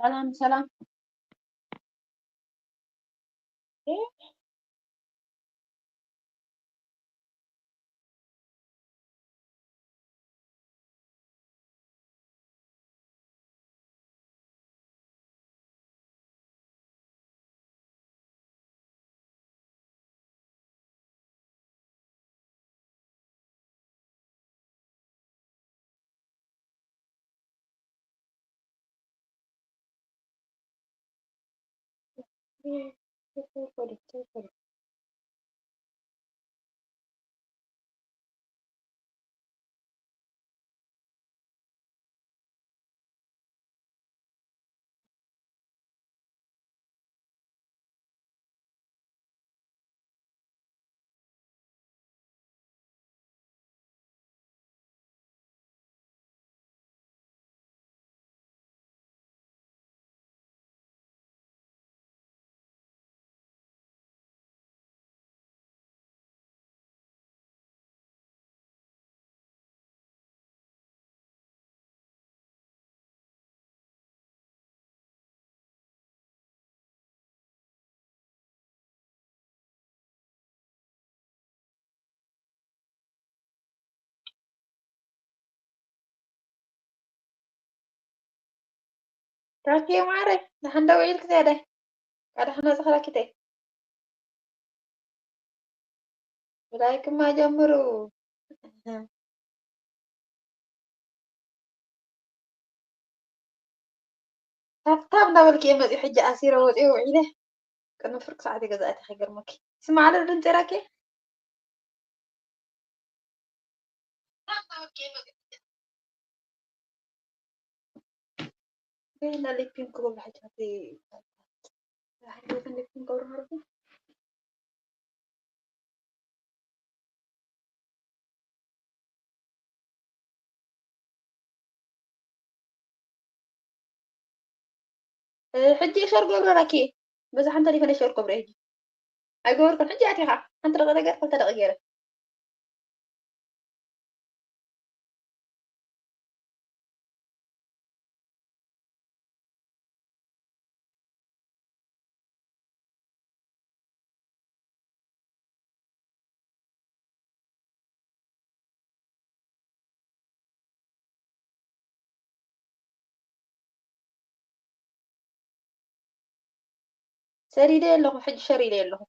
ሰላም ሰላም። ታኪ ማረ ንሓንዳ ውዒልክ ዘያዳይ ካዳ ሓና ዝኸላኪተይ ብላይክማ ጀምሩ። ታብታብ እንዳበልክ እየ መፂኡ ሕጂ ኣሲረ ወፂኦ ውዒለ ቅድሚ ፍርቂ ሰዓት ገዛእቲ ከይገርመኪ ስማዕለ ድምፂ ራኬ ሊፒንክ ገብሩ ሕጂ ሕጂ ሸር ገብረ ራኪ በዛ ሓንቲ ሊፈነ ሸር ገብረ ሕጂ ኣይገበርኩን። ሕጂ ኣቲኻ ሓንቲ ደቂ ነገር ክልተ ደቂ ገይረ ሰሪደ ኣለኹ ሕጂ ሸር ኢለ ኣለኹ።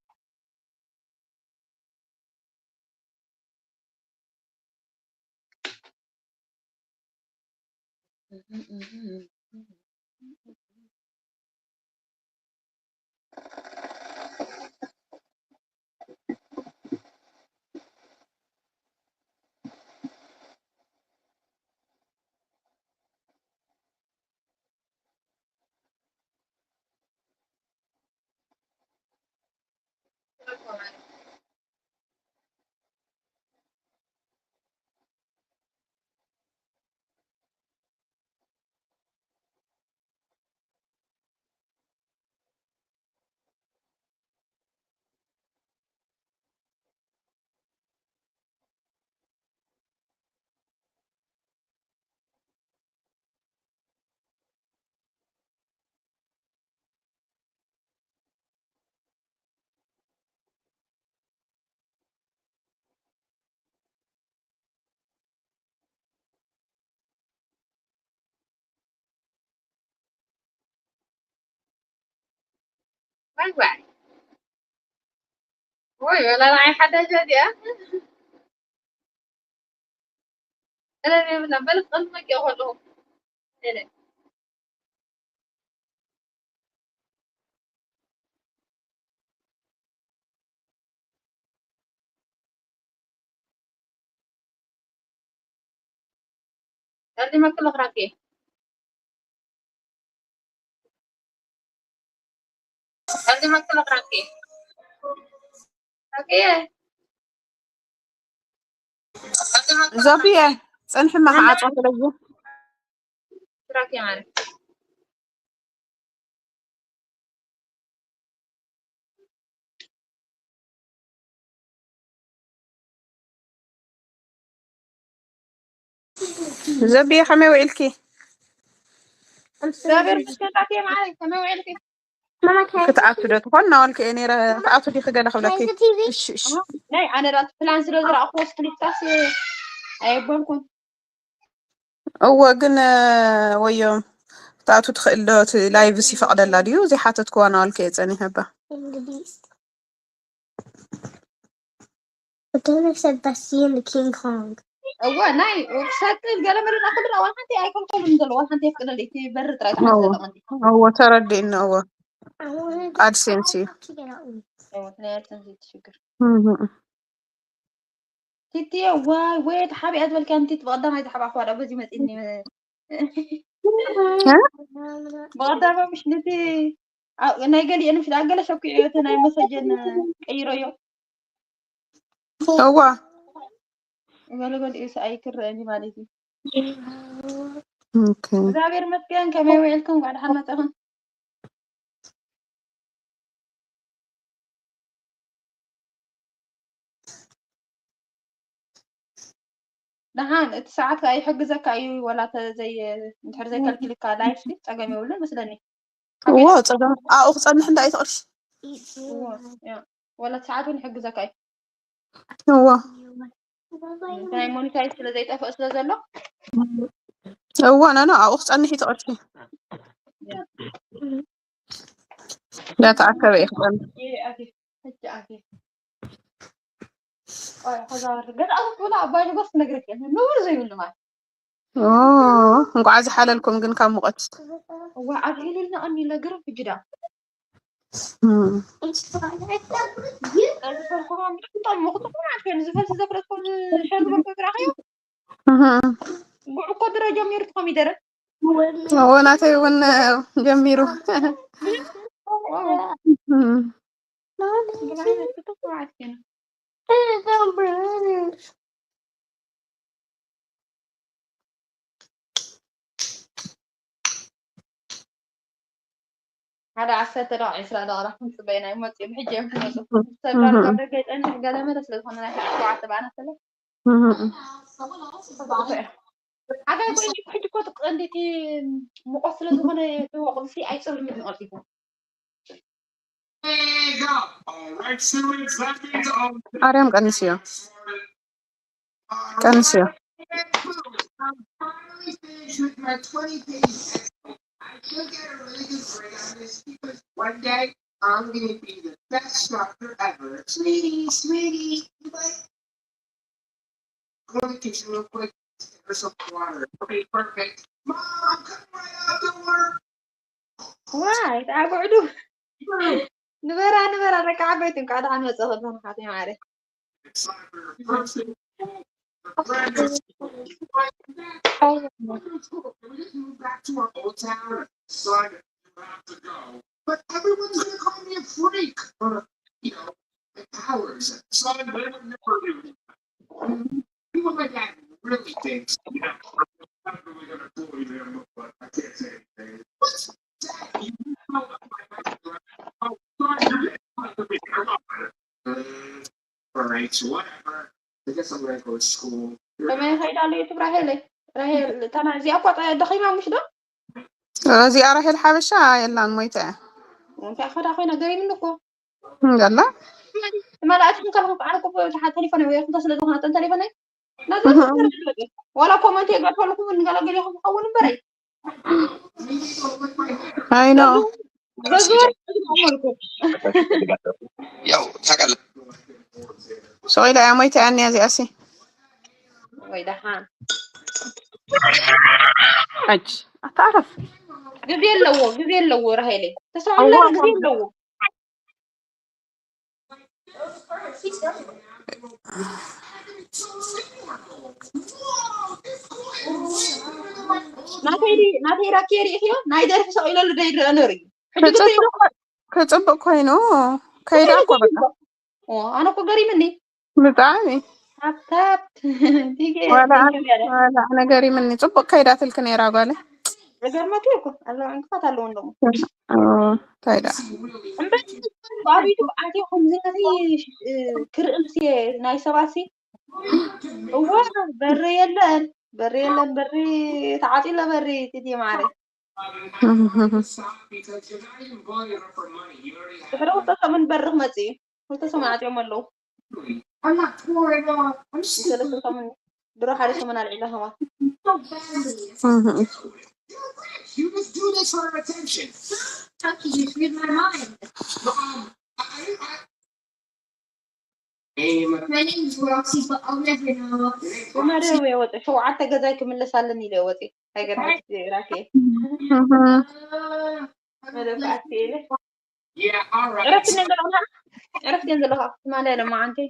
ዋይ ዋይ ወይ ወላ ንዓይ ሓዳሽ እዚኣ እለ የብላ በለ ክቐልድ መጊኦ ከለኹ እለ ጸሊመ ክልኽራኪ ጸሊመ ክልኽራኪ ራኪ ዞብየ ጽንሒ መዓጾ ስለዚ ራኪ ማለት ዘብየ ከመይ ውዒልኪ? I'm so እግዚኣቢሔር ይመስገን። ጣቴ ማዓረይ፣ ከመይ ውዒልኪ? Mama, can I ክትኣቱ ዶ ትኾን እናበልኩ እየ ነይረ። ክትኣቱ ዲኺ ገለ ክብለኪ? Can I the T V? እሺ እሺ። ናይ ኣነ ዳት ፕላን ስለ ዝረኣኽዎ ስክሪፕታስ ኣየበልኩን። እወ ግን ወዮ ክትኣቱ ትኽእል ዶ? እቲ ላይቭስ ይፈቕደላ ድዩ? ዘይሓተትክዋ እናበልኩ እየ ጸኒሐ እባ። I'm the beast. But then I said Bessie and the King Kong. እወ ናይ ክሰቅል ገለ መለ ዳ ክልራ ዋላ ሓንቲ ኣይከልከሉን ዘሎ ዋላ ሓንቲ የፍቅደለይ እቲ በሪ ጥራይ ጥራሕ እወ ዘሎ ቀንዲ እወ ተረዲእኒ እወ I wanted ኣድሴንስ እዩ። to get out. እወ ናይ ኣድሰንስ ትሽግር እህ። ቲቲየ ዋይ ወይ ተሓቢኣ ዝበልካ ንቲ ብቐዳማይ ዝሓባእኳ ዳ በዚ መፂኒ እ? ብቐዳማ ምሽ ነቲ ኣብ- ናይ ገሊአን ምሽ ዳ ገለ ሸኪዑ እቲ ናይ መሰጀን ቀይረዮ እዋ ገለ ገሊኡ ሰኣይ ክረአኒ ማለት እዩ። ኦኬ። እግዚኣብሔር ይመስገን። ከመይ ውዒልኩም? እንኳዕ ደሓን መጻኹም። ደሓን እቲ ሰዓት ከኣ ይሕግዘካ እዩ። ወላ ተዘይ እንድሕር ዘይከልኪልካ ላይፍ ሲ ጸገም የብሉን መስለኒ። እዎ ጸገም ኣብኡ ክጸንሕ እንዳ ይትቕርሽ እዎ፣ ያ። ወላ እቲ ሰዓት እውን ይሕግዘካ እዩ። እዎ ናይ ሞኒታይዝ ስለ ዘይጠፍእ ስለ ዘሎ እዎ ነኖ ኣብኡ ክጸንሕ ይትቕርሽ ያ። እንዳተኣከበ እዩ ክጸንሕ ይሪ ኣቲ ሕጂ ኣቲ ቆይ ከዛወር ገዛ ኣውጥላ ኣባይ ንጎስ ክነግረክ እየ። ነውር ዘይብሉ ማለት ኦ፣ እንኳዕ ዝሓለልኩም ግን ካብ ሙቐት እዋ ኣብ ኢሉልና ቀኒለ ግርም ሕጂ ዳ እም። ዝፈልኩ ምጥቅጣም ምክትኩም ኣልከ ንዝፈልሲ ዘፍለጥኩም ሸር ዝበልኩ ክራኸዮ እህ። ጉዕ እኮ ድረ ጀሚሩ ትኮሚደረ እዎ ናተይ እውን ጀሚሩ እም። ብላይነት ክትኩ ኣልከ ሓደ ዓሰርተ ደቂቕ ዒስራ ደቂቕ ራኹም ጽበይና ይመጽኡ ብሕጂ እዮም ክመጹ ሰብ ዳርጋ ደገ ይጸንሕ ገለ መለ ስለ ዝኾነ ናይ ሸውዓተ በዓና ስለ ሓጋይ ኮይኑ ሕጂ እኮ ትቀንዲቲ ሙቐት ስለ ዝኾነ እቲ ወቕቲ ኣይጽርም እዩ ቀልጢፉ ኣርያም ቀንስዮ ቀንስዮ I'm finally finished with my twenty page essay. I should get a really good grade on this because one day I'm going to be the best doctor ever. Sweetie, sweetie, you might go to the kitchen real quick. Get her some water. Okay, perfect. Mom, I'm coming right out the door. ዋይ ተዓብዕዱ ንበራ ንበራ ደቂ ዓበይቲ እንኳዕ ደሓን መጸኹም ተመሓት ማዕረ But everyone's gonna call me a freak. Or, you know, like powers. Son, they would never do. Even my dad really thinks, you know, I'm not really gonna bully them, but I can't say anything. What's that? You know, my, my, oh, son, you're gonna have to be careful. Mm, all right, so whatever. I guess I'm gonna go to school. ከመይ ኸይዳ ኣሎ ዩቱብ ራሄለይ ራሄል እታ እዚኣ እኳ ደኺማ ምሽ ዶ እዚኣ ራሄል ሓበሻ የላን ሞይታ እያ እንታይ ኸዳ ኮይና ገሪምኒ እኮ እንገላ ትመላእቲ ከለኹ ከዓ እኮ ተሓ ተሌፎን ወይ ክልተ ስለ ዝኾነ ተን ተሌፎን ናይ ነዚ ዋላ ኮመንት የጋድፈልኩም እንገላገል ይኹም ክኸውን እምበረይ ኣይኖ በዙር መልኩ ያው ታውቃለህ ሸቂላ እያ ሞይታ እያ እኒያ እዚኣ ሲ ወይ ደሓን ሕጅ ኣታዕረፍ ግዜ ኣለዎ ግዜ ኣለዎ ራሄለይ ተሰዋላ ግዜ ኣለዎ ናተይ ናተይ ራኪ ሪኢኽዮ ናይ ደርፊ ሰቕ ኢለሉ ደይረአ ነሩ እዩ ሕጂ ግን ክፅብቅ ኮ- ክፅብቅ ኮይኑ ከይዳ እኮ በቃ ኦ፣ ኣነ እኮ ገሪምኒ ብጣዕሚ ሃብታት ዲገ ዋላ ኣነ- ዋላ ኣነ ገሪምኒ ፅቡቅ ከይዳትልክ ነይራ ጓለ ዘገርመት እኮ ኣለዋ ዕንቅፋት ኣለዎ እንደሞ እንታይ ዳ እምበር ኣብ ዩቱብ ኣትዮ ከምዚ ነዚ ክርኢ ምስ ናይ ሰባት ሲ እዋ በሪ የለን በሪ የለን በሪ ተዓፂለ በሪ ቲቲ ማዕረ ድሕሪ ክልተ ሰሙን በሪ ክመጽእ እዩ። ክልተ ሰሙን ዓጽዮም ኣለዉ። ሰለስተ ሰሙን ድሮ ሓደ ሰሙን ኣልዒለ ከማ ብመደብ እየ ወፂ። ሸውዓተ ገዛይ ክምለስ ኣለኒ ኢለ እየ ወፂ። ኣይገርመኪ ራኬ። መደብ ከኣቲ ኢለ። ዕረፍቲ እየን ዘለኻ? ዕረፍቲ እየን ዘለኻ? ትማሊ ለማዓንተይ።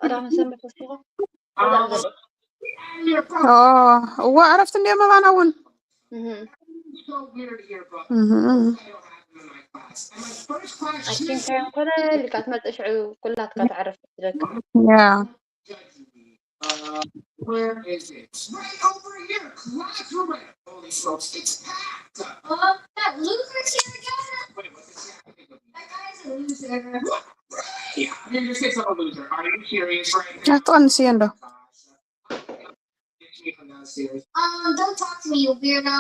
ቀዳመ ሰንበት ወሲኻ። እዋ ዕረፍቲ እንዲዮም ኣባና እውን። ኣይኪንካዮን ኮነ ኢልካ ትመፅእ ሽዑ ኩላትካ ተዕረፍ ትለካ። ያ Uh, where is it? It's right over here. Quadrant. Holy smokes, it's packed. Oh, that loser's here again? Wait, what's this guy think of me? That guy's a loser. What? Really? I mean, this kid's not a loser. Are you serious right now? ኣትቐንስዮ እንዶ Gosh, uh, I'm not serious. Um, don't talk to me, you weirdo.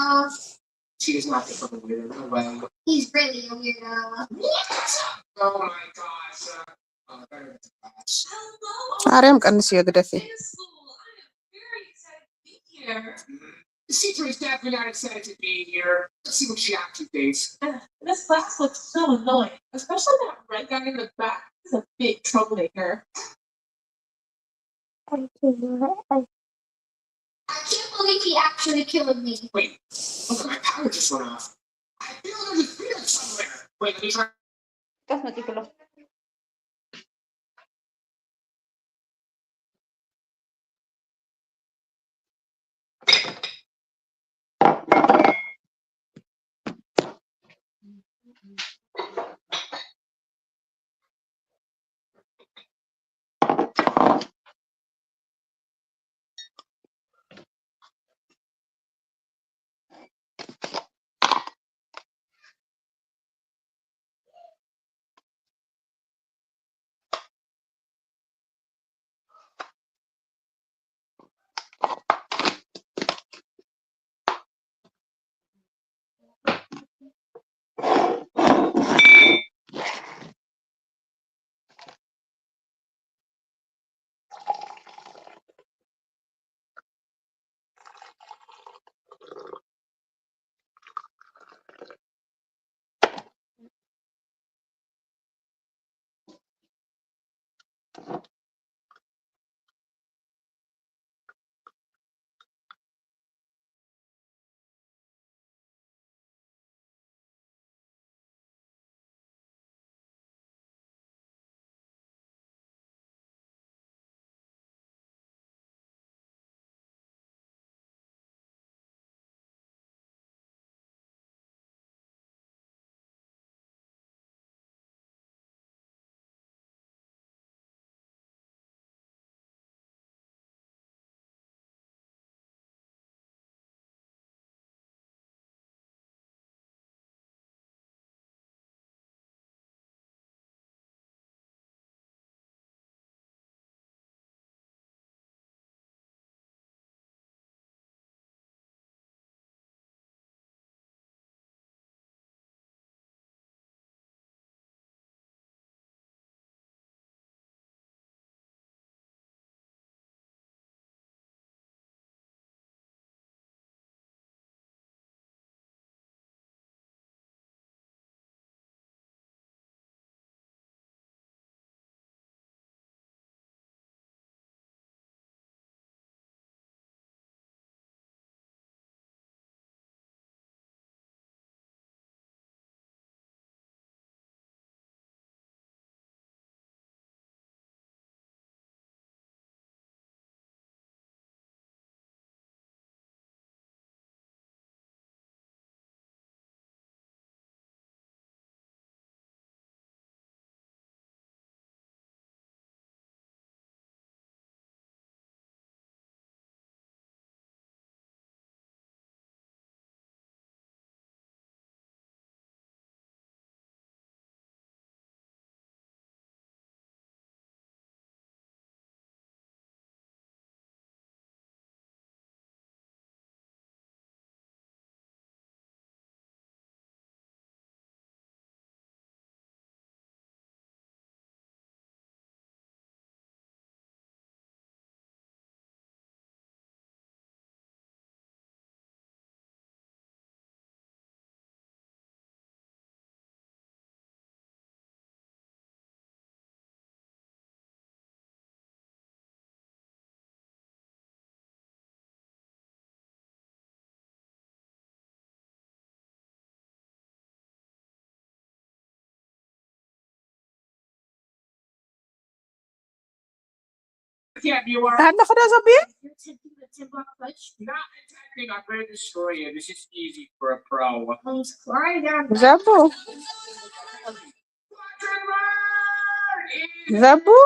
She is not the fucking weirdo. No way. He's really a weirdo. What? Oh my gosh. Uh, uh, better than the class. ማርያም ቀንስዮ ግደፊ Here. The teacher is definitely not excited to be here. Let's see what she actually thinks. This class looks so annoying, especially that red guy in the back. He's a big troublemaker. I can't believe he actually killed me. Wait, look, my power just went off. I feel there's a spirit somewhere. Wait, let me try. ቀስ መፂ ክሎ Yeah, you are. Tanda ko na sabi? You're tempting the Timba clutch. Not attempting. I'm going to destroy you. This is easy for a pro. Let's fly down. Zabu. Quadra Mode! Zabu?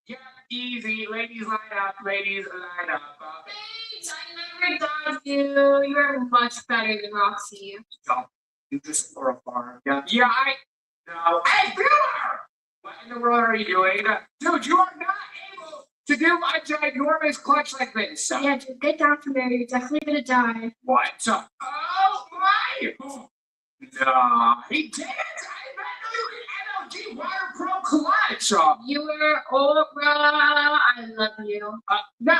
Yeah, easy. Ladies, line up. Ladies, line up. Uh, Babes, I never thought you. You are much better than Roxy. Stop. You just are a farm. Yeah, yeah, I know. Hey, Brewer! What in the world are you doing? Dude, you are not able to do a ginormous clutch like this. Yeah, dude, get down from there. You're definitely gonna die. What? Oh my! Nah, he did it! I didn't know you could M L G Water Pro Clutch! You were over. I love you. Uh, no.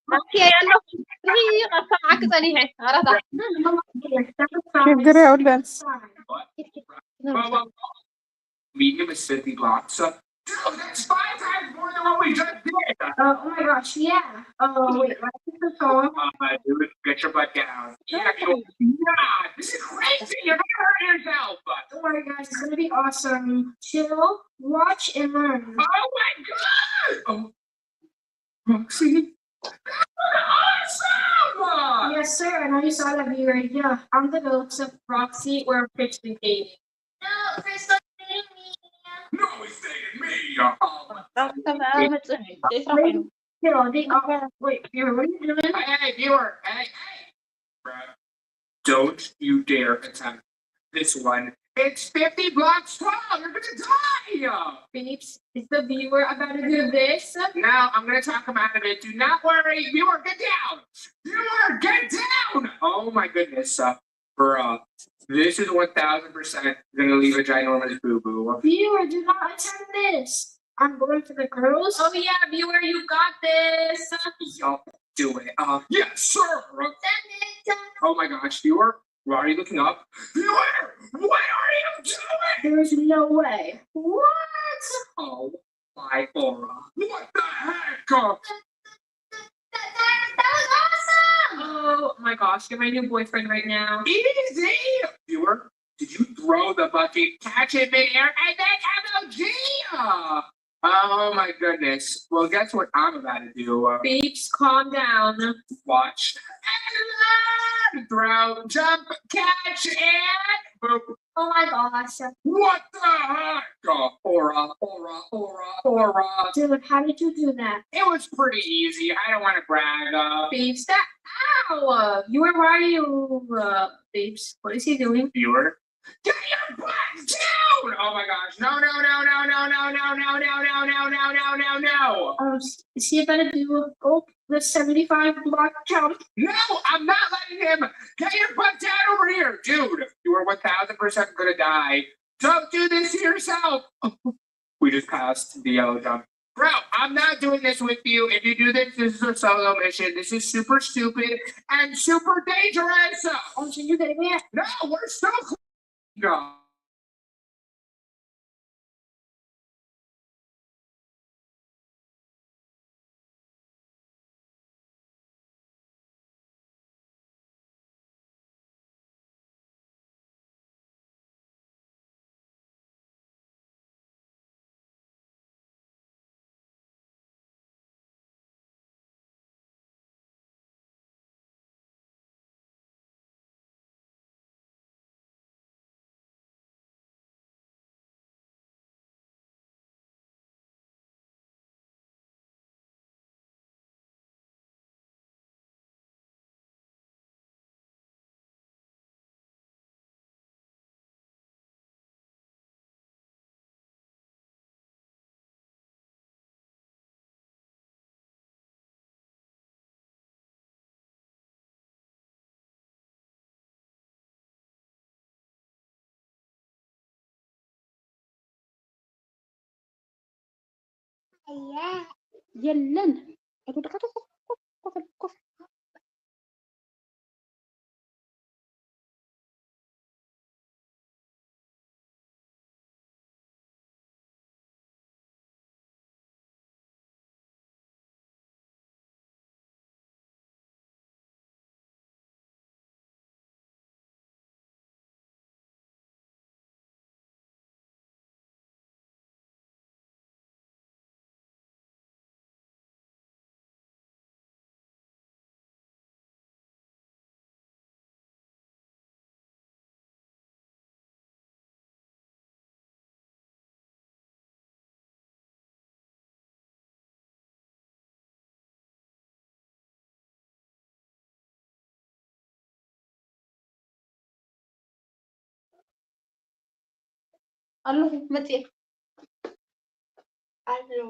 Okay, ano? Sige, ka sa akin sa lihe. Arata. ችግር የለም። Well, well, medium is fifty blocks. Uh, dude, that's five times more than what we just did. Uh, oh my gosh, yeah. Oh, wait, what is the song? Uh, dude, get your butt down. Yeah, you, yeah, this is crazy. You're gonna hurt yourself. Don't worry, guys. It's gonna be awesome. Chill, watch, and learn. Oh my god! Oh, Roxy. That was awesome! Yes, sir. I know you saw that viewer. Yeah, I'm the ghost of Roxy or Christian Gaming. No, Crystal, save me. No, he's saving me. Oh, Doctor Ma'am, it's okay. It's okay. You know, they are. Wait, viewer, what are you doing? Hey, hey, viewer. Hey, hey. Bruh. Don't you dare attempt this one. It's fifty blocks tall. You're gonna die. Peeps, is the viewer about to do this? Now I'm gonna talk him out of it. Do not worry. Viewer, get down. Viewer, get down. Oh my goodness. Uh, bruh, this is one thousand percent gonna leave a ginormous boo boo. Viewer, do not attempt this. I'm going for the girls. Oh yeah, viewer, you got this. Y'all do it. Uh, yes, sir. Send it. Oh my gosh, viewer, why are you looking up? Viewer, what are you doing? There's no way. What? Oh my aura. What the heck? Uh, That, that, that was awesome! Oh my gosh, you're my new boyfriend right now. Easy! Viewer, did you throw the bucket, catch it midair, and then M L G? Uh, oh my goodness. Well, guess what I'm about to do? Uh, Babes, calm down. Watch. And throw, jump, catch, and boop. Oh my gosh. What the heck? Uh, aura, aura, aura, aura. Dude, how did you do that? It was pretty easy. I don't want to brag. Uh, Babes, that. Ow! You were, why are you, uh, Babes? What is he doing? Viewer. Get your butt down! Oh my gosh. No, no, no, no, no, no, no, no, no, no, no, no, no, no, no. Um, s- is he about to do a, oh, the seventy-five block jump? No, I'm not letting him. Get your butt down over here, dude. You are one thousand percent gonna die. Don't do this to yourself. We just passed the yellow jump. Bro, I'm not doing this with you. If you do this, this is a solo mission. This is super stupid and super dangerous. Oh, so you're getting it? No, we're still cl- no. የለን። ኣለኹ፣ መጽየ። ኣለኹ።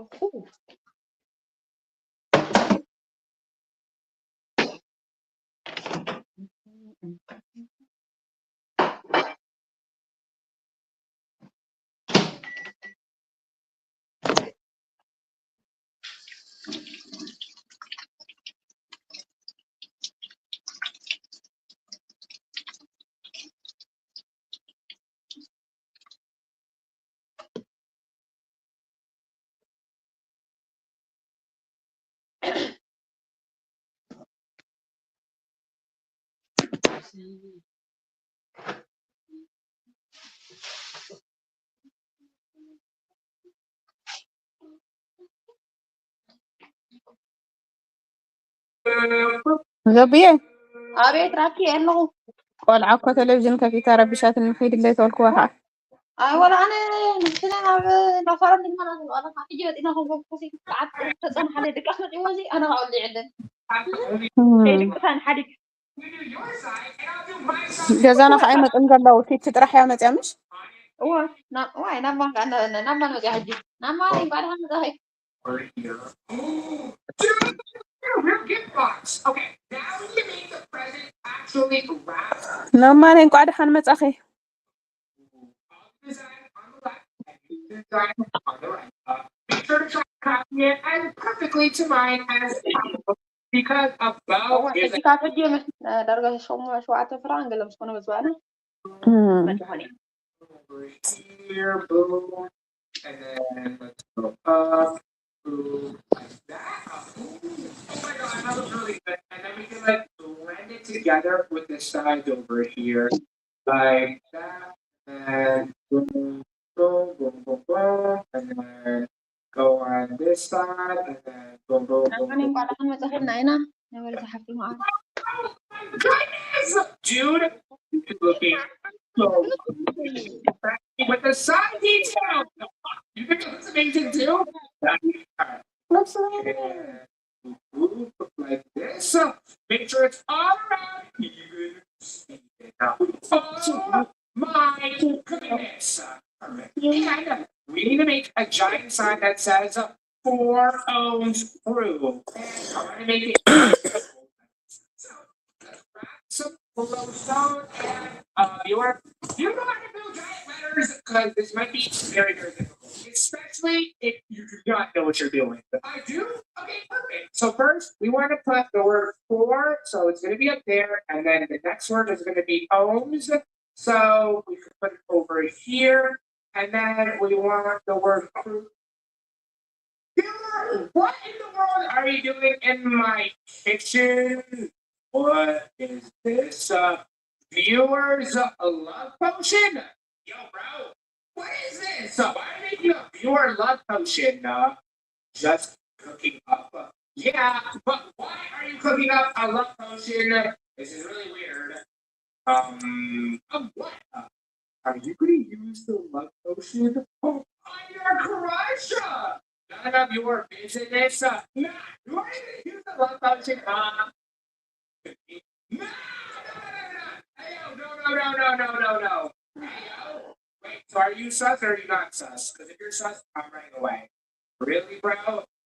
ዘብየ ኣቤት ራኪ ኣለኹ። ቆልዓ እኮ ቴሌቪዥን ከፊታ ረቢሻትኒ፣ ኺድለይ ተበልክዋ ከዓ። ኣይ ወላ ኣነ ንሕና ናብ ናብ ሳሎን ድማ ናብኡ ኣለና። ሕጂ መፂና ከም ኮሲ ሰዓት ተፀናሓለ ድቃስ መፂዎ እዚ ኣነ ከዓ ወልዲ ይዕልን። ደቅሳን ሓዲግ ገዛና ከዓ ይመፅን ዘለዉ፣ ቲቲ ጥራሕ እያ መፅያ ምሽ? እወ ና- ዋይ ናብ ማን ከ- ናብ ናብ ማን መፅያ ሕጂ? ናብ ማን እንኳዕ ደሓን መፃኺ። We'll get bucks. Okay, now we can make the present actually wrap. ናብ ማን እንኳዕ ደሓን መፃኺ። Design on the left and you design on the right. Uh, make sure to try to copy it as perfectly to mine as possible because a bow እወ is ሕጂ ካብ ሕጂ ምስ ዳርጋ ሸሙ ሸውዓተ ፍራን ገለ ምስ ኮነ መዝባና እም። መድኾነ over here, boom, and then let's go up, boom, like that. Up. Ooh, oh my god, that looks really good. And then we can like blend it together with the sides over here, like that, and then boom, boom, boom, boom, boom, and then go on this side, and then boom, boom, boom, ኣነ boom. እንኳዕ ደሓን መፃኺልና ኢና ነበረ ዝሓፍቲ መዓር Dude, looking so with the side detail. You think it looks amazing too? Like this. Make sure it's all around even. Oh my goodness. And we need to make a giant sign that says four owns crew. And I want to make it. So, let's wrap some below stone and uh, your you know how to build giant letters because this might be very, very difficult, especially if you do not know what you're doing. I do? Okay, perfect. So first, we want to put the word four, so it's going to be up there, and then the next word is going to be ohms. So we can put it over here, and then we want the word crew. What in the world are you doing in my kitchen? What is this? Uh, viewers, uh, a love potion? Yo, bro, what is this? Uh, why are you making a viewer love potion? Uh, just cooking up. Uh, yeah, but why are you cooking up a love potion? This is really weird. Um, of what? Uh, are you going to use the love potion on your crush? Uh, none of your business. Uh, nah, you are going to use the love potion. Uh, no, no, no, no, no. Hey, yo, no, no, no, no, no, no, no. Hey, yo. Wait, so are you sus or are you not sus? Because if you're sus, I'm running away. Really, bro?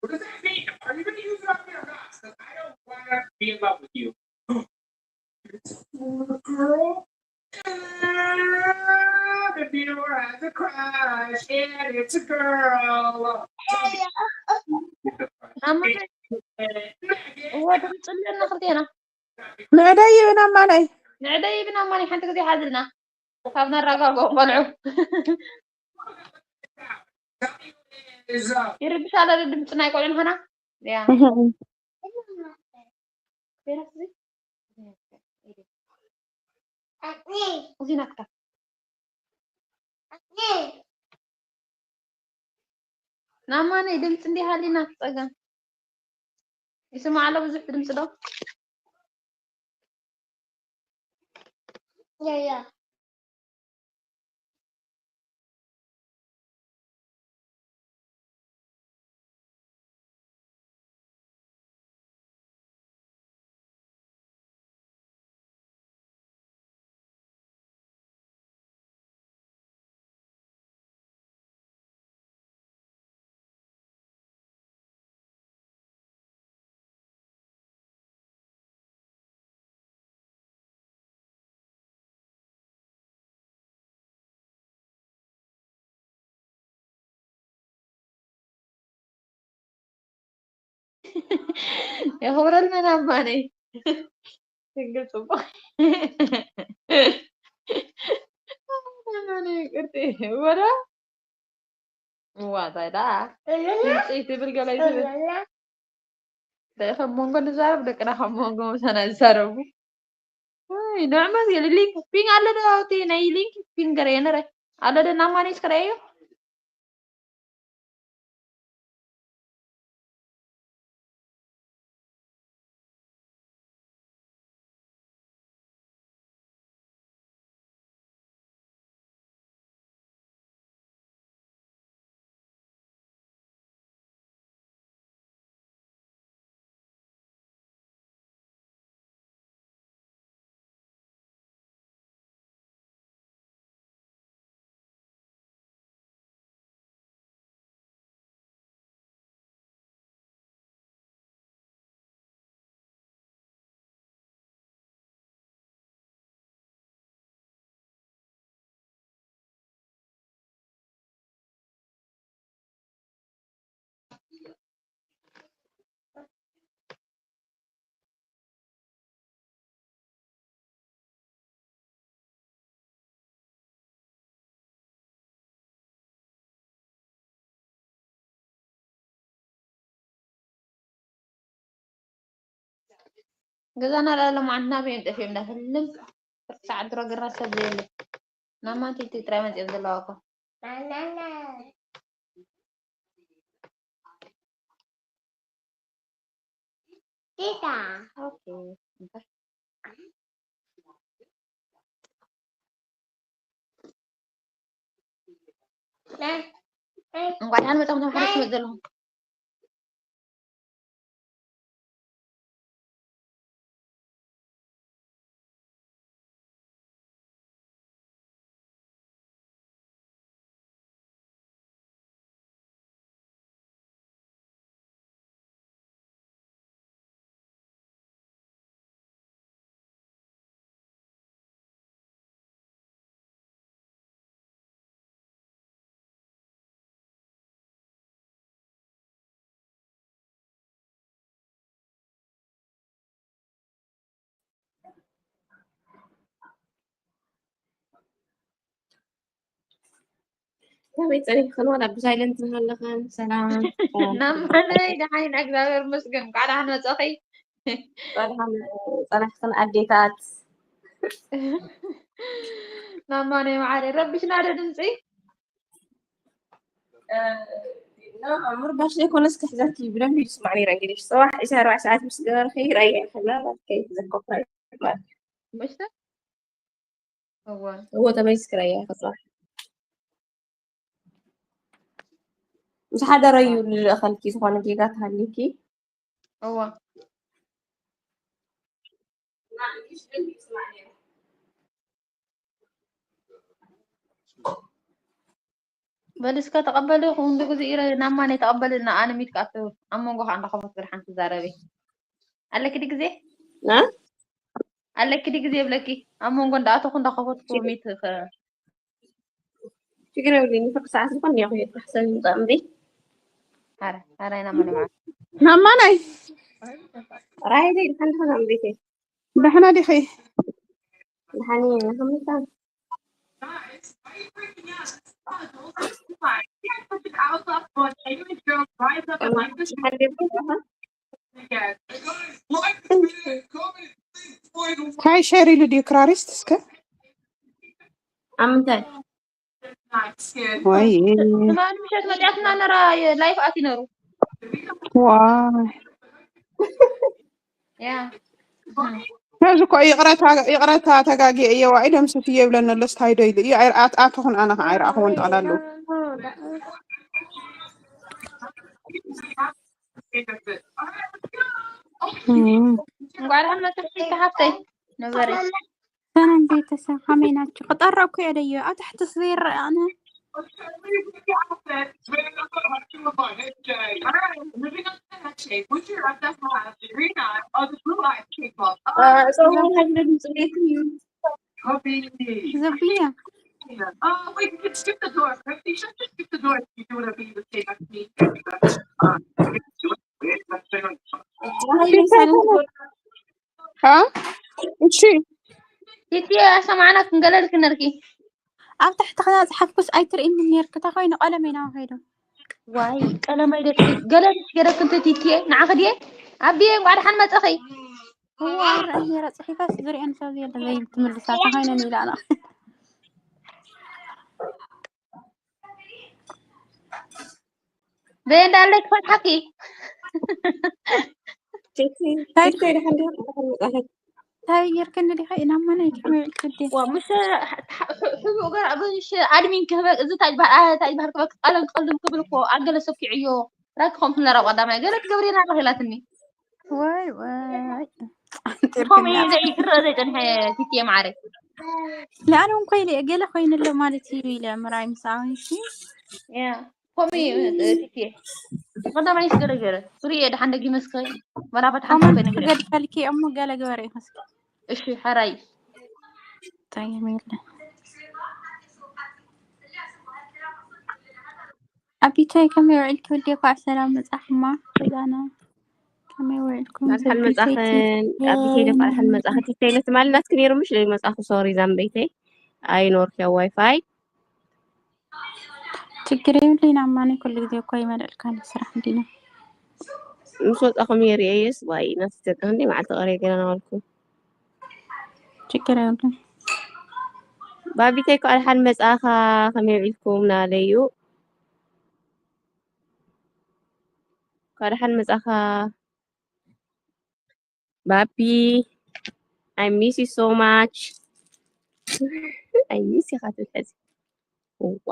What does that mean? Are you going to use it on me or not? Because I don't want to be in love with you. It's a girl. Ah, the viewer has a crush, and it's a girl. ኣማ እወ ድምፂ ኣለና ክልቴና ንዕደይ ይብን ኣማነይ። ንዕደይ ይብን ኣማነይ ሓንቲ ግዜ ሓዝልና ካብ ነረጋግኦም ቆልዑ Is uh, ይርብሻ ኣሎ ድምፂ ናይ ቆልዑ ንኾና ያ እዚ ናትካ ናማነይ ድምፂ እንዲህ ሃሊና ፀገም ይስማዕ ኣሎ ብዙሕ ድምፂ ዶ የኽብረልና ናማነይ። ድንግል ጽቡቕ። ናማነይ ይቅርቲ ወላ። እዋ፣ እንታይ ደኣ? ድምፂ ትብል ገለ ይትብል። ደቂ ከም መንጎ ንዛረብ፣ ደቅና ከም መንጎ ምሳና ይዛረቡ። ወይ፣ ንዕመት የለ ሊንክ ፒን ኣሎ ዶ? እቲ ናይ ሊንክ ፒን ገረ የነረ። ኣሎ ዶ? ናማነይ እስከ ረኣዮ። ገዛና ላለ መዓንትና በየን ጠፊኦም እንዳህልም ክርሳዕ ድሮ ግራ ሰብ ዘይብሉ ናማንቲ ኢልቲ ጥራይ መፂኦም ዘለዋ እኮ። ቲታ። ኦኬ። እንኳዕ ደሓን መጻኹም ተምሓሩ ትመጽእ ዘለኹም። ከመይ ጸኒሕክን? ዋላ ብሳይለንት እናሃለኽን ሰላም። ናማነይ ደሓን ኢና፣ እግዚኣብሔር ይመስገን። እንኳዕ ደሓን መጻኺ። እንኳዕ ደሓን ጸናሕክን ኣዴታት። ናማነይ መዓረይ፣ ረቢሽና ዶ ድምፂ? እ፣ ኖ፣ ምርባሽ ዘይኮነስ ክሕዘኪ ብደንቢ ይስማዕ ነይረ። እንግዲህ ጽባሕ ዕስራን ኣርባዕተን ሰዓት ምስ ገበርኺ ራእየ ከላ ማለት ከይትዘከርኩ ማለት። ምሽተ? እወ። እወ፣ ተመሊስኪ ራእየ ከጽባሕ። ምስ ሓደ ረዩ ልልእኸልኪ ዝኾነ ጌጋ ተሃልዩኪ? እወ። በል እስከ ተቐበሊ፣ ኩሉ ግዜ ኢረ ናብ ማን ተቐበሊ፣ እና ኣነ ሚት ከኣቱ ኣብ መንጎ ከዓ እንዳኸፈት ብድሓን ትዛረቢ ኣለኪ ዲ ግዜ? ና? ኣለኪ ዲ ግዜ ብለኪ ኣብ መንጎ እንዳኣተኹ እንዳኸፈትኩ ችግር ሚት ኸ- ችግር የብለይን። ፍርቂ ሰዓት ዝኾን እኒኦ ክየት ካሕሰብ ይምጻእ እምቢ። ኣረ፣ ኣረ፣ ኢና ማን ይባል? ናማናይ? ራይደይ ድሓን ድሓን እምቢተይ። ደሕና ዲኺ? ደሓን እየ፣ ከመይ ኢልካ? እንታይ ሸር ኢሉ ድዩ ክራሪስት? እስከ ኣብ ምንታይ? ወይ ትማሊ ምሸት መጽያትና ነራ ላይፍ ኣቲ ነሩ። ዋይ ያ ነዚ እኮ ይቕረታ፣ ይቕረታ ተጋጊ እየዋ ኢሎም ስፍየ ይብለኒ ኣሎ። ስታይዶ ኢሉ እዩ። ኣይ-፣ ኣት-፣ ኣተኹን ኣነ ከዓ ኣይረኣኹዎን ጠቕላሉ። እም። እንኳዕ ደሓን መጣሽ ሓፍተይ፣ ንበሪ። ሰላም ቤተሰብ፣ ከመይ ናችሁ? ክጠራ እኮ እየ ደዮ። ኣብ ታሕቲ ስለ ይረአ ኣነ። ዘብያ። ቲቲ፣ እሺ፣ ኣሰማዕና፣ ክንገለልክ ነርኪ። ኣብ ታሕቲ ከና ዝሓፍኩስ ኣይትርእይኒ ነርኪ። እንታይ ኮይኑ ቀለመይ ናበይ ከይዱ? ዋይ፣ ቀለመይ ደቂ ገለልክ ገረክ እንተ ቲቲ፣ ንዓኺ ድየ? ኣቢየ፣ እንኳዕ ደሓን መጸኺ። እዋ፣ ርኣይ ነይራ፣ ጽሒፋስ ዝርእየን ሰብ የለ፣ ዘይትምልሳ፣ እንታይ ኮይነን ኢላ ኣላ። በይ እንዳለች ፈትሓኪ። ቲቲ፣ ቲቲ፣ ደሓን ዲኻ? ደሓን መጻኺ። እንታይ ጌርክኒ ዲኻ? ኢና ማና ይከመ ክዲ። ዋ፣ ምሽ፣ ሕ-፣ ሕ-፣ ሕ-፣ ሕቡእ ገራ፣ ምሽ ኣድሚን ክህበ፣ እዚ ታጅ ባህር፣ አ፣ ታጅ ባህር ክበክ ቀለም ክቕልም ክብል እኮ ኣገለ ሰኪዑዮ። ራኪ ኮም ክነራ ቀዳማይ ገለ ትገብሪና ኣለኺ ኢላትኒ። ዋይ፣ ዋይ። ከምኡ እዩ ዘይ-፣ ክረአ ዘይጸንሐ ቲቲ ማዕረ። ለኣነ እውን ኮይነ ገለ ኮይነ ኣሎ ማለት እዩ ኢለ ምራይ ምስ ኣወንሲ። ያ፣ ከምኡ እዩ፣ እ፣ ቲቲ። ቀዳማይ ስገረ ገረ። ሱሪ እየ ደሓን ደጊመ እስከ መላፈት ሓንቲ ኮይነ ገረ። ክገድፈልኪ እሞ ገለ ግበሪ ኢኹ እስኪ። እሺ፣ ሕራይ። እንታይ የለ። ኣቢተይ ከመይ ውዒልኪ ውዴ? ኳዕ ሰላም መጻኹማ። ዛና ከመይ ውዒልኩም? ኣልሓን መጻኽን፣ ኣቢተይ ደፋ ኣልሓን መጻኽን። ቲተይ ትማሊ ናትኪ ነይሩ ምሽ ደይ መጻኹ፣ ሶሪ ዛምበይተይ። ኣይኖርኪ ኣብ ዋይፋይ። ችግር የብለይን ኣማኒ፣ ኩሉ ግዜ እኮ ይመልእልካ ስራሕ እንዲና። ምስ ወጻኹም የርእየስ፣ ዋይ፣ ናቲ ዘቃ እንዴ መዓልቲ ቀርየ ገና ናበልኩ። ችግር የብሉን። ባቢተይ፣ ኳዕ ደሓን መጻኻ፣ ከመይ ውዒልኩም ናለዩ? ኳዕ ደሓን መጻኻ ባቢ። I miss you so much. I miss you ኻትብል ሕዚ። እዋ።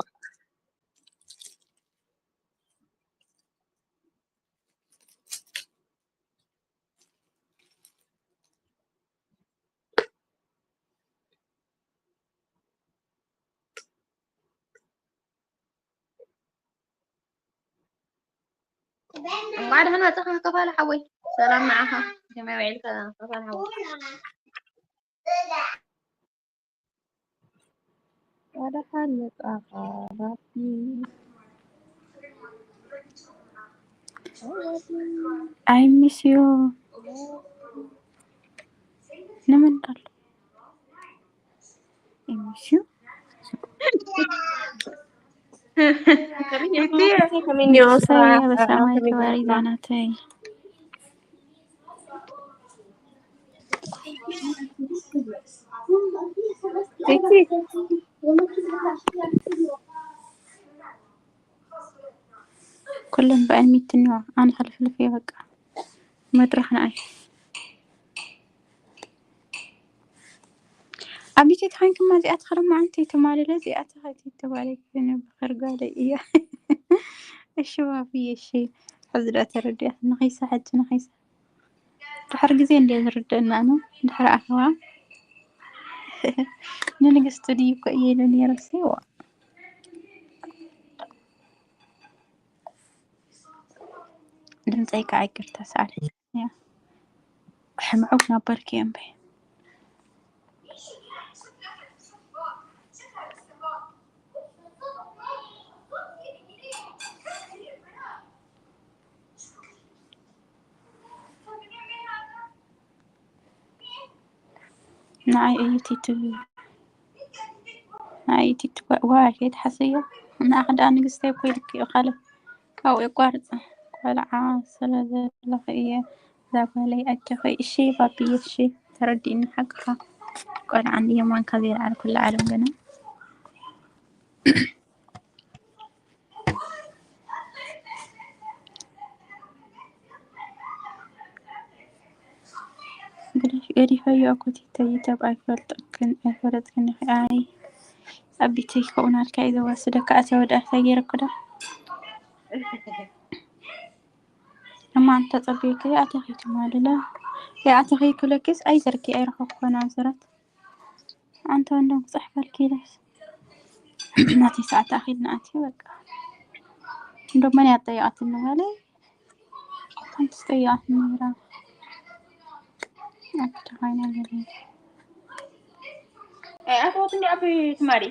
እንኳዕ ደሓን መጻኻ ከፋለ ሓወይ። ሰላም ንዓኻ። ከመይ ውዒልካ ከፋለ ሓወይ? እንኳዕ ደሓን መጻኻ ባቢ። I miss you። ንመን ኣሎ? I miss you። ሰላም በሰማይ ክበሪ ዛናተይ። ኩለን ብኣይ ሚትኒዋ ኣነ ሕልፍልፍ እየ በቃ። መድረኽ ንኣይ። ኣብ ቤት ኮይንክማ እዚኣ ትኽርም መዓልቲ ትማልለ እዚኣ ተኸቲ ተባለ ብኽርጋለ እያ። እሺ ባብዬ፣ እሺ። ሕዚ ዶ ተረዲኣት? ንኸይሳ፣ ሕጂ ንኸይሳ። ድሕሪ ግዜ እንድየ ዝርደአና ነው። ድሕሪ ኣኸዋ። ንንግስቲ ድዩ እኮ እየ ኢሉ ነይሩ፣ እሰይዋ። ድምፀይ ከዓ ይቅርታ፣ ሰዓት ሕምዑ ነበርኪ እምበይ። ንዓይ እዩ ቲቲ፣ ንዓይ እዩ ቲቲ። ዋ፣ ዋ፣ ከይትሓስዮ። ንዓኺ ደኣ ንግስተይ እኮ ኢልኪ እዩ ካልእ ካብኡ የቋርጽ። ቆልዓ ስለ ዘለኺ እየ እዛ ጓለይ፣ ኣጆኺ። እሺ ባቢዬ፣ እሺ፣ ተረዲእኒ ሓቅኻ። ቆልዓ እንድየ ማንካ ዘይለዓል ኩላ ዓለም ገና። ገዲፈዮ እኮ ቲተይ፣ ዩቱብ ኣይፈልጥክን፣ ኣይፈለጥክን ኢኺ። ኣይ፣ ኣቢተይ፣ ከኡ ናልካ እዩ ዘዋስደካ። ኣታ ወዲ ኣፍታ ገይረኩ ዶ? እማ እንተ ጸቢየኪ ይኣተኺ ትማልለ። ይኣተኺ ክብለኪስ ኣይዘርኪ፣ ኣይረኸብኩ ናብዘረት። ኣንተ ወንድም ክጽሕፈልኪ ኢለስ። ናተይ ሰዓት ኣኺልና ኣትዩ በቃ። እንዶ መን ያጠይቃት እንበለ? ሓንቲ ትጠይቃት ነይራ። ኣቲ ተኻይና ገለ። ኣይ፣ ኣትወት እንዲ ኣቢ ትማሊ።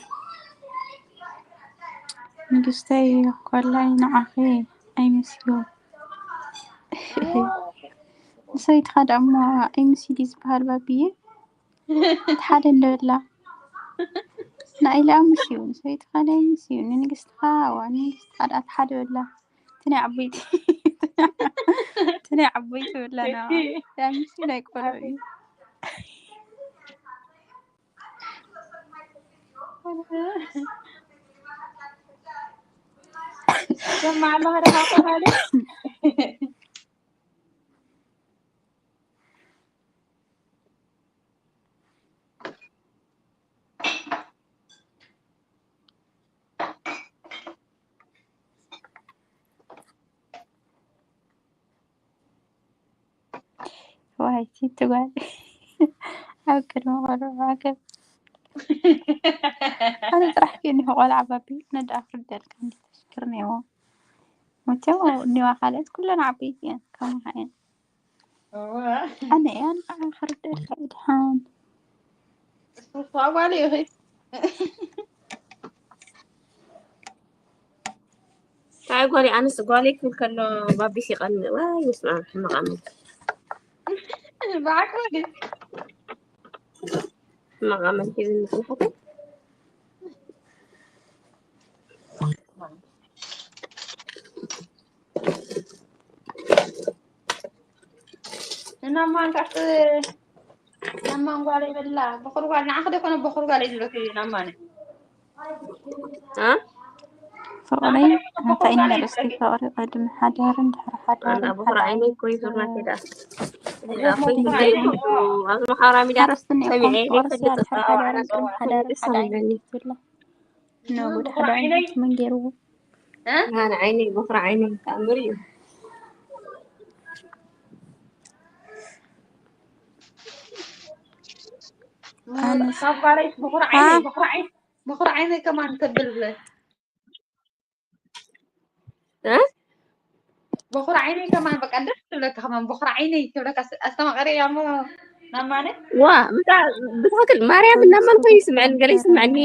ንግስተይ ኮላይ ንዓኺ ኣይምስዩ። ንሰበይትኻ ደሞ ኤምሲ ድዩ ዝበሃል ባብዬ? እቲ ሓደ እንዶ በላ። ንኣይ ለኣምስ እዩ፣ ንሰበይትኻ ለኣምስ እዩ፣ ንንግስትኻ፣ ዋ፣ ንንግስትኻ ደኣ እቲ ሓደ በላ። እቲ ናይ ዓበይቲ፣ እቲ ናይ ዓበይቲ በላ፣ ና። እቲ ለኣምስ እዩ፣ ናይ ቆልዑ እዩ። ሰማዕ ኣለኻ ደኻ ቆልዓ? ዋይ፣ ሲቲ ጓል ኣብ ቅድሚ ቆልዑ ዓገብ። ኣነ ጥራሕ እየ እኒሆ ቆልዓ ባቢ፣ ነዳ ኣፍርደልካ እንዲ ተሽክር ነይዎ። መቸም እኒዋ ካልኦት ኩለን ዓበይቲ እየን፣ ከማኻ እየን። ኣነ እያ ንዓኻ ክርደልካ እየ ድሓን። እሱ እኮ ጓል እዩ። ኣይ ጓለይ፣ ኣነስ ጓለይ ክብል ከሎ ባቢስ ይቐንእ። ዋይ፣ ምስማ ሕማቕ ኣመል። ብዓቅሊ ድዩ? ሕማቕ ኣመል ሒዝኒ ጽንሐት። እናማን ካስ እናማን ጓል ይበላ። በኹር ጓል ንዓኽ ደኮነ በኹር ጓል ይብለክ እናማን። እ? ፍቕሪ እንታይ እዩ ኣርእስቲ? ፍቕሪ ቅድሚ ሓዳርን ድሕሪ ሓዳርን ኣና በኹር ሓደ ዓይነይ ዓይነት እኮ ይፈርማት ሄዳ። ኣብ ማሕበራዊ ሚድያ ኣርእስቲ እኒኦ ሰሚዐ እኮ ፍቕርስ እያ ዘይፈልጥ ድሕሪ ሓዳርን ቅድሚ ሓዳርን ሓደ ዓይነት እዩ ዝብላ። ኖ፣ ጉድ በኹር ሓዳር ዓይነይ። መን ገይርዎ? እ? ኣነ ዓይነይ፣ በኹር ዓይነይ ተኣምር እዩ። ኣነስ ካብ ጓለይ በኹር ዓይነይ፣ በኹር ዓይነይ፣ በኹር ዓይነይ ከማን ተብል ብለ። እ? በኹር ዓይነይ ከማን በቃ ደስ ትብለካ፣ ከማን በኹር ዓይነይ ትብለካ። ኣስ-፣ ኣስተማቐሪ እያ እሞ ናብ ማነ? ዋ፣ ብታ-፣ ብትኽክል ማርያም እናመን ኮይኑ ይስምዐኒ፣ ገለ ይስምዐኒ።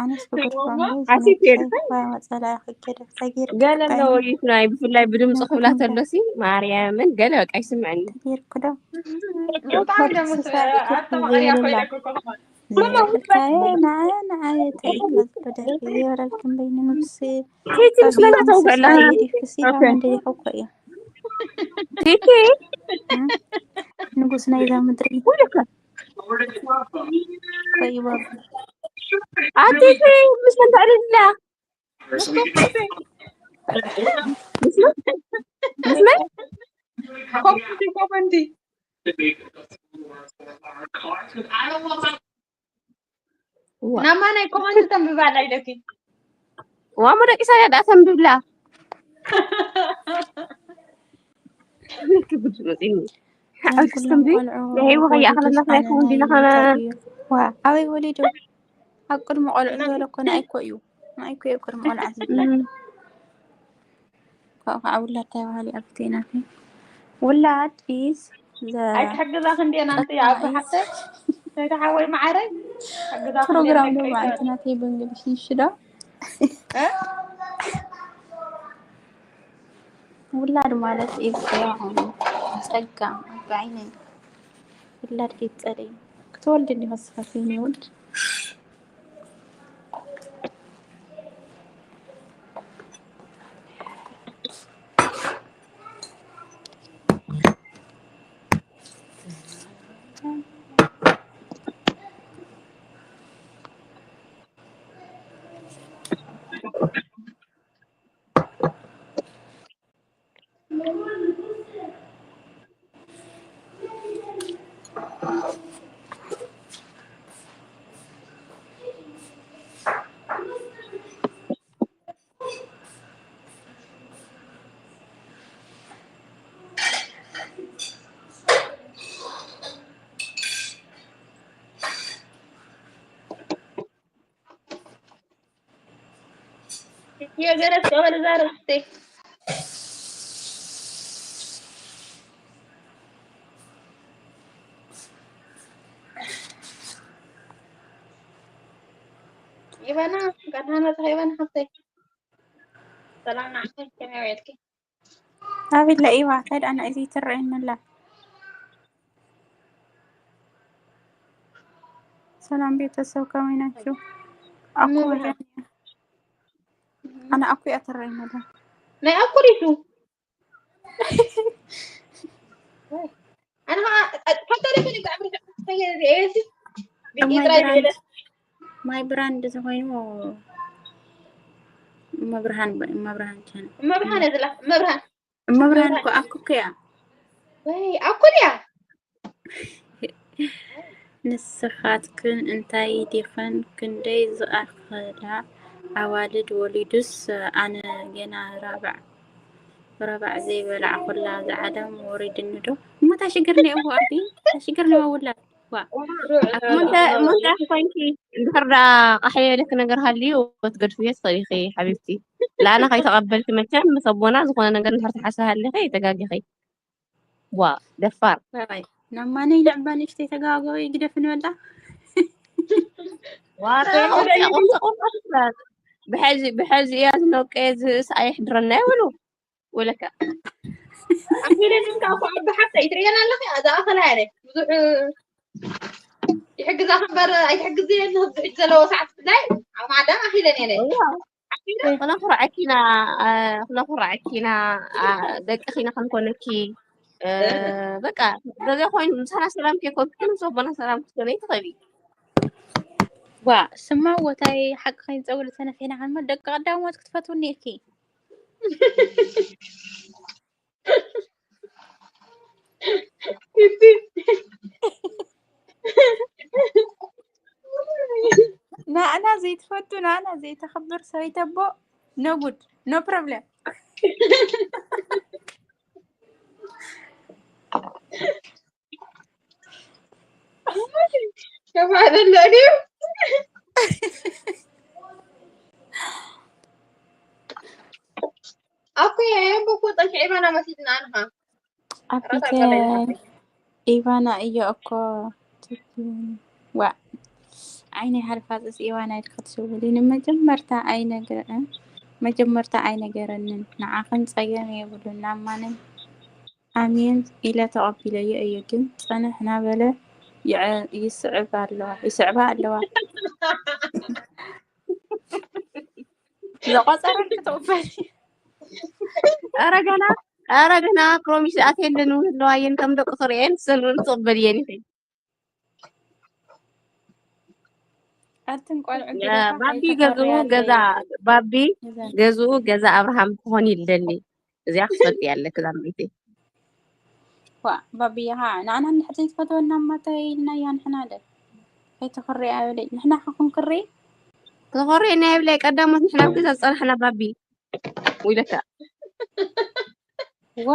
ኣነስ ብጉርፋን ሓሲት እየ ድኸ? ጸላኢ ክገደፍ ተጌርካ ገለ ኣለዎ ይስናይ፣ ብፍላይ ብድምፂ ክብላ ተሎሲ ማርያምን ገለ በቃ ይስምዐኒ። ተጌርኩ ዶ? ብጣዕሚ ደስ ኣስተማቐሪ እያ ኮይና እኮ ከማን። ንዓየ ንዓየ ተይካ ዝብሎ ደርፊ ዘይበለልክን በይኑ ንጉስ ቲቲ ምስ መን ተውግዕ ኣለና? ገዲፍክሲ ኢላ መን ደሊኹ እኮ እዩ። ቲቲ ንጉስ ናይዛ ምድሪ። ኣቲቲ ምስ መን ተዕልላ? ምስመን? ኮመንቲ፣ ኮመንቲ። ናማ ናይ ኮመንቲ ተንብባ ኣላ ኢለኪ። ዋሞ ደቂ ሰብያ ደኣ ተንብብላ። ክብድ መፂኒ። ሓቂ ስትንቢ ናይ ህይወት ይኣኽለና ፍላይ ክውን ዲና ኸነ። ዋ፣ ኣበይ ወሊዱ? ኣብ ቅድሚ ቆልዑ ዝበለ እኮ ንኣይ እኮ እዩ። ንኣይ እኮ እዩ ኣብ ቅድሚ ቆልዓ ዝብለ። እም። ካብኡ ከዓ ውላድ እንታይ በሃሊ ኣብቲ ናተይ። ውላድ is the ኣይትሕግዛ ክንዴ ናንቲ ቀጥታ ኣብ is ሓተይ። ተይታ ሓወይ መዓረይ። ሕግዛ ክንዴ ፕሮግራም ዶ ተቀይታ። መዓልቲ ናተይ ብእንግሊሽ ይሽዶ? እ? ውላድ ማለት is the ጸጋ፣ በዓይነይ ውላድ ከይትጸልኢ። ክትወልዲ እንዲኻ ስኻትኪ የኔ ውድ። የገረስ ቀበል ዛረስቴ ይበና ጋዳመ ይበና ሓፍተይ ሰላም ናዕተይ ከመይ ውዒልኪ? ኣቤላ ኢዋ፣ እንታይ ደኣ ንዕዚ ትረአየኒ ኣላ? ሰላም ቤተሰብ፣ ከመይ ናችሁ? ኣኩ ወገን፣ ኣነ ኣኩ እያ ትረአየኒ ኣላ። ናይ ኣኩሪቱ ኣነ ኸዓ ፈተሪ ፈሊ ብዕብሪ ተገዚ ኤሲ My ብኢጥራይ brand፣ my brand ዝኾይኑ መብርሃን፣ መብርሃን ቻነል። መብርሃን እያ ዝላ መብርሃን መብርሃን እኮ ኣኩ እኮ እያ። ወይ ኣኩል እያ ንስኻትክን እንታይ ዲኽን ክንደይ ዝኣኸላ ኣዋልድ ወሊዱስ ኣነ ገና ራብዕ ረባዕ ዘይበላዕኹላ ዝዓለም ወሪድኒ ዶ? እሞ ታሽግር ነይዎ ኣቢ ታሽግር ነይዎ ውላድ ዋ እሞ እንታይ እሞ እንታይ ኮንኪ እንድሕር ደኣ ቃሕየለኪ ነገር ሃልዩ ክትገድፍዮ ትኽእሊ ኢኺ ሓቢብቲ። ላና ከይተቐበልኪ መቸም ምስ ኣቦና ዝኾነ ነገር እንድሕር ትሓስቢ ሃሊኺ ተጋጊኺ። ዋ ደፋር። ሰብኣይ ናብ ማነይ ንዕባ ንእሽተይ ተጋግኦ ይግደፍ ንበላ ዋ ተይ ቁርሲ ቁርሲ ቁርሲ ትበሃል። ብሐዚ ብሐዚ እያ ዝነቀየ ዝእስ ኣየሕድረና ይብሉ። ወለካ ኣንቢለንን ካብ ብሓፍታ ይትርእየን ኣለኺ ኣዛ ኣኸላ ያለ ብዙሕ ይሕግዛ እምበር ኣይትሕግዝየን ህብዚ ሕጂ ዘለዎ ሰዓት ብላይ ኣብ ማዕዳም ኣኺለን እየ ክነኹርዐኪና ክነኹርዐኪና ደቂ ኺና ክንኮነኪ በቃ ገዛ ኮይኑ ምሳና ሰላም ከይኮንኪ ምስ ኣቦና ሰላም ክትኮነ ይትኽእሊ ዋ ስማ ወታይ ሓቂ ከይንፀውል ተነፊሕና ከንሞ ደቂ ቀዳሞት ክትፈትውኒ ኢልኪ ንኣና ዘይትፈቱ ንኣና ዘይተኽብር ሰበይተቦ no good no problem ከማደለ ድዩ ኣኩ የምቦ እኮ ጠንኪ ዒባና መሲልና ኣንኻ ኣቢተ ኢቫና እዮ እኮ ዋ ዓይነይ ሓልፋፅስ ኢዋና ኢልካ ትስውሊ ንመጀመርታ ኣይነገ መጀመርታ ኣይነገረንን ንዓኽን ፀገም የብሉን ናብ ማንም ኣሜን ኢለ ተቐቢለዮ እየ ግን ፅንሕ ናበለ ይስዕብ ኣለዋ ይስዕባ ኣለዋ ዝቆፀረን ክትቕበል ኧረ ገና ኧረ ገና ፕሮሚስ ኣትየለን እውን ኣለዋ እየን ከም ደቂ ክርእየን ሰን እውን ትቕበል እየን ኢኺ ኣትን ቆልዑ ባቢ ገዝኡ ገዛ ባቢ ገዝኡ ገዛ ኣብርሃም ክኾን ይደሊ እዚኣ ክትፈልጥ ያለክ ዛምቤቴ ዋ ባብያ ኸዓ ንዓና እንድሕር ዘይትፈትወና እማ እንታይ ኢልናያ ንሕና ደ ከይትኽሪ ኣይበለይ ንሕና ኸ ክንክሪ ክትኾሪ ናይ ብላይ ቀዳሞት ንሕና ኣብ ገዛ ዝፀናሕና ባቢ ውይለካ ወ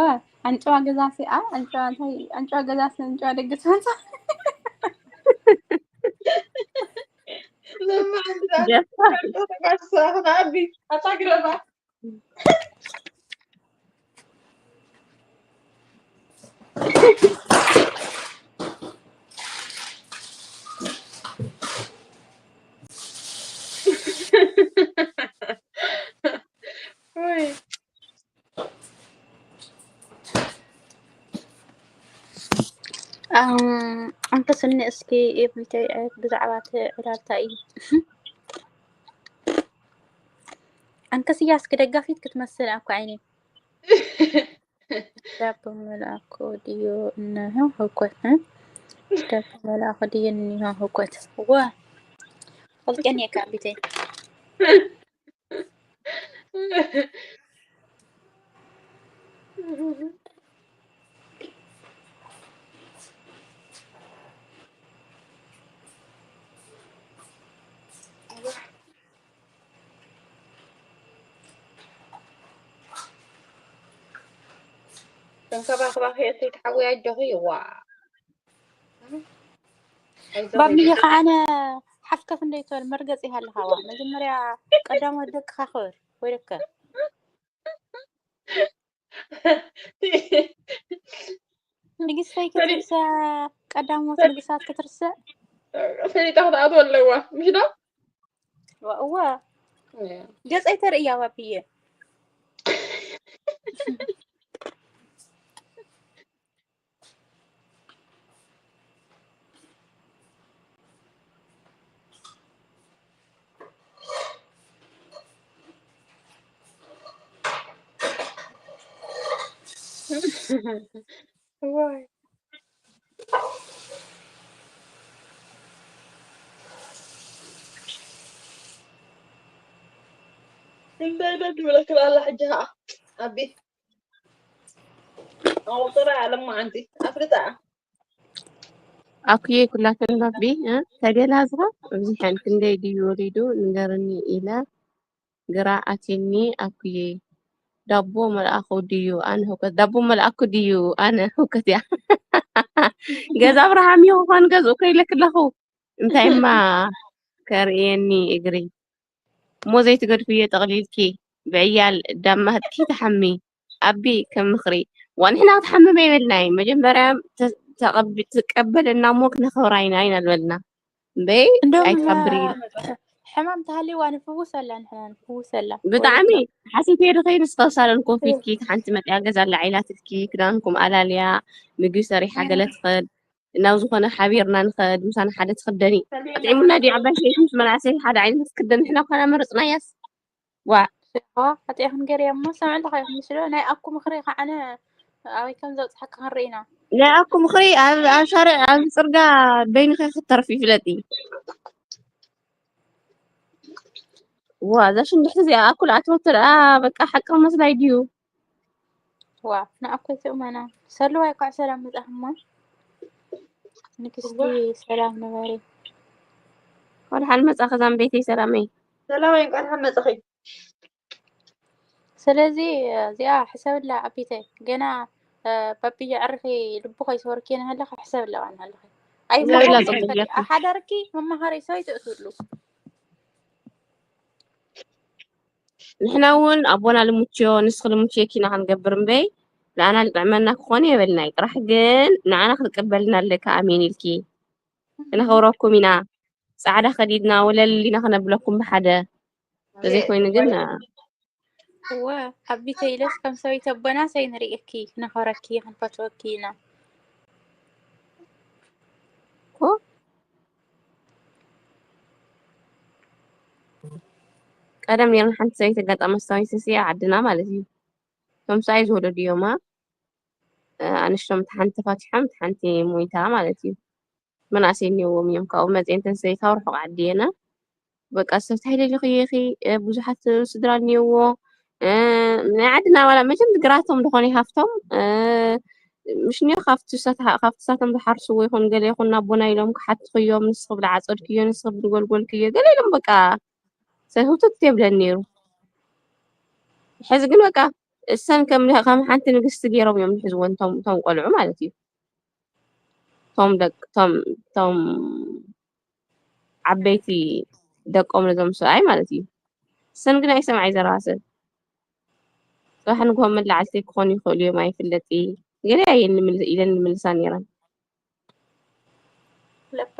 ኣንጭዋ ገዛ ሲ ኣ ኣንጭዋ እንታይ ኣንጭዋ ገዛ ሲ ኣንጭዋ ደገ ትመፃ ኣቢ ኣታ ግረባ ኣንክስኒ እስኪ ኤፍቢተይ ብዛዕባ እቲ ዕላልታ እዩ ኣንክስያ እስኪ ደጋፊት ክትመስል ኣኳ ዓይኒ ዳቦ መልኣኮ ድዮ እነሆ ህኮት ዳቦ መልኣኮ ድዮ እኒሆ ህኮት ወ ፈልጤን እየ ካብ ቤተይ ተንከባኽባኺ እተይ ትሓውያ ኣጆኺ ዋ ባብልየ ከዓነ ሓፍከፍ እንደይትበል መርገፂ ሃለኻዋ መጀመርያ ቀዳሞት ደቅኻ ክብር ወይ ደከ ንግስተይ ክትርሰ ቀዳሞት ንግሳት ክትርሰ ፈሊጣ ክትኣትወ ኣለዋ ምሽ ዶ እወ ገፀይ ተርእያ ባብየ ዋይ። እንታይ በል ትብለክን ኣላ ሕጂ ኸዓ? ኣቢ። ኣወ ጥራይ ኣለማ ኣንቲ። ኣፍልጣ። ኣኩየ ኩላተን ባቢ፣ እ? ተገላዝኻ ኣብዚሐን ክንደይ ድዩ ወሪዱ ንገርኒ ኢለ ግራ ኣትየኒ ኣኩየ። ዳቦ መልኣኹ ድዩ ኣነ ህውከት? ዳቦ መልኣኩ ድዩ ኣነ ህውከት እያ። ገዛ ኣብርሃም እዩ ክኾን ገዝኡ ከይለክለኹ። እንታይማ ከርእየኒ እግሪ። እሞ ዘይትገድፍዮ ጠቕሊልኪ ብዕያል ዳማትኪ ትሓሚ። ኣቢ ከም ምኽሪ። ዋ ንሕና ክትሓምም ኣይበልናይ። መጀመርያ ተ-፣ ተቐብ-፣ ትቀበለና እሞ ክነኽብራ ኢና ኢና ዝበልና። እምበይ እንዶም፣ ኣይትሓብሪ። ሕማም ተሃልይዋ ንፍውስ ኣላ፣ ንሕና ንፍውስ ኣላ። ብጣዕሚ ወሪድና። ሓሲተ ዶ ከይንስ ካብ ሳሎን ኮፍ ኢልኪ፣ ሓንቲ መጥያ ገዛ ኣላ ዒላትልኪ፣ ክዳንኩም ኣላልያ፣ ምግቢ ሰሪሓ ገለ ትኸድ፣ ናብ ዝኾነ ሓቢርና ንኸድ፣ ምሳና ሓደ ትኽደኒ። ኣጥዒሙና ድዩ ዓባይ ሰበይቲ ምስ መናእሰይ ሓደ ዓይነት ክትክደን? ንሕና እኳ መረጽናያስ። ዋ። ዋ፣ ሓጢኣ ክንገር እያ እሞ፣ ሰምዕ ኣለኻ ይኹን ምስሎ፣ ናይ ኣኩ ምኽሪ ከዓነ ኣበይ ከም ዘብጽሓካ ክንርኢ ኢና። ናይ ኣኩ ምኽሪ ኣብ፣ ኣብ ሻርዕ፣ ኣብ ጽርጋ በይንኺ ክትተርፊ ፍለጢ። ዋ፣ እዛ ሽንድሕቲ እዚኣ ኣኩል ኣትወቶ ደኣ በቃ ሓቂ መስላይ ድዩ? ዋ፣ ንኣኮ ይትእመና። ሰሉዋይ፣ እንኳዕ ሰላም መጻኹማ። ንግስቲ፣ ሰላም ንበሪ። እንኳዕ ደሓን መጻኺ ዛምቤተይ ሰላመይ። ሰላመይ፣ እንኳዕ ደሓን መጻኺ። ስለዚ እዚኣ ሕሰብላ ኣቢተይ። ገና፣ እ፣ በብየ ዕርኺ ልቡ ከይሰወርኪ ንሃለኺ ሕሰብላ ዋና ሃለኺ። ኣይ፣ ሰብላ መሓሪ ጽቡቅ ሰበይቲ፣ ገርኪ። ሓዳርኪ መመሃሪ ሰበይቲ እትብሉ። ንሕና እውን ኣቦና ልሙችዮ፣ ንስኺ ልሙችዮ ኪና ክንገብር እምበይ፣ ንኣና ልጥዕመና ክኾነ የበልናይ። ጥራሕ ግን ንኣና ክትቅበልና ኣለካ፣ ኣሜን ኢልኪ። ክነኽብረኩም ኢና። ጻዕዳ ከዲድና፣ ወለል ኢልና ክነብለኩም ብሓደ። ተዘይኮይኑ ግን፣ እወ፣ ኣቢተይ ኢለስ ከም ሰበይቲ ኣቦና ሰይንርእየኪ፣ ክነኽብረኪ፣ ክንፈትወኪ ኢና። እኮ። ቀደም ነይረን ሓንቲ ሰበይቲ ኣጋጣሚ ኣስታዊሰ ሲ ኣብ ዓድና ማለት እዩ። እቶም ሰብኣይ ዝወለዱ እዮማ፣ እ፣ ኣንሽቶም፣ እቲ ሓንቲ ተፋቲሖም፣ እቲ ሓንቲ ሞይታ ማለት እዩ። መናእሰይ እኒኦዎም እዮም። ካብኡ መፅኤን ተን ሰበይቲ ኣብ ርሑቕ ዓዲ እየን። በቃ፣ ሰብ እንታይ ደሊኺ ኢኺ? እ፣ ብዙሓት ስድራ እኒኦዎ። እ፣ ናይ ዓድና ዋላ መቸም ግራቶም ዝኾነ ሃፍቶም፣ እ፣ ምሽ እኒኦ ካብቲ ሳት-፣ ካብቲ ሳቶም ዝሓርስዎ ይኹን ገለ ይኹን ናቦና ኢሎም ክሓትኽዮም፣ ንስኺ ብልዓፀድክዮ፣ ንስኺ ብዝጎልጎልክዮ፣ ገለ ኢሎም በቃ ሰብ ህውትት የብለን ነይሩ። ሕዚ ግን በቃ እሰን ከም፣ ከም ሓንቲ ንግስቲ ገይሮም እዮም ዝሕዝወን እቶም፣ እቶም ቆልዑ ማለት እዩ። እቶም ደቅ-፣ እቶም፣ እቶም ዓበይቲ ደቆም ነዞም ሰብኣይ ማለት እዩ። እሰን ግን ኣይሰምዓ እዩ ዘረባ ሰብ። ጽባሕ ንግሆ መላዕልቲ ክኾኑ ይኽእሉ እዮም፣ ኣይፍለጥ እዩ። ገለ እየን ንምል-፣ ኢለን ንምልሳ ነይረን። ለባ።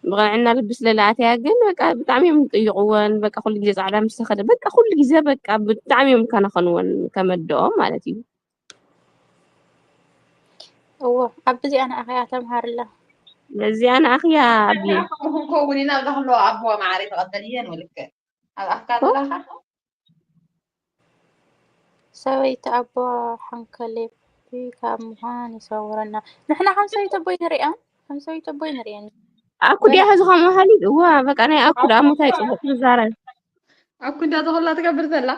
ብቕንዕና ልቢ ስለ ለኣተያ ግን በቃ ብጣዕሚ እዮም ዝጥይቕወን። በቃ ኩሉ ግዜ ጻዕዳ ምስ ተኸደ፣ በቃ ኩሉ ግዜ በቃ ብጣዕሚ እዮም ዝከናኸንወን ከም ኣደኦም ማለት እዩ። እዎ፣ ኣብ እዚኣ ንኣኽያ ተምሃርላ። በዚኣ ንኣኽያ ኣብ ከምኡ ክንከውን ኢና፣ እዛ ኩሎ ኣቦ መዓረይ ተቐበልየን ወልከ። ኣብ ኣፍካ እኮ ዘለኻ? ሰበይቲ ኣቦ ሓንከሌብ ካብ ምዃን ይሰውረና። ንሕና ከም ሰበይቲ ኣቦ ይንሪኣን፣ ከም ሰበይቲ ኣቦ ይንሪኣን። ኣኩ ድያ ሕዚ ከምኡ ሃሊት? እዋ፣ በቃ ናይ ኣኩ ደኣ ምታይ ጽቡቕ ትዛረብ። ኣኩ እንዳ ተኸላ ትገብር ዘላ።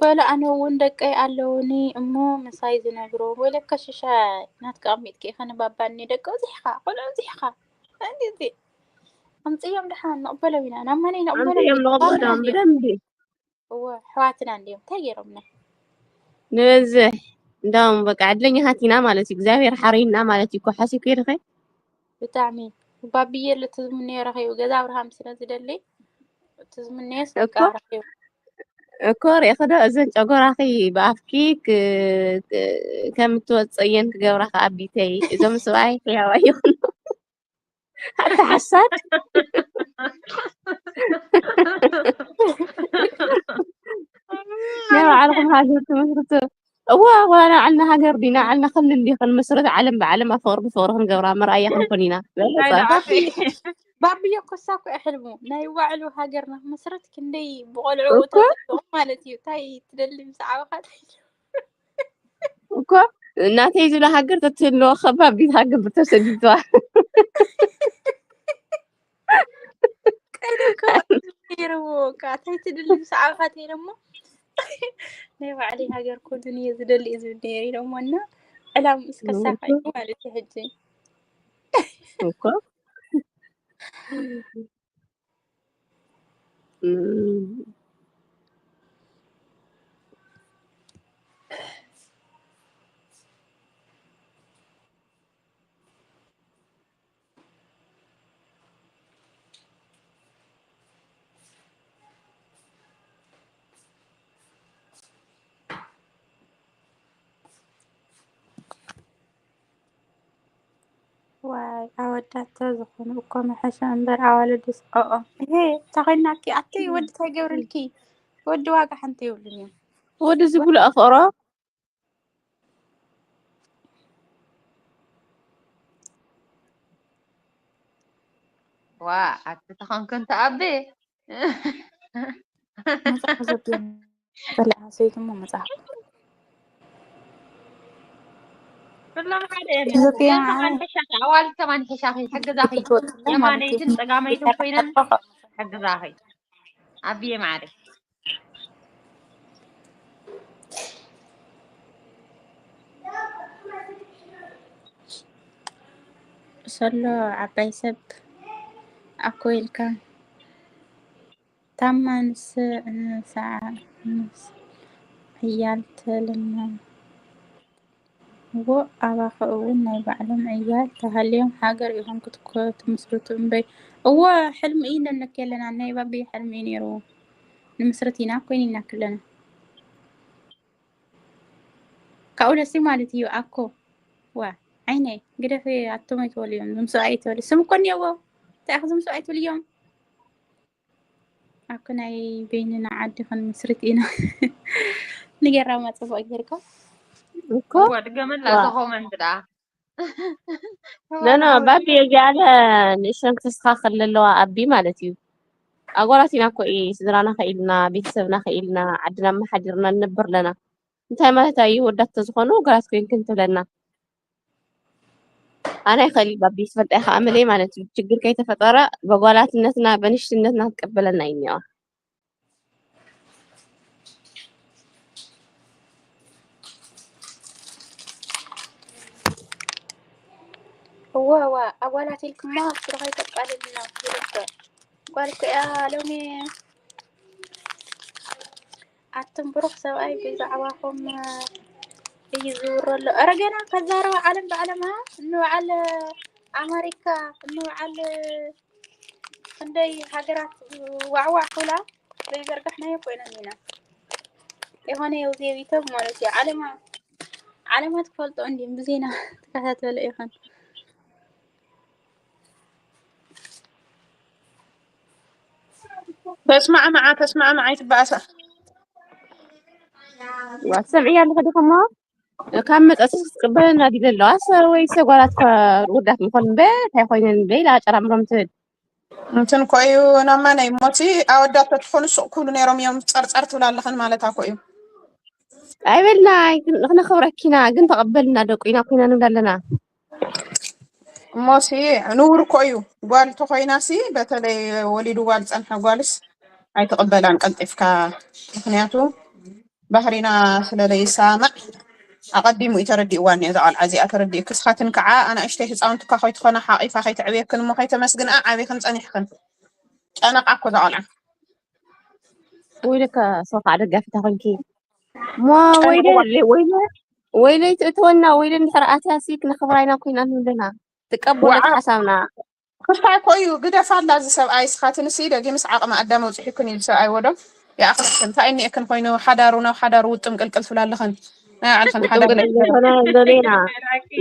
በሉ፣ ኣነ እውን ደቀይ ኣለውኒ እሞ ምሳይ ዝነብሩ። ወይለከ ሽሻይ፣ ናትካ ኣቕሚጥኪ ኢኸ ንባባ እኒ ደቂ ኣብዚሕኻ፣ ቆልዑ ኣብዚሕኻ። እንዲ፣ እንዲ። ኣምፅዮም ደሓን፣ ንቕበሎም ኢና። ናብ መን ንቕበሎም? ኣምፅዮም ንቕበሎም ብደንቢ። እወ፣ ኣሕዋትና እንድዮም። እንታይ ገይሮምና? ንበዝሕ። እንዳውም በቃ ዕድለኛታት ኢና ማለት እዩ። እግዚኣብሔር ሓሪና ማለት እዩ እኮ። ሓሲብኪ ዲኺ? ብጣዕሚ። ባብዬ ኣሎ፣ ትዝምነዮ ረኺቡ። ገዛ ኣብርሃም ስለ ዝደሊ፣ ትዝምነዮስ በቃ እኮ። ረኺቡ። እኮ ርኢኺ ዶ? እዘን ጨጎራኺ ብኣፍኪ ክ-፣ ክ-፣ ከም እትወፅእየን ክገብራኺ ኣቢተይ። እዞም ሰብኣይ ሕያዋይ ይኹኑ። ኣታ ሓሳድ። ናይ ባዕልኹም ሃገር ትመስርቱ። እዋ፣ እዋ፣ ንባዕልና ሃገር ዲና፣ ንባዕልና ክልል ዲ ክንመስርት፣ ዓለም ብዓለም ኣብ ፍቕሪ ብፍቕሪ ክንገብራ መርኣያ ክንኮን ኢና። ባቢ፣ ባብዮ ኮሳ እኮ እዩ ሕልሙ። ናይ ባዕሉ ሃገር ንክመስርት ክንደይ ብቆልዑ እኮ። ተጠቅሙ ማለት እዩ። እንታይ ትደሊ ምስ ዓበኻ? እኮ ናተይ ዝብላ ሃገር ተትህልዎ ከባቢት ሃገር ብተሰዲድዋ። ቀይሩ እኮ ነይርዎ እኮ እንታይ ትደሊ ብሰዓብካ ተይለሞ ናይ ባዕለይ ሃገር ኩሉን እየ ዝደሊ እዩ ዝብል ነይሩ ኢሎሞ እና ዕላም እስከሳካ እዩ ማለት እዩ ሕጂ እኮ እም፣ ዋይ ኣወዳት ተዝኾኑ እኮ ምሐሸ እምበር ኣዋልድስ ኦኦ እሄ ተኾይናኪ ኣቲ ወዲ ታይ ገብርልኪ ወዲ ዋጋ ሓንቲ የብሉን እዮም ወዲ ዝጉልኦ ፍቕሮ ዋ ኣቲ ተኾንክን ተኣቤ መጽሓፍ ዘቢኦም በልዓ ሰይትሞ መጽሓፍ ኩሎም ሓደ እዮም ኢትዮጵያ ግን ከማን ሕሻኺ ኣዋልድ ከማን ሕሻኺ ይሕግዛኺ የማነይትን ጸጋመይትን ኮይነን ይሕግዛኺ ኣብዬ ማዕረ ሰሎ ዓባይ ሰብ ኣኮ ኢልካ ታማ ንስ ንስዓ ምስ ዕያል ተለመዎ ኣባኸ እውን ናይ ባዕሎም ዕያል ተሃልዮም ሃገር ኢኹም ክትኮ ትምስርቱ እምበይ እወ ሕልሚ እዩ ነነክ የለና ናይ ባቢ ሕልሚ እዩ ነይሩ ንምስርት ኢና ኮይን ኢና ክለና ካብኡ ደሲ ማለት እዩ ኣኮ ዋ ዓይነይ ግደፊ ኣቶም ኣይትበልዮም ዝምስኡ ኣይትበል ስም እኮ እኒአዎ እንታይ ኢኹ ዝምስኡ ኣይትብልዮም ኣኮ ናይ በይንና ዓዲ ክንምስርት ኢና ንጌራማ ፅቡቅ ጌርካ እኮ እወ ድገመላ እዛ ኮመንት ደኣ ኖ ኖ ባቢ እዚኣለ ንእሽተን ክተስተኻኸል ዘለዋ ኣቢ ማለት እዩ ኣጓላት ኢና እኮ እዩ ስድራና ከኢልና ቤተሰብና ከኢልና ዓድና ኣመሓዲርና ንነብር ኣለና እንታይ ማለት እዩ ወዳት ተዝኾኑ ጓላት ኮይንክን ትብለና ኣነ ይኸሊ ባቢ ትፈልጣ ኢኻ ኣመለይ ማለት እዩ ችግር ከይተፈጠረ በጓላትነትና በንሽትነትና ትቀበለና እዩ እኒዋ እወ እወ ኣጓላት ኢልኩማ ስርሖይ ተቃልልና ይልከ ጓል እኮ እያ ሎሚ ኣቱም ብሩኽ ሰብኣይ ብዛዕባኹም እዩ ዝውሮ ኣሎ። ኧረ ገና ከዛረባ ዓለም ብዓለማ እንበዓል ኣመሪካ እንበዓል ክንደይ ሃገራት ዋዕዋዕ ክብላ ዘይዘርጋሕናዮ ኮይነን ኢና። የኾነ የውዜቢቶም ማለት እዩ ዓለማ ዓለማ ትፈልጦ እንዲም ብዜና ተከታተለ ይኾን ተስማዕምዓ ተስማዕምዓ ኣይትበኣሳ ዋ ትሰምዕያ ኣለኸ ዲኹሞ ካብ መፀስ ክትቅበለና ዲለ ኣለዋ ሰ ወይ ሰ ጓላት ውዳት ምኾን በ እንታይ ኮይነን በ ኢላ ጨራምሮም ትብል እንትን ኮዩ ናማ ናይ ሞቲ ኣወዳት ተትኾኑ ሱቕ ክብሉ ነይሮም እዮም ጸርጸር ትብላ ኣለኽን ማለት ኣኮ እዩ ኣይበልና ክነኽብረኪና ግን ተቐበልና ደቁ ኢና ኮይና ንብል ኣለና እሞሲ ንውር እኮ እዩ ጓል ተኾይናሲ በተለይ ወሊዱ ጓል ጸንሐ ጓልስ ኣይትቕበላን ቀልጢፍካ ምክንያቱ ባህሪና ስለለይሰማማዕ ኣቐዲሙ እዩ ተረዲእዋ እኒኦ እዛ ቆልዓ እዚኣ ተረዲእኪ እስኻትን ከዓ ኣናእሽተይ ህፃውንቲ እኳ ከይትኾና ሓቒፋ ከይተዕብየክን እሞ ከይተመስግንኣ ዓብኽን ፀኒሕኽን ጨነቓ እኮ እዛ ቆልዓ ወይለካ ሰው ከዓ ደጋፊታ ኮንኪ እሞ ወይለ ወይለ ወይለ ትእትወና ወይለ እንድሕር ኣትያሲ ክነኽብራ ኢና ኮይና ንብለና ትቀበሎ ሓሳብና ክስታይ ኮዩ ግደፋ ኣላ እዚ ሰብኣይ ስኻትንሲ ደጊምስ ዓቕሚ ኣዳም ኣውፂሑክን ኢሉ ሰብኣይ ወዶ ይኣኽለክን እንታይ እኒኤክን ኮይኑ ሓዳሩ ናብ ሓዳሩ ውጥም ቅልቅል ትብላ ኣለኽን ናይ ባዕልኽን ሓዳር ዘይኮነ ንደሌና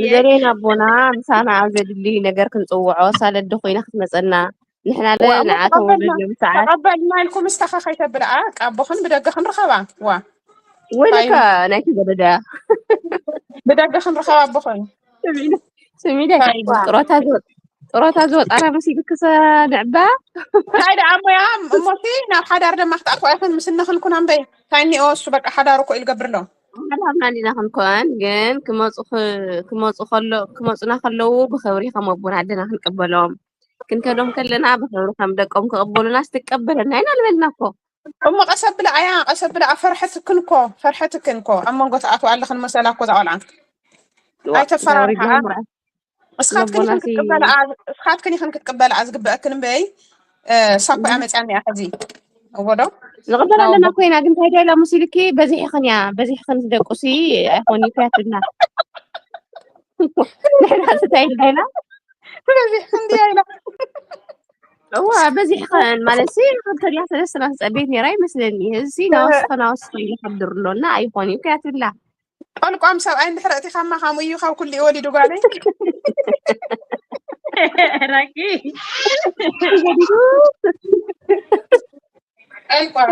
ንደሌና ኣቦና ምሳና ኣብ ዘድሊ ነገር ክንፅውዖ ሳለዲ ኮይና ክትመፀና ንሕና ለ ንዓቶም ወለድና ምሳዓት ተቐበልና ኢልኩም ምስተኻ ከይተብልኣ ኣቦኽን ብደገኽን ርኸባ ዋ ወይለካ ናይቲ ገደዳ ብደገኽን ርኸባ ኣቦኽን ስሚደ ጥሮታ ዝወጣና መሲልክሰ ንዕባ እንታይ ደኣ ሞያ እሞሲ ናብ ሓዳር ደማ ክትኣትዋ ኢኽን ምስነኽን ኩና እምበይ እንታይ እኒኦ እሱ በቃ ሓዳሩ እኮ ኢሉ ገብር ኣሎ ሓላፍና እንዲና ክንኮን፣ ግን ክመፁ ክ- ክመፁ ከሎ ክመፁና ከለዉ ብኽብሪ ከም ኣቦና ኣደና ክንቀበሎም፣ ክንከዶም ከለና ብኽብሪ ከም ደቆም ክቕበሉናስ ትቀበለና ኢና ዝበልና እኮ። እሞ ቀስ ኣብላ ኣያ፣ ቀስ ኣብላ። ፈርሐትክን እኮ፣ ፈርሐትክን እኮ ኣብ መንጎ ትኣትዋ ኣለኽን መሰላ እኮ እዛ ቆልዓ። ዋ፣ ኣይተፈራርሓ። ነውሪ ዲኹም ርኣይ። እስኻትክን ኢኽን ነቦናሲ ክትቅበልኣ፣ እስኻትክን ኢኽን ክትቅበልኣ ዝግበአክን እምበይ፣ እ፣ ሳኮ እያ መፅያኒ እያ። ሕዚ እዎ ዶ? ንቕበል ኣለና ኮይና፣ ግን እንታይ ዶ ኢላ ሙሲልኪ በዚሕኽን እያ፣ በዚሕኽን ደቁሲ ኣይኾን እዩ እኮ እያ ትብልና። ንሕና እንታይ ኢልና ኢላ? በዚሕኽን ድያ ኢላ? እዋ በዚሕኽን ማለት ሲ፣ ክልተ ድያ ሰለስተ ናት ፀቤት ነይራ ይመስለኒ። እዚ ሲ ናወስኸ ናወስኸ ኢሉ ከብድር ኣሎ እና ኣይኾን እዩ እኮ እያ ትብላ። ጠልቋም ሰብኣይ እንድሕር ኣእቲኻማ፣ ከምኡ እዩ ካብ ኩሉ እዩ ወሊዱ ጓለይ። ራኪ። ጠልቋም።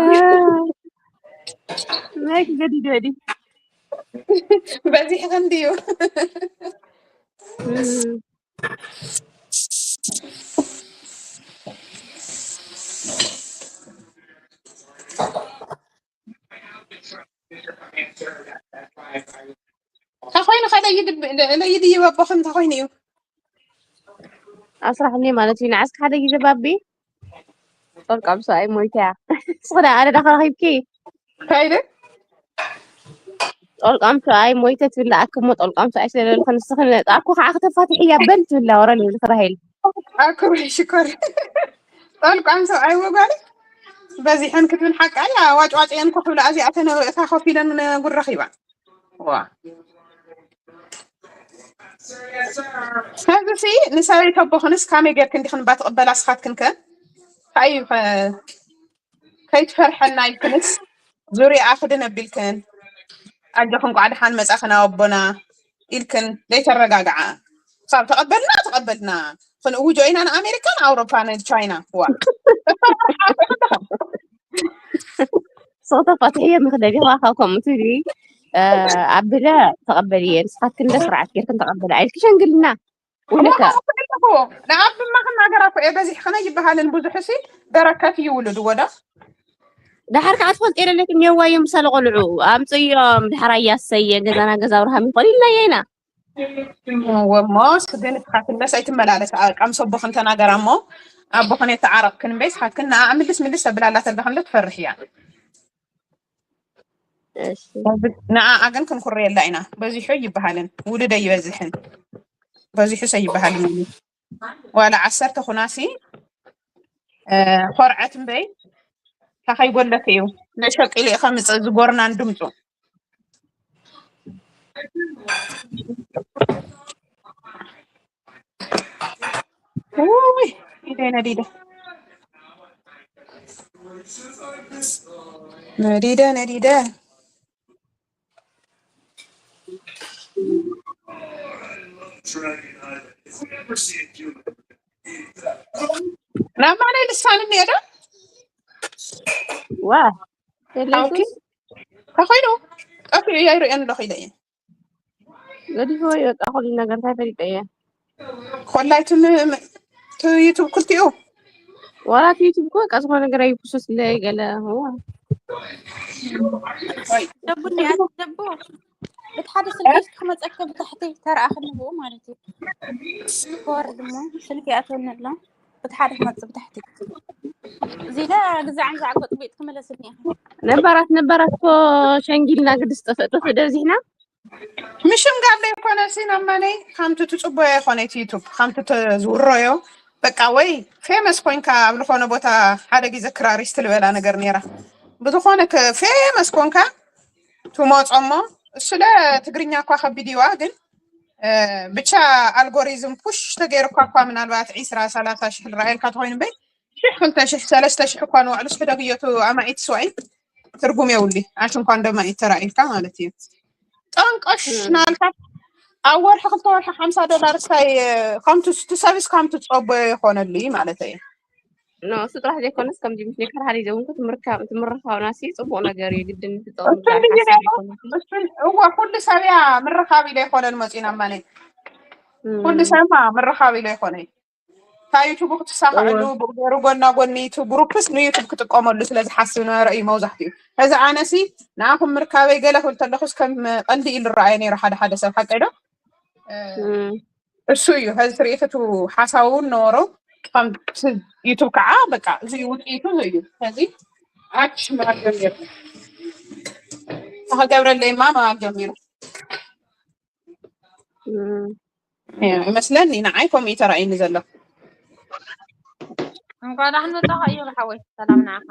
ናይ ገዲድ ወዲድ። በዚሕኽን ድዩ? እም። እንተኾይኑ ከ ለይድ-፣ ለይድይብ ኣቦኽን እንተኾይኑ እዩ። ኣስራሕኒ ማለት እዩ። ንዓስኪ ሓደ ግዜ ባቢ ጦልቃም ሰብኣይ ሞይታ እያ። ንስኺ ደኣ ኣነ ዳኻ ረኺብኪ? እንታይ ኢለ? ጦልቃም ሰብኣይ ሞይተ ትብላ ኣክሞ ጦልቃም ሰብኣይ ስለለልኸ ንስኺ ነጣ ኣኮ ከዓ ከተፋትሕያ በል ትብላ ወረ ልብል ራሄል። ኣኩሪ ሽኮር። ጠልቋም ሰብኣይ ወጓለ በዚሐን ክትብል ሓቃ እያ። ዋጭዋጭ እየን ኮፍ ብላ እዚኣተን እታ ኮፍ ኢለን ጉድ ረኺባ። ዋ። ሕዚ ሲ ንሰበይቲ ኣቦኽንስ ካመይ ጌርክን ዲኽን እባ ትቕበላ? ስኻትክን ከ እንታይ እዩ ከ ከይትፈርሐና ኢልክንስ ዙርያኣ ክድን ኣቢልክን ኣጆኽን እንቋዕ ደሓን መጻኽን ኣቦና ኢልክን ዘይተረጋግዓ? ካብ ተቐበልና ተቐበልና፣ ክንእውጆ ኢና ንኣሜሪካ ንኣውሮፓ ንቻይና። ዋ። ተፈርሓ። ሶቶ ፈትሕዮ ምኽደዲ ኸዓ ካብ ከምኡ ትብሊ፣ እ፣ ኣቢለ ተቐበልየ። ንስኻትክን እንደ ስርዓት ጌርክን ተቐበላ ኢልኪ ሸንግልና። ውልከ። ንኣብ ድማ ክናገራ እኮ እየ በዚሕኽን ኣይበሃልን። ብዙሕ ሲ በረከት እዩ ውሉድ ወዳ። ደሓር ከዓ ትፈልጥ የለለክ እኒአዋ እዮም ምሳለ ቆልዑ ኣምፅእዮም ድሓር ኣያሰየ ገዛና ገዛ ኣብርሃም ይኾን ኢልናዮ ኢና። ወሞ ስግን ስኻትክን ደስ ኣይትመላለስ። ቃምሶ ኣቦኽን ተናገራ እሞ ኣቦኽን የተዓረቕክን እምበይ ስኻትክን ንኣ ምልስ ምልስ ተብላላ ተለኽን ትፈርሕ እያ። እሺ። ንኣኣ ግን ክንኩርየላ ኢና። በዚሑ ይበሃልን ውሉድ ኣይበዝሕን። በዚሑ ሰ ይበሃልን ውሉድ ዋላ ዓሰርተ ኩናሲ እ፣ ኮርዐት እምበይ ካኸይጎለክ እዩ። ንሸቂሉ እዩ ከምፅእ ዝጎርናን ድምፁ። ውይ፣ ነዲደ ነዲደ። ነዲደ ነዲደ። ናብ ማነይ ልሳን እኒኦ ዶ? ዋ ሓውኪ ተኾይኑ ጠፊኡ እያ ይርእየን ኣለኹ ኢለ እየ። ገዲፎ ይወጣ ኩሉ ነገር እንታይ ፈሊጠ እየ። ኮላይ ቱ ዩቱብ ክልቲኡ ዋላ እቲ ዩቱብ እኮ በቃ ዝኾነ ነገር ኣይብኩሶ ስለ ገለ እዋ። ደቡ እንዲ ኣቲ ደቡ ብቲ ሓደ ስልኪ ክመፀከ ብታሕቲ ተረኣኽኒ ብኡ ማለት እዩ። ክወርድ እሞ ስልኪ ይኣትወኒ ኣሎ። ብቲ ሓደ ክመፅእ ብታሕቲ እዚ ለ ግዛዕን ዛዕጎ ጥቢጥ ክመለስኒ ኢኻ። ነባራት ነባራት እኮ ሸንጊልና ግድስ ጥፍእ ጥፍእ ደብዚሕና። ምሽምጋል ዘይኮነ ሲ ናማነይ ከምቲ ትፅቦዮ ኣይኮነ እቲ ዩቱብ ከምቲ ተዝውረዮ በቃ ወይ ፌመስ ኮይንካ ኣብ ዝኾነ ቦታ ሓደ ግዜ ክራሪስ ትልበላ ነገር ነይራ። ብዝኾነ ከ ፌመስ ኮንካ ትመፆ እሞ እሱለ ትግርኛ እኳ ከቢድ ይዋ ግን እ፣ ብቻ ኣልጎሪዝም ፑሽ ተገይሩ እኳ እኳ ምናልባት ዒስራ ሰላሳ ሽሕ ዝረኣየልካ ተኾይኑ እምበይ ሽሕ ክልተ ሽሕ ሰለስተ ሽሕ እኳ ንባዕሉ ስሕደግዮ እቲ ኣማኢት ስዋኢ ትርጉም የብሉ ኣሽ እንኳ እንደ ማኢት ተራኢልካ ማለት እዩ። ጠንቀሽ ናልካ ኣብ ወርሒ ክልተ ወርሒ ሓምሳ ዶላር እስካይ ከምቱ ትሰብስ ከምቱ ትፀቦ ይኾነሉ ማለት እዩ። ኖ እሱ ጥራሕ ዘይኮነስ ከምዚ ምስ ኔከር ሓደ ይዘውንኩ ትምርካብ ትምርካብና ሲ ፅቡቅ ነገር እዩ ግድን ትፀወት እሱን ብዬ እሱን እዋ ኩሉ ሰብ እያ ምርኻብ ኢለ ኣይኮነን መፂና ማነ ኩሉ ሰማ ምርኻብ ኢለ ኣይኮነ ካብ ዩቱብ ክትሳኽዕሉ ብኡ ገይሩ ጎና ጎኒ እቲ ግሩፕስ ንዩቱብ ክጥቀመሉ ስለ ዝሓስብ ነበረ እዩ መብዛሕትኡ። ሕዚ ኣነሲ ንኣኹም ምርካበይ ገለ ክብል ተለኹስ ከም ቀልዲ ኢሉ ረኣየ ነይሩ ሓደ ሓደ ሰብ ሓቀይ ዶ? እም። እሱ እዩ። ሕዚ ትርኢ ክቱ ሓሳቡ እውን ነበሮ። ከም ዩቱብ ከዓ በቃ እዚ እዩ ውፅኢቱ፣ እዚ እዩ። ሕዚ ኣክሽ ምባል ጀሚሩ። ተኸገብረለይማ ምባል ጀሚሩ። እም። ይመስለኒ፣ ንዓይ ከምኡ እዩ ተራእዩኒ ዘሎ። እንኳን ደሓን መጻኻ እዩ ዝሓወይ። ሰላም ንዓኻ።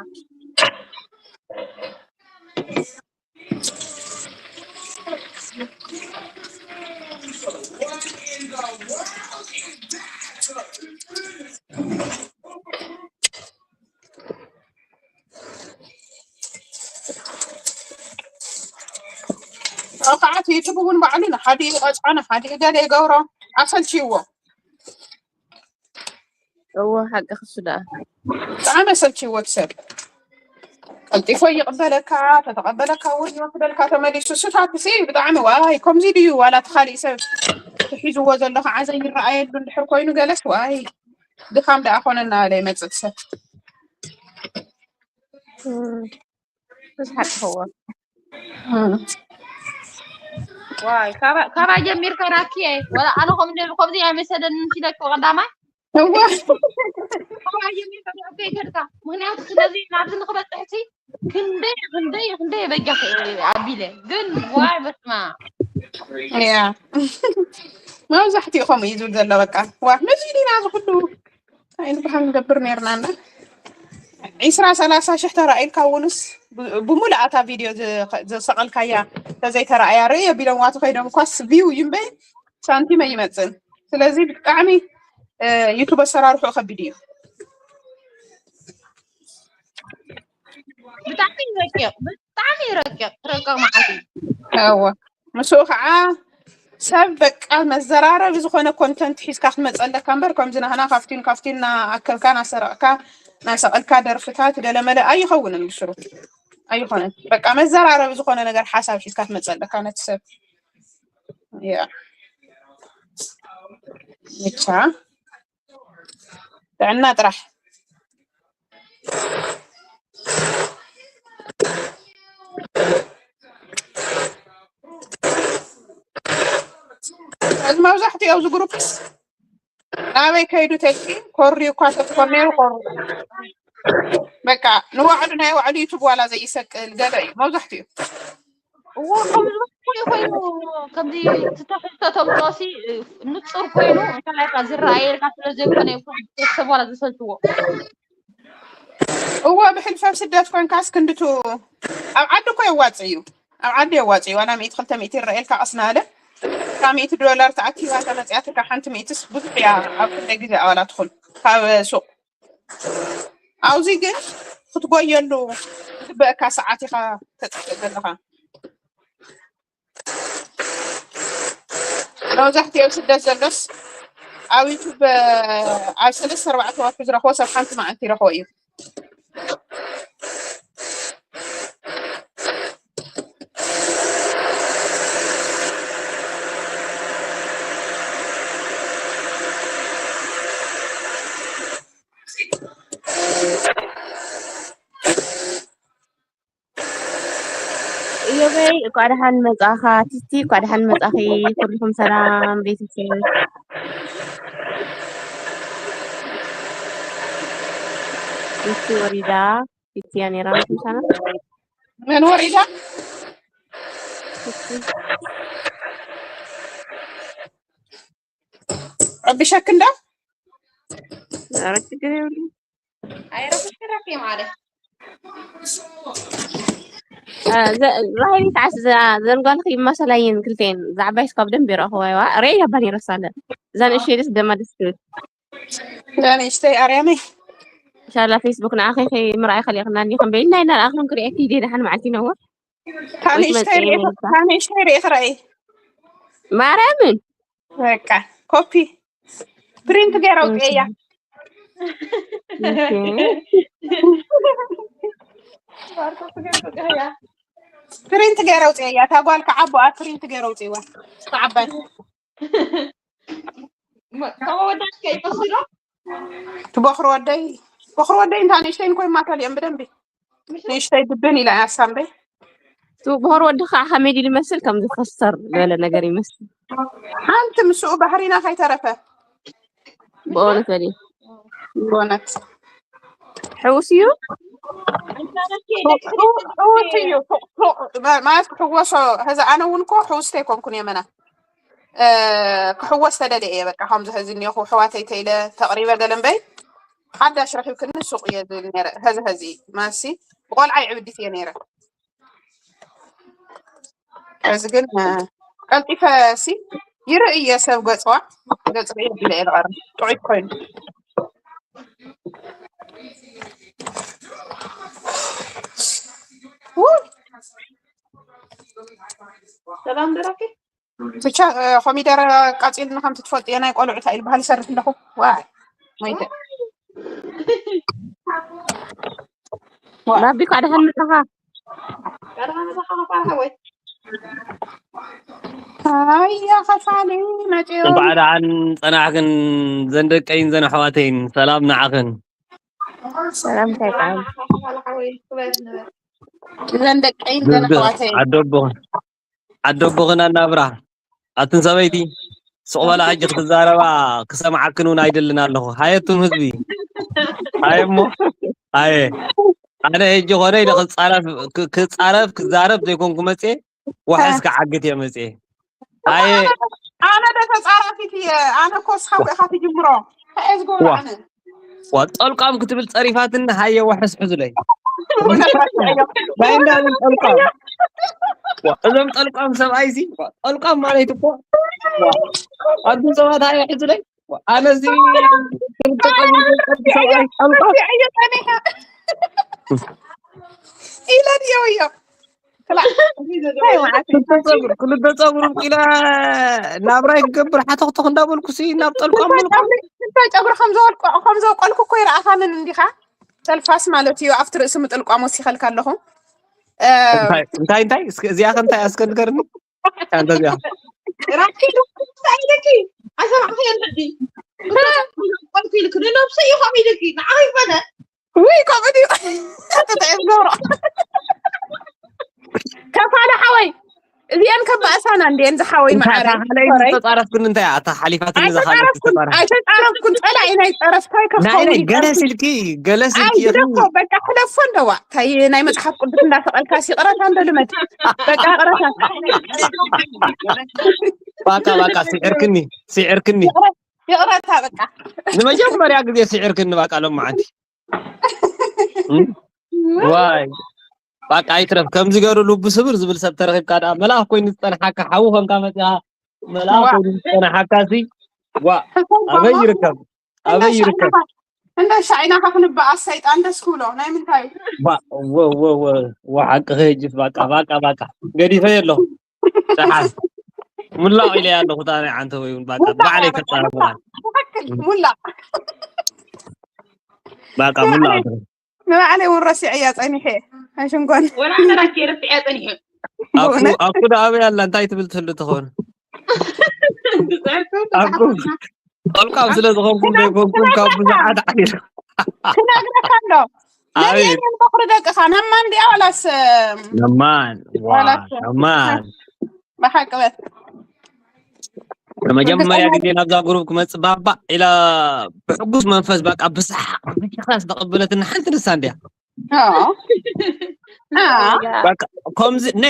ኣብ ከዓ እቲ ዩቱብ እውን ባዕሉ ንሓዲኡ ይቐጽዖ፣ ንሓዲኡ ገለ ይገብሮ። ኣሰልችይዎ። እወ፣ ሓቂ ክሱ ደኣ። ብጣዕሚ ኣሰልችይዎ እቲ ሰብ። ቀልጢፎ ይቕበለካ፣ ተተቐበለካ እውን ይወስደልካ ተመሊሱ። እሱታት ሲ ብጣዕሚ ዋይ፣ ከምዚ ድዩ? ዋላ እቲ ካሊእ ሰብ ሒዝዎ ዘሎ ከዓ ዘይረኣየሉ እንድሕር ኮይኑ ገለስ ዋይ፣ ድኻም ደኣ ኮነና በለ ይመጽእ እቲ ሰብ። እም። ብዙሓት ይኸውን። እም። ዋይ፣ ካባ-፣ ካባይ ጀሚርካ ናኪ እየ። ወላ ኣነ ከም እንደ-፣ ከምዚ እያ መሰለኒ ኢለኪ ቀዳማይ። እዋ። ካባይ ጀሚርካ ናኪ እየ ከድካ። ምኽንያቱ ስለዚ ናብዚ ንክበጽሕ ሲ ክንደይ፣ ክንደይ፣ ክንደይ በጃኺ ኣቢለ። ግን ዋይ በስመ ኣብ። እያ። መብዛሕትኡ ከምኡ እዩ ዝብል ዘሎ በቃ። ዋ፣ ነዚ ዲና እዚ ኩሉ እንታይ ንበሃል ንገብር ነርና እና ዒስራ ሰላሳ ሽሕ ተራኢልካ እውንስ ብ-፣ ብሙሉእ ኣታ ቪድዮ ዝ-፣ ዘሰቐልካያ ተዘይተራእያ ርእየ ቢሎም ዋቱ ከይዶም እኳስ ቪው እዩ እምበይ ሳንቲም ኣይመጽእን። ስለዚ ብጣዕሚ፣ እ፣ ዩቱብ ኣሰራርሑ ከቢድ እዩ። ብጣዕሚ እዩ ረቂቕ፣ ብጣዕሚ እዩ ረቂቕ፣ ረቂቕ መዓት እዩ። እወ። ምስኡ ከዓ ሰብ በቃ መዘራረቢ ዝኾነ ኮንተንት ሒዝካ ክትመፀለካ እምበር ከምዚ ናህና ካፍቲን ካፍቲን እናኣከብካ እናሰረቕካ እናሰቐልካ ደርፍታት ገለመለ ኣይኸውንን ብስሩ። ኣይኾነን። በቃ መዘራረቢ ዝኾነ ነገር ሓሳብ ሒዝካ ክትመፀለካ ነቲ ሰብ። ያ። ብቻ ጥዕና ጥራሕ። እዚ መብዛሕትኡ ኣብዚ ግሩፕስ ናበይ ከይዱ ተልኪ ኮሪ እኳ ተትኮን ነይሩ ኮሪ። በቃ ንባዕሉ ናይ ባዕሉ ዩቱብ ዋላ ዘይሰቅል ገለ እዩ መብዛሕትኡ። እዎ፣ ከምዚ ኮይኑ፣ ከምዚ ትተኽልቶ ተምፅኦ ሲ፣ ንፁር ኮይኑ፣ እንታይ ኢልካ ዝረኣየልካ ስለ ዘይኮነ እዩ፣ ቤተሰብ ዋላ ዘሰልችዎ። እዎ፣ ብሕልፈብ ስደት ኮንካስ ክንድቱ ኣብ ዓዲ እኮ የዋፅእ እዩ። ኣብ ዓዲ የዋፅእ እዩ። ዋላ ሚእቲ ክልተ ሚእቲ ይረኣየልካ ቀስ እናበለ። ካብ ሚእቲ ዶላር ተኣኪባ ተመፅያትካ ሓንቲ ሚእትስ ብዙሕ እያ። ኣብ ክንደይ ግዜ ኣዋላ ትኹን ካብ ሱቕ። ኣብዚ ግን ክትጎየሉ ዝግበአካ ሰዓት ኢኻ ተጥፍእ ዘለኻ። መብዛሕትኡ ኣብ ስደት ዘሎስ ኣብ ዩቱብ ኣብ ሰለስተ ኣርባዕተ ወርሒ ዝረኽቦ ሰብ ሓንቲ መዓልቲ ይረኽቦ እዩ። እዮበይ፣ እኳ ደሓን መጻኻ። ቲቲ፣ እኳ ደሓን መጻኺ። ኩልኩም ሰላም ቤተሰብ። ቲቲ ወሪዳ፣ ቲቲ እያ ነይራ ምሳና። መን ወሪዳ? ቲቲ። ረቢሸክ እንዳ? ኧረ ችግር የብሉም። ኣይረብሽክን ረኪ ማለት። እ፣ ዘ-፣ ራሄል ይትዓስ፣ እዛ፣ ዘን ጓልኺ ይመሰላየን ክልተን። እዛ ዓባይ እስካብ ደንብ ይረኽዋ ይዋ። ሬ ያባን ይረሳለ። እዛ ንእሽተይ ደስ ደማ ደስ ትብል። እዛ ንእሽተይ ኣርያመይ። ኢንሻላህ ፌስቡክ ንዓኺ ምርኣይ ከሊእኽናኒ ከም በይልና ኢና ንኣኽሎም ክርእየኪ ኢደ ደሓን መዓልቲ ይነውር። ታንእሽተይ ርኤ-፣ ታንእሽተይ ርኤ ክረኣይ። ማርያምን። በቃ ኮፒ ፕሪንት ገይረ ኣውፅኤያ። ኦኬ። ፕሪንት ገይረ ኣውፅኤያ። እታ ጓል ከዓ ኣቦኣ ፕሪንት ገይረ ኣውፅእዋ። እታ ዓባይ። መ-፣ ካብ ወዳት ከይወስዶ? ትቦኽሪ ወደይ ቦኽሪ ወደይ እንታ ንእሽተይ እንኮይ ማተል እዮም ብደንቢ ንእሽተይ ድብን ኢላ እያ ሳምበይ። ትቦኽሪ ወዲ ከዓ ሓመድ ይመስል ከም ዝፈሰር ዝበለ ነገር ይመስል። ሓንቲ ምስኡ ባህሪና ከይተረፈ ብእውነት በሊ ብእውነት ሕውስ እዩ። ሕውስ እዩ ማለት ክሕወሶ። ሀዚ ኣነ እውን እኮ ሕውስቲ ኣይኮንኩን የመና ክሕወስ ተደለ እየ። በቃ ከምዚ ሀዚ እኒኹ ሕዋተይ ተይለ ተቕሪበ ገለ እምበይ ሓዳሽ ረኪብክኒ ሱቕ እየ ዝብል ነረ። ሀዚ ሀዚ ማሲ ብቆልዓ ይዕብዲት እየ ነረ። እዚ ግን ቀልጢፈ ሲ ይርኢ እየ ሰብ ገፅዋ ገፅ ርእየ ቢለ እየ ዝቐርብ ጥዑይ ኮይኑ ሰላም ደራኪ ብቻ ኮሚደረ ቃፂልና ከምቲ ትፈልጥዮ ናይ ቆልዑ እንታይ ኢሉ ባህል ይሰርሕ ኣለኹ። ዋይ ሞይተ ባቢ ኳ ደሓን መጣኻ። ኣያ ከፋሊ መፅዮ እንኳዕ ደሓን ፀናሕክን ዘን ደቀይን ዘን ኣሕዋተይን ሰላም ንዓኽን። ሰላም እንታይ ይበሃል? ዘን ደቀይን ዘን ኣሕዋተይን ዓደቦኽን ዓደቦኽን ኣናብራ ኣትን ሰበይቲ ስቕ በላ ሕጂ ክትዛረባ ክሰምዓክን እውን ኣይደልን ኣለኹ። ሃየቱም ህዝቢ ሃየ እሞ ሃየ ኣነ ሕጂ ኮነ ኢለ ክፃረፍ ክፃረፍ ክዛረብ ዘይኮንኩ መፅየ ዋሕስ ክዓግት እየ መፅየ ሃየ ኣነ ዶ ተፃራፊት እየ። ኣነ እኮ ስኻ እኮ ኢኻ ትጅምሮ። እንታይ እየ ዝገብሮ ኣነ? ዋ ጠልቋም ክትብል ፀሪፋትኒ ሃየ ዋሕስ ሕዙለይ ናይ እንዳምን ጠልቋም እዞም ጠልቋም ሰብኣይ ሲ ጠልቋም ማለት እኮ ኣዱ ሰባት ሃየ ሕዙለይ ኣነ ሲ ኢለ ድዮ እዮ ክልተ ፀጉሪ ክልተ ፀጉሪ ብቂላ ናብራይ ክገብር ሓተኽተኽ እንዳበልኩ ሲ ናብ ጠልቋም ምልቋም እንታይ ጨጉሪ ከም ዘወልቆ ከም ዘወቀልኩ እኮ ይረኣኻንን እንዲኻ ተልፋስ ማለት እዩ ኣብቲ ርእሲ ምጥልቋም ወሲኸልካ ኣለኹ እንታይ እንታይ እስከ እዚኣ ከ እንታይ እስከ ንገርኒ ኣንተ እዚኣ ራኪ ኢለኪ ኣሰማዕኺ የልዲ ቆልኩ ኢልክ ንነብሰ እዩ ከም ኢልኪ ንዓኺ ይፈለ ውይ ከምኡ ድዩ ተጠየፍ ገብሮ ከፋለ ሓወይ እዚአን ከባእሳና እንዲአን ዝሓወይ እንታይ መዓረ ተሓለይ ዝተጻረፍክን እንታይ ኣታ ሓሊፋትኒ ዝሓለፍ ዝተጻረፍ ኣይተጻረፍኩን ጸላኢ ናይ ጸረፍካይ ናይ ናይ ከፋውኒ ገለ ስልኪ ገለ ስልኪ ኣይግደ ይኹን እኮ በቃ ሕለፎ እንደዋ እንታይ ናይ መጽሓፍ ቅዱስ እንዳሰቐልካ ይቕረታ እንዶ ልመድ በቃ ይቕረታ ባቃ ባቃ ስዕርክኒ ስዕርክኒ ይቕረታ በቃ ንመጀመርያ ግዜ ስዕርክኒ ባቃ ሎማዓንቲ ዋይ ባቃ ኣይትረፍ ከምዚ ገሩ ልቡ ስብር ዝብል ሰብ ተረኺብካ ደኣ መልኣኽ ኮይኑ ዝጸንሓካ ሓዊ ኮንካ መጺኻ መልኣኽ ኮይኑ ዝጸንሓካ ሲ ዋ ኣበይ ይርከብ ኣበይ ይርከብ እንደ ሻይናኻ ክንበኣስ ሰይጣን ደስ ክብሎ ናይ ምንታይ ወወወወ ሓቅኺ ህጅስ ባቃ ባቃ ባቃ ገዲፈ ኣለኹ ጸሓይ ሙላቕ ኢለ ኣለኹ እታ ናይ ዓንተ ወይ እውን ባቃ ባዕለይ ከጻረፍ ትኽክል ሙላቕ ባቃ ሙላቕ ንባዕለይ እውን ረሲዐያ ጸኒሐ ኣይሽንጎን ወላ ተራኪ ረሲዐ ጸኒሐ ኣኩ ኣኩ ዳ ኣበይ ኣላ እንታይ ትብል ትህሉ ትኸውን ኣኩ ጠልቃም ስለ ዝኾንኩም ዘይኮንኩም ካብ ብዙሓት ዓሊሉ ክነግረካ ኣሎ ኣቤት ነየን በኽሪ ደቅኻ ነማን ድያ ዋላስ ነማን ዋ ዋላስ ነማን ብሓቂ በል ንመጀመርያ ግዜ ናብዛ ግሩፕ ክመፅእ ባባ ኢላ ብሕጉስ መንፈስ በቃ ብሰሓቅ ብመሸኻ ዝተቐበለትና ሓንቲ ንሳ እንድያ ኣዎ። ኣዎ። በቃ ከምዚ ነ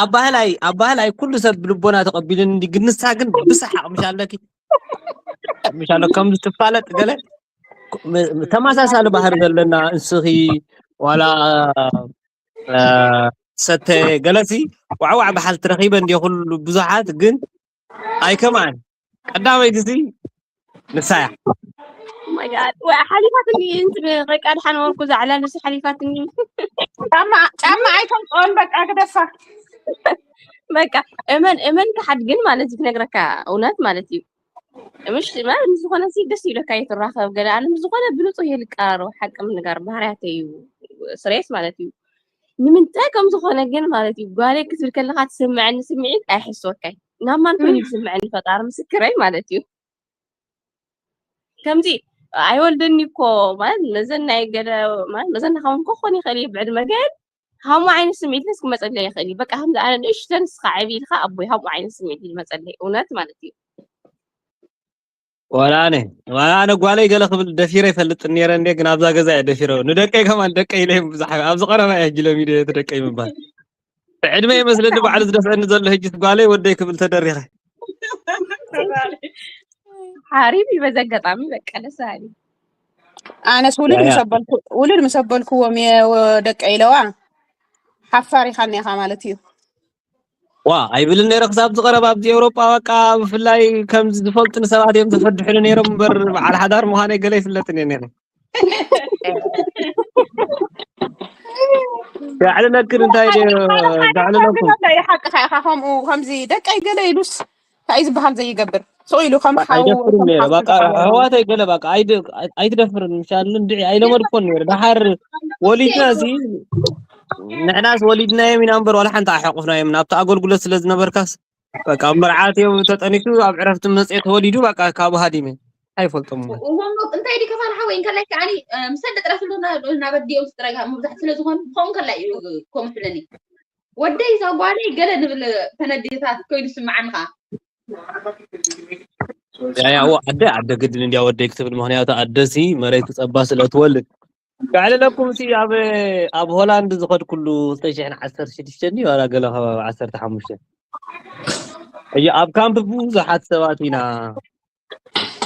ኣባህላይ ኣባህላይ ኩሉ ሰብ ብልቦና ተቐቢሉን እንዲ ግን ንሳ ግን ብሰሓቅ ምሽ ኣለኪ ምሽ ኣሎ ከምዚ ትፋለጥ ገለ ተመሳሳሊ ባህሪ ዘለና እንስኺ ዋላ ሰተ ገለሲ ዋዕዋዕ በሓልቲ ረኺበ እንዲ ኩሉ ብዙሓት ግን ኣይከማን ቀዳመይቲ ንሳያ ሓሊፋትኒ ቀቃ ድሓን ወርኩ ዛዕላ ንሱ ሓሊፋትኒ ጫማ ጫማ ኣይተምፅኦን በቃ ግደፋ በቃ እመን እመን ክሓድ ግን ማለት እዩ ክነግረካ እውነት ማለት እዩ ምሽ ማለት ምስ ዝኾነ ሲ ደስ ይብለካ እየ ትራኸብ ገለ ኣነ ምስ ዝኾነ ብንፁህ እየ ልቀራረብ ሓቂ ምንጋር ባህርያተ እዩ ስሬስ ማለት እዩ ንምንታይ ከም ዝኾነ ግን ማለት እዩ ጓለይ ክትብል ከለካ ትስምዐኒ ስምዒት ኣይሕስወካይ ናብ ማን ኮይኑ ዝስምዐኒ ፈጣሪ ምስክረይ ማለት እዩ ከምዚ ኣይወልደኒ እኮ ማለት ነዘን ናይ ገለ ማለት መዘን ካውን ክኾን ይኽእል እዩ ብዕድመ ግን ሃሙ ዓይነት ስምዒት ነስ ክመፀለይ ይኽእል እዩ በቃ ከምዚ ኣነ ንእሽተን ንስኻ ዓብዪ ኢልካ ኣቦይ ሃሙ ዓይነት ስምዒት እዩ ዝመፀለይ እውነት ማለት እዩ። ዋላ ኣነ ዋላ ኣነ ጓለይ ገለ ክብል ደፊረ ይፈልጥ ነረ እንዴ ግን ኣብዛ ገዛ እየ ደፊረ ንደቀይ ከማን ደቀይ ኢለ ብዙሕ ኣብዚ ቀረባ እየ ጊሎም ኢደ እቲ ደቀይ ምባል ብዕድመ ይመስለኒ ባዕሉ ዝደፍአኒ ዘሎ ህጅት ጓለይ ወደይ ክብል ተደሪኸ ሓሪፍ እዩ በዚ ኣጋጣሚ በቃ ደስ በሃሊ። ኣነስ ውሉድ ምስ ኣበልኩ ውሉድ ምስ ኣበልኩዎም እየ ደቀ ኢለዋ ሓፋር ኢኻ እኒኻ ማለት እዩ። ዋ ኣይብልን ነረ ክሳብ ዝቐረብ ኣብዚ ኤውሮጳ በቃ ብፍላይ ከምዚ ዝፈልጡኒ ሰባት እዮም ዘፈድሑኒ ነይሮም እምበር በዓል ሓዳር ምዃነይ ገለ ይፍለጥን እየ ነይረ የዕልለክን እንታይ ድዮ ዘዕልለኩም ሓቅኻ ኢኻ ከምኡ ከምዚ ደቀይ ገለ ኢሉስ እንታይ ዝበሃል ዘይገብር ስቕ ኢሉ ከም ሓው ኣይደፍርን ነይረ በቃ ኣሕዋተይ ገለ በቃ ኣይትደፍርን ምሻል እንድዒ ኣይለመድኮን ነይረ ደሓር ወሊድና እዚ ንሕናስ ወሊድናዮም ኢና እምበር ዋላ ሓንቲ ኣሕቑፍናዮም ናብቲ ኣገልግሎት ስለ ዝነበርካስ በቃ መርዓት እዮም ተጠኒሱ ኣብ ዕረፍቲ መፅኦ ተወሊዱ በቃ ካብ ሃዲመ ኣይፈልጦም እሞ እዎም እንታይ ድዩ ከፋል ሓወይ እንከላይ ከዓኒ ምሰ ደጥራፍ ሎ ናብ ኣዲኦም ጥራይ መብዛሕቲ ስለ ዝኾኑ ከምኡ ከላይ እዩ ከምስለኒ ወደይ እዛ ጓለይ ገለ ንብል ተነዲታት ኮይኑ ስምዓኒ ከዓ ያያ ኣደ ኣደ ግድን እንዲያ ወደይ ክትብል ምክንያቱ ኣደሲ መሬት ጸባ ስለ ትወልድ ከዕልለኩም ሲ ኣብ ኣብ ሆላንድ ዝኸድኩሉ ክልተ ሽሕን ዓሰርተ ሽዱሽተን ዋላ ገለ ከባቢ ዓሰርተ ሓሙሽተ ሕጂ ኣብ ካምፕ ብዙሓት ሰባት ኢና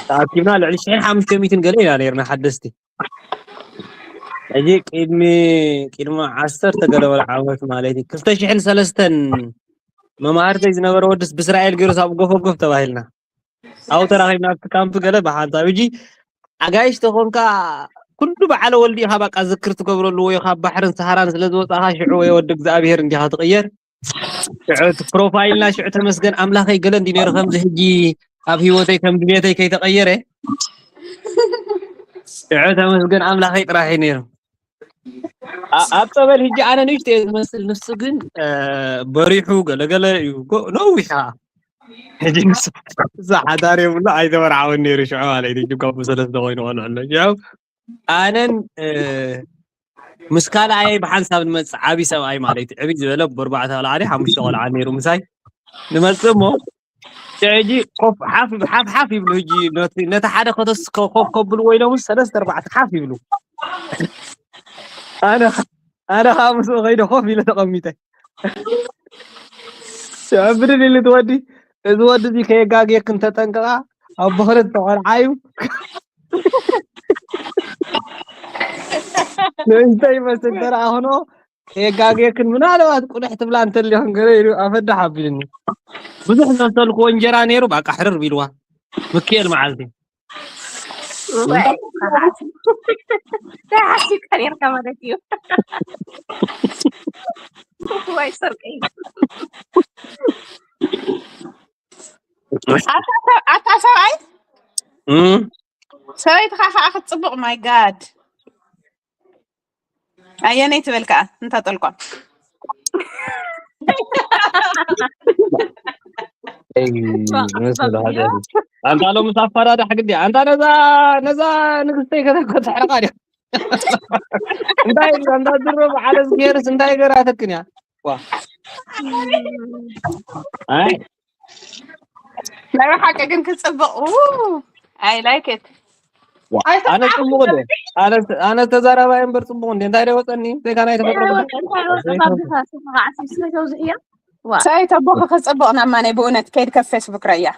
ተኣኪብና ልዕሊ ሽሕን ሓሙሽተ ሚእትን ገለ ኢና ነርና ሓደስቲ ሕጂ ቅድሚ ቅድሚ ዓሰርተ ገለ ወላ ዓመት ማለት እዩ ክልተ ሽሕን ሰለስተን መማህርተይ ዝነበረ ወድስ ብእስራኤል ገይሩስ ኣብ ጎፈጎፍ ተባሂልና ኣብኡ ተራኺብና ኣብቲ ካምፕ ገለ ብሓንሳብ ሕጂ ኣጋይሽ ተኾንካ ኩሉ በዓለ ወልዲ ኢኻ በቃ ዝክር ትገብረሉ ወይ ካብ ባሕርን ሰሃራን ስለ ዝወፃኻ ሽዑ ወይ ወዲ እግዚኣብሄር እንዲኻ ትቕየር ሽዑ እቲ ፕሮፋይልና ሽዑ ተመስገን ኣምላኸይ ገለ እንዲ ነይሩ ከምዚ ሕጂ ኣብ ህይወተይ ከም ድሌተይ ከይተቐየረ ሽዑ ተመስገን ኣምላኸይ ጥራሕ እዩ ነይሩ ኣብ ፀበል ሕጂ ኣነ ንእሽተ እየ ዝመስል ንሱ ግን በሪሑ ገለገለ እዩ ነዊሕ ከዓ ሕጂ ንሱ እዛ ሓዳር የብሉ ኣይተመርዓውን ነይሩ ሽዑ ማለት እዩ ካብ ሰለስተ ኮይኑ ቆልዑ ኣሎ ሽዑ ኣነን ምስ ካልኣየይ ብሓንሳብ ንመፅእ ዓብዪ ሰብኣይ ማለት እዩ ዕብይ ዝበለ ብኣርባዕተ ቆልዓ ሓሙሽተ ቆልዓ ነይሩ ምሳይ ንመፅእ እሞ ሕጂ ኮፍ ሓፍ ሓፍ ሓፍ ይብሉ ሕጂ ነቲ ሓደ ከተስ ኮፍ ከብልዎ ኢሎም ሰለስተ ኣርባዕተ ሓፍ ይብሉ ኣነ ኣነ ከዓ ምስኡ ከይደ ኮፍ ኢለ ተቐሚጠ ሽዑ ብድል ኢሉ እቲ ወዲ እዚ ወዲ እዚ ከየጋግየክን ተጠንቀቓ ኣብ ብኽሪ ዝተቖልዓ እዩ ንእሽተይ ይመስል ተረኣ ኾኖ ከየጋግየክን ምናልባት ቁልሕ ትብላ እንተልዮን ገለ ኢሉ ኣፈዳሕ ኣቢልኒ ብዙሕ ዘሰልክዎ እንጀራ ነይሩ በቃ ሕርር ቢልዋ ምክኤል መዓልቲ ተሓሲብካ ነርካ ማለት እዩ ዋይ ሰርቀይ ኣታ ሰብኣይ ሰበይትኻ ከዓ ክትፅቡቕ ማይ ጋድ ኣየነይ ትበል ከዓ እንታ ጠልቋም ኣንታ ሎምስ ኣፈራዳሕ ግዲ ኣንታ ነዛ ነዛ ንግስተይ ከተኮ ተሕርቃ ድያ እንታይ እንዳ ድሮ በዓለ ዝገርስ እንታይ ገራተክን እያ ናይ ሓቂ ግን ክፅብቕ I like it ኣነ ፅቡቅ ደ ኣነ ተዛራባይ እምበር ፅቡቅ እንደ እንታይ ደወፀኒ ዜጋ ናይ ተፈጥሮ ሳይ ተቦኺ ክፅብቕ ናብ ማነይ ብእውነት ከይድ ከብ ፌስቡክ ረያ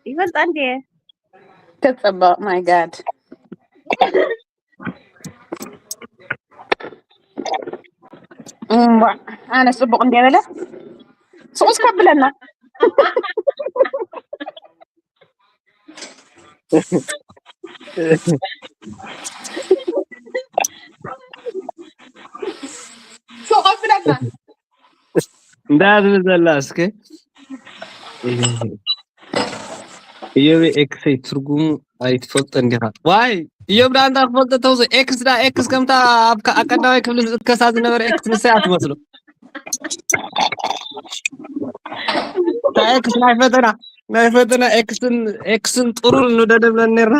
ይፈልጣ እንዴ ክፅብቕ my god ኣነ ፅቡቅ እንደ በለ ስቁስ ከብለና እንዳ ትብል ዘላ እስከ እዮብ ኤክሰይ ትርጉሙ ኣይትፈልጦ እንዲኻ ዋይ እዮብ ዳ እንዳ ክፈልጦ ተውሶ ኤክስ ዳ ኤክስ ከምታ ኣብ ኣቀዳማይ ክፍሊ ዝእከሳ ዝነበረ ኤክስ ንሳ እያ ትመስሎ ኤክስ ናይ ፈተና ናይ ፈተና ኤክስን ኤክስን ጥሩር ንደደብለን ነርና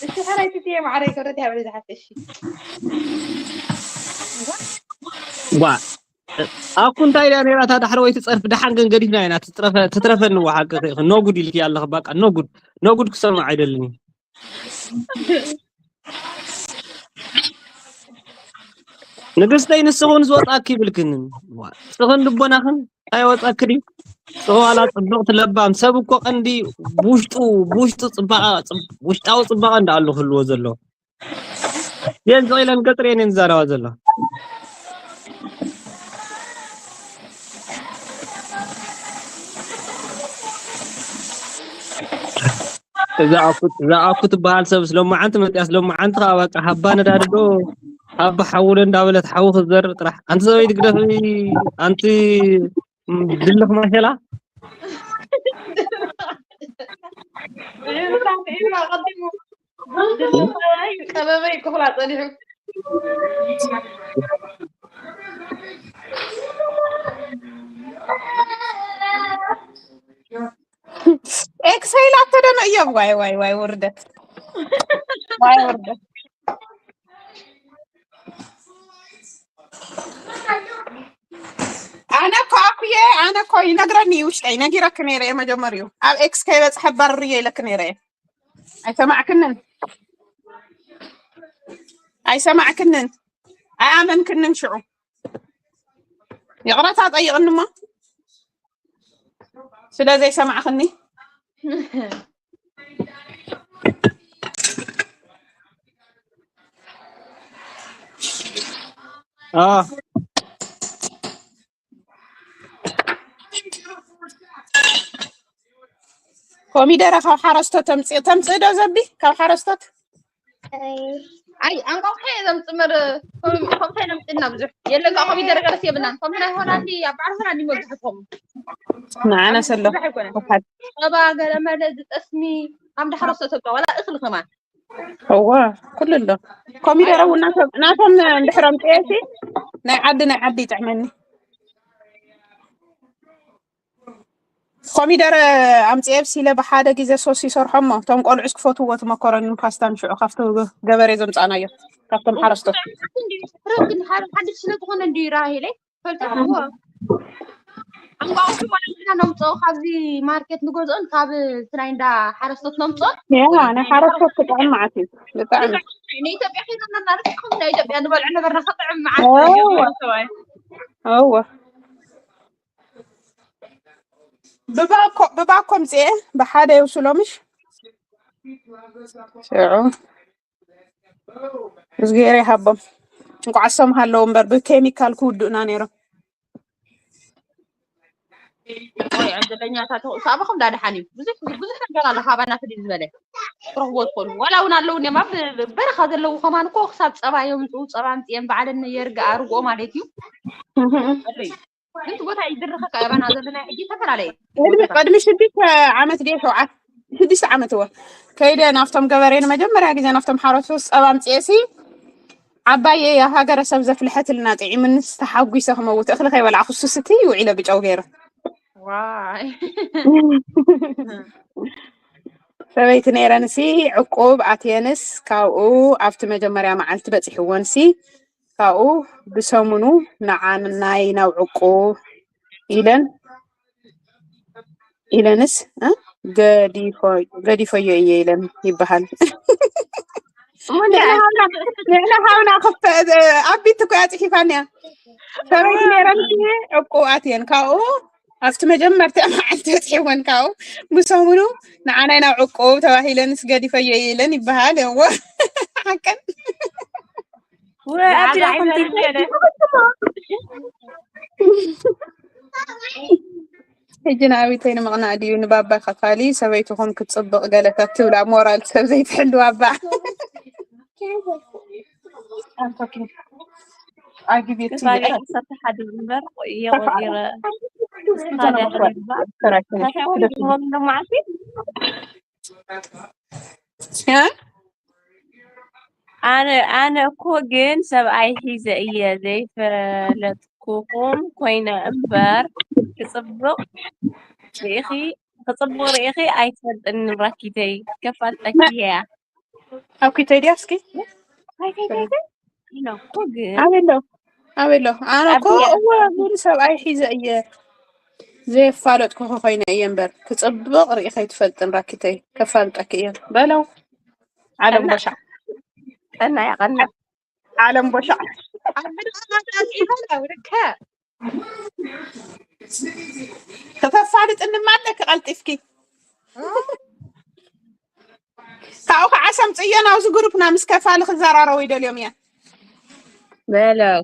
እሺ፣ ሕራይ ትትየ ማዕረይ ክብረት ያብለይ ዝሓፍሽ። ዋ ኣኩ እንታይ ድያ ነይራ እታ ዳሕረወይቲ ጸርፊ? ደሓን ግን ገዲፍና ኢና። ትትረፈ- ትትረፈኒ። ዋ ሓቂ ኺ ኖ ጉድ ኢልኪ ኣለኺ። በቃ ኖ ጉድ፣ ኖ ጉድ ክሰምዕ ኣይደልን እዩ። ንግስተይ ንስኽን ዝወጻኪ ይብልክን። ዋ ንስኽን ልቦናኽን እንታይ ወጻኪ ድዩ? ጽዋላ ጽብቕቲ ለባም ሰብ እኮ ቀንዲ ብውሽጡ ብውሽጡ ጽባቐ ጽብ- ውሽጣዊ ጽባቐ እንዳኣሉ ክህልዎ ዘሎ። የን ዝቕኢለን ገጽር የን ዝዛረባ ዘሎ። እዛ ኣኩ እዛ ኣኩ ትበሃል ሰብ ስለመዓንቲ መጥያ ስለመዓንቲ ከዓ በቃ ሃባ ነዳድዶ ሃባ ሓውለ እንዳበለት ሓዊ ክትዘርእ ጥራሕ። ኣንቲ ሰበይቲ ግደፊ ኣንቲ ድልኽ ማሸላ። ቀበበይ ክኹላ ጸኒሑ። ኤክሰይል ኣተደመ እዮም። ዋይ ዋይ ዋይ ውርደት፣ ዋይ ውርደት። ኣነ እኮ ኣኩየ ኣነ እኮ ይነግረኒ እዩ ውሽጠይ። ነጊረክ ነይረ እየ መጀመሪኡ ኣብ ኤክስ ከይበፅሐ ባርርዮ ኢለክ ነይረ እየ። ኣይሰማዕክንን፣ ኣይሰማዕክንን፣ ኣይኣመንክንን። ሽዑ ይቕረታ ጠይቕኒ እሞ ስለ ዘይሰማዕክኒ። ኣ ኮሚደረ ካብ ሓረስቶት ተምፅእ ተምፅእ ዶ ዘቢ ካብ ሓረስቶት? ኣይ ኣንቋቑሖ እየ ዘምፅእ እምበር ኮምታይ ነምፅና ብዙሕ የለን። ከዓ ኮሚደረ ገለስ የብልናን። ከምቲ ናይ ሆላንዲ ኣብ በዓል ሆላንዲ መብዝሕትኹም ንዓና ሰሎ ብዙሕ ኣይኮነን። ጸባ ገለመለ ዝጠስሚ ካብ ዳሕረስቶት ተብላ ዋላ እኽሊ ከማን እወ ኩሉ ኣሎ። ኮሚደረ እውን ናቶም ናቶም እንድሕር ኣምፅኤሲ ናይ ዓዲ ናይ ዓዲ ይጥዕመኒ። ኮሚደረ ኣምፅኤ ብሲለ ብሓደ ግዜ ሶስ ይሰርሖሞ። እቶም ቆልዑስ ክፈትዎ እቲ መኮረኒን ፓስታን ሽዑ ካብቲ ገበሬ ዘምፃእናዮ ካብቶም ሓረስቶት። ረግን ሓደ ሓድሽ ስለ ዝኾነ እንድዩ ራሄለይ ፈልጥዎ። ኣንቋቑሑ ማለት ኢና ነምፅኦ ካብዚ ማርኬት ንገዝኦን ካብ እቲ ናይ እንዳ ሓረስቶት ነምፅኦን ያ ናይ ሓረስቶት ክጥዕም መዓት እዩ ብጣዕሚ። ንኢትዮጵያ ሒዞና እናረስኩም ናይ ኢትዮጵያ ንበልዖ ነበርና ክጥዕም መዓት እወ። ገበሩ ሰብኣይ። እወ ብባኮ ብባኮ ምፅኤ ብሓደ የውስሎ ምሽ ሽዑ እዝግሄር ይሃቦም። እንቋዕ ሰም ሃለዉ እምበር ብኬሚካል ክውድኡና ነይሮም። ወይ ዕድለኛታት ሳባኹም ዳድሓን እዩ። ብዙሕ ብዙሕ ነገር ኣሎ ካባና ፍልይ ዝበለ ትረኽቦ ትኾኑ ዋላ እውን ኣለዉ እኒኦም ኣብ በረኻ ዘለዉ ከማን እኮ ክሳብ ፀባ የምፅኡ። ፀባ ኣምፅኤን ባዕለን የርግኣ ርግኦ ማለት እዩ። ኣለዩ ግን እቲ ቦታ ይድርኸካ ያባና ዘለና ሕጂ ዝተፈላለየ ቅድሚ ቅድሚ ሽዱሽተ ዓመት ድየ ሸውዓተ ሽዱሽተ ዓመት እወ ከይደ ናብቶም ገበሬ ንመጀመርያ ግዜ ናብቶም ሓረስቶት ፀባ ኣምፅኤሲ ዓባየይ ሃገረሰብ ዘፍልሐትልና ጥዒምንስ ተሓጒሰ ክመውት እኽሊ ከይበላዕኩ ሱስቲ ውዒለ ብጨው ገይረ። ዋይ ሰበይቲ ነይረንሲ ዕቁብ ኣትየንስ ካብኡ ኣብቲ መጀመርያ መዓልቲ በፂሕወንሲ ካብኡ ብሰሙኑ ንዓ ናይ ናብ ዕቁብ ኢለን ኢለንስ እ? ገዲፎ- ገዲፈዮ እየ ኢለን ይበሃል። ንሕና ሃብና ንሕና ሃብና ክፈ ኣቢት እኮ እያ ፅሒፋንያ ሰበይቲ ነይረን ዕቁባት እየን ካብኡ ኣብቲ መጀመርታ መዓልቲ በፅሒወን ካብኡ ብሰሙኑ ንዓናይ ናብ ዕቁብ ተባሂለንስ ገዲፈዮ እየ ኢለን ይበሃል እዎ ሓቀን ወይ ኣቢላ ከምቲ ሕጂ ንኣቢተይ ንምቕናእ ድዩ ንባባ ከፋሊ ሰበይትኹም ክትፅብቕ ገለታት ትብላ ሞራል ሰብ ዘይትሕልዋ ኣባ ክፋሊ ዓሰርተ ሓደ እምበር የቑሪረ ክፋሊ ኣኽሪርባ ታታይ ወይ ዝኾኑ ሎማዓልቲ ኣነ ኣነ እኮ ግን ሰብኣይ ሒዘ እየ ዘይፈለጥኩኹም ኮይነ እምበር ክፅብቕ ርኢኺ ክፅብቕ ርኢኺ ኣይትፈልጥን ራኪተይ ከፋልጠኪ እያ። ኣብ ኪተይ ድያ እስኪ? እንታይ እንታይ እንታይ እንታይ? ኢኖ እኮ ግን ኣበሎ ኣበሎ ኣነ እኮ ኣብያ እወ ሙሉ ሰብኣይ ሒዘ እየ ዘየፋለጥኩ ኮይነ እየ እምበር ክፅብቕ ርኢ ከይትፈልጥን ራኪተይ ከፋልጠኪ እየ በለው። ዓለም ቀና ቦሻዕ ቀና ያቀና ዓለም ቦሻዕ ኣብ ምድሪ ኣጣጢዑ ይበላው ርከ ክተፋልጥንማ ኣለኪ ቀልጢፍኪ ካብኡ ከዓ ሰምፅዮ ናብዚ ግሩፕና ምስ ከፋሊ ክዘራረቡ ይደልዮም እየ በለው።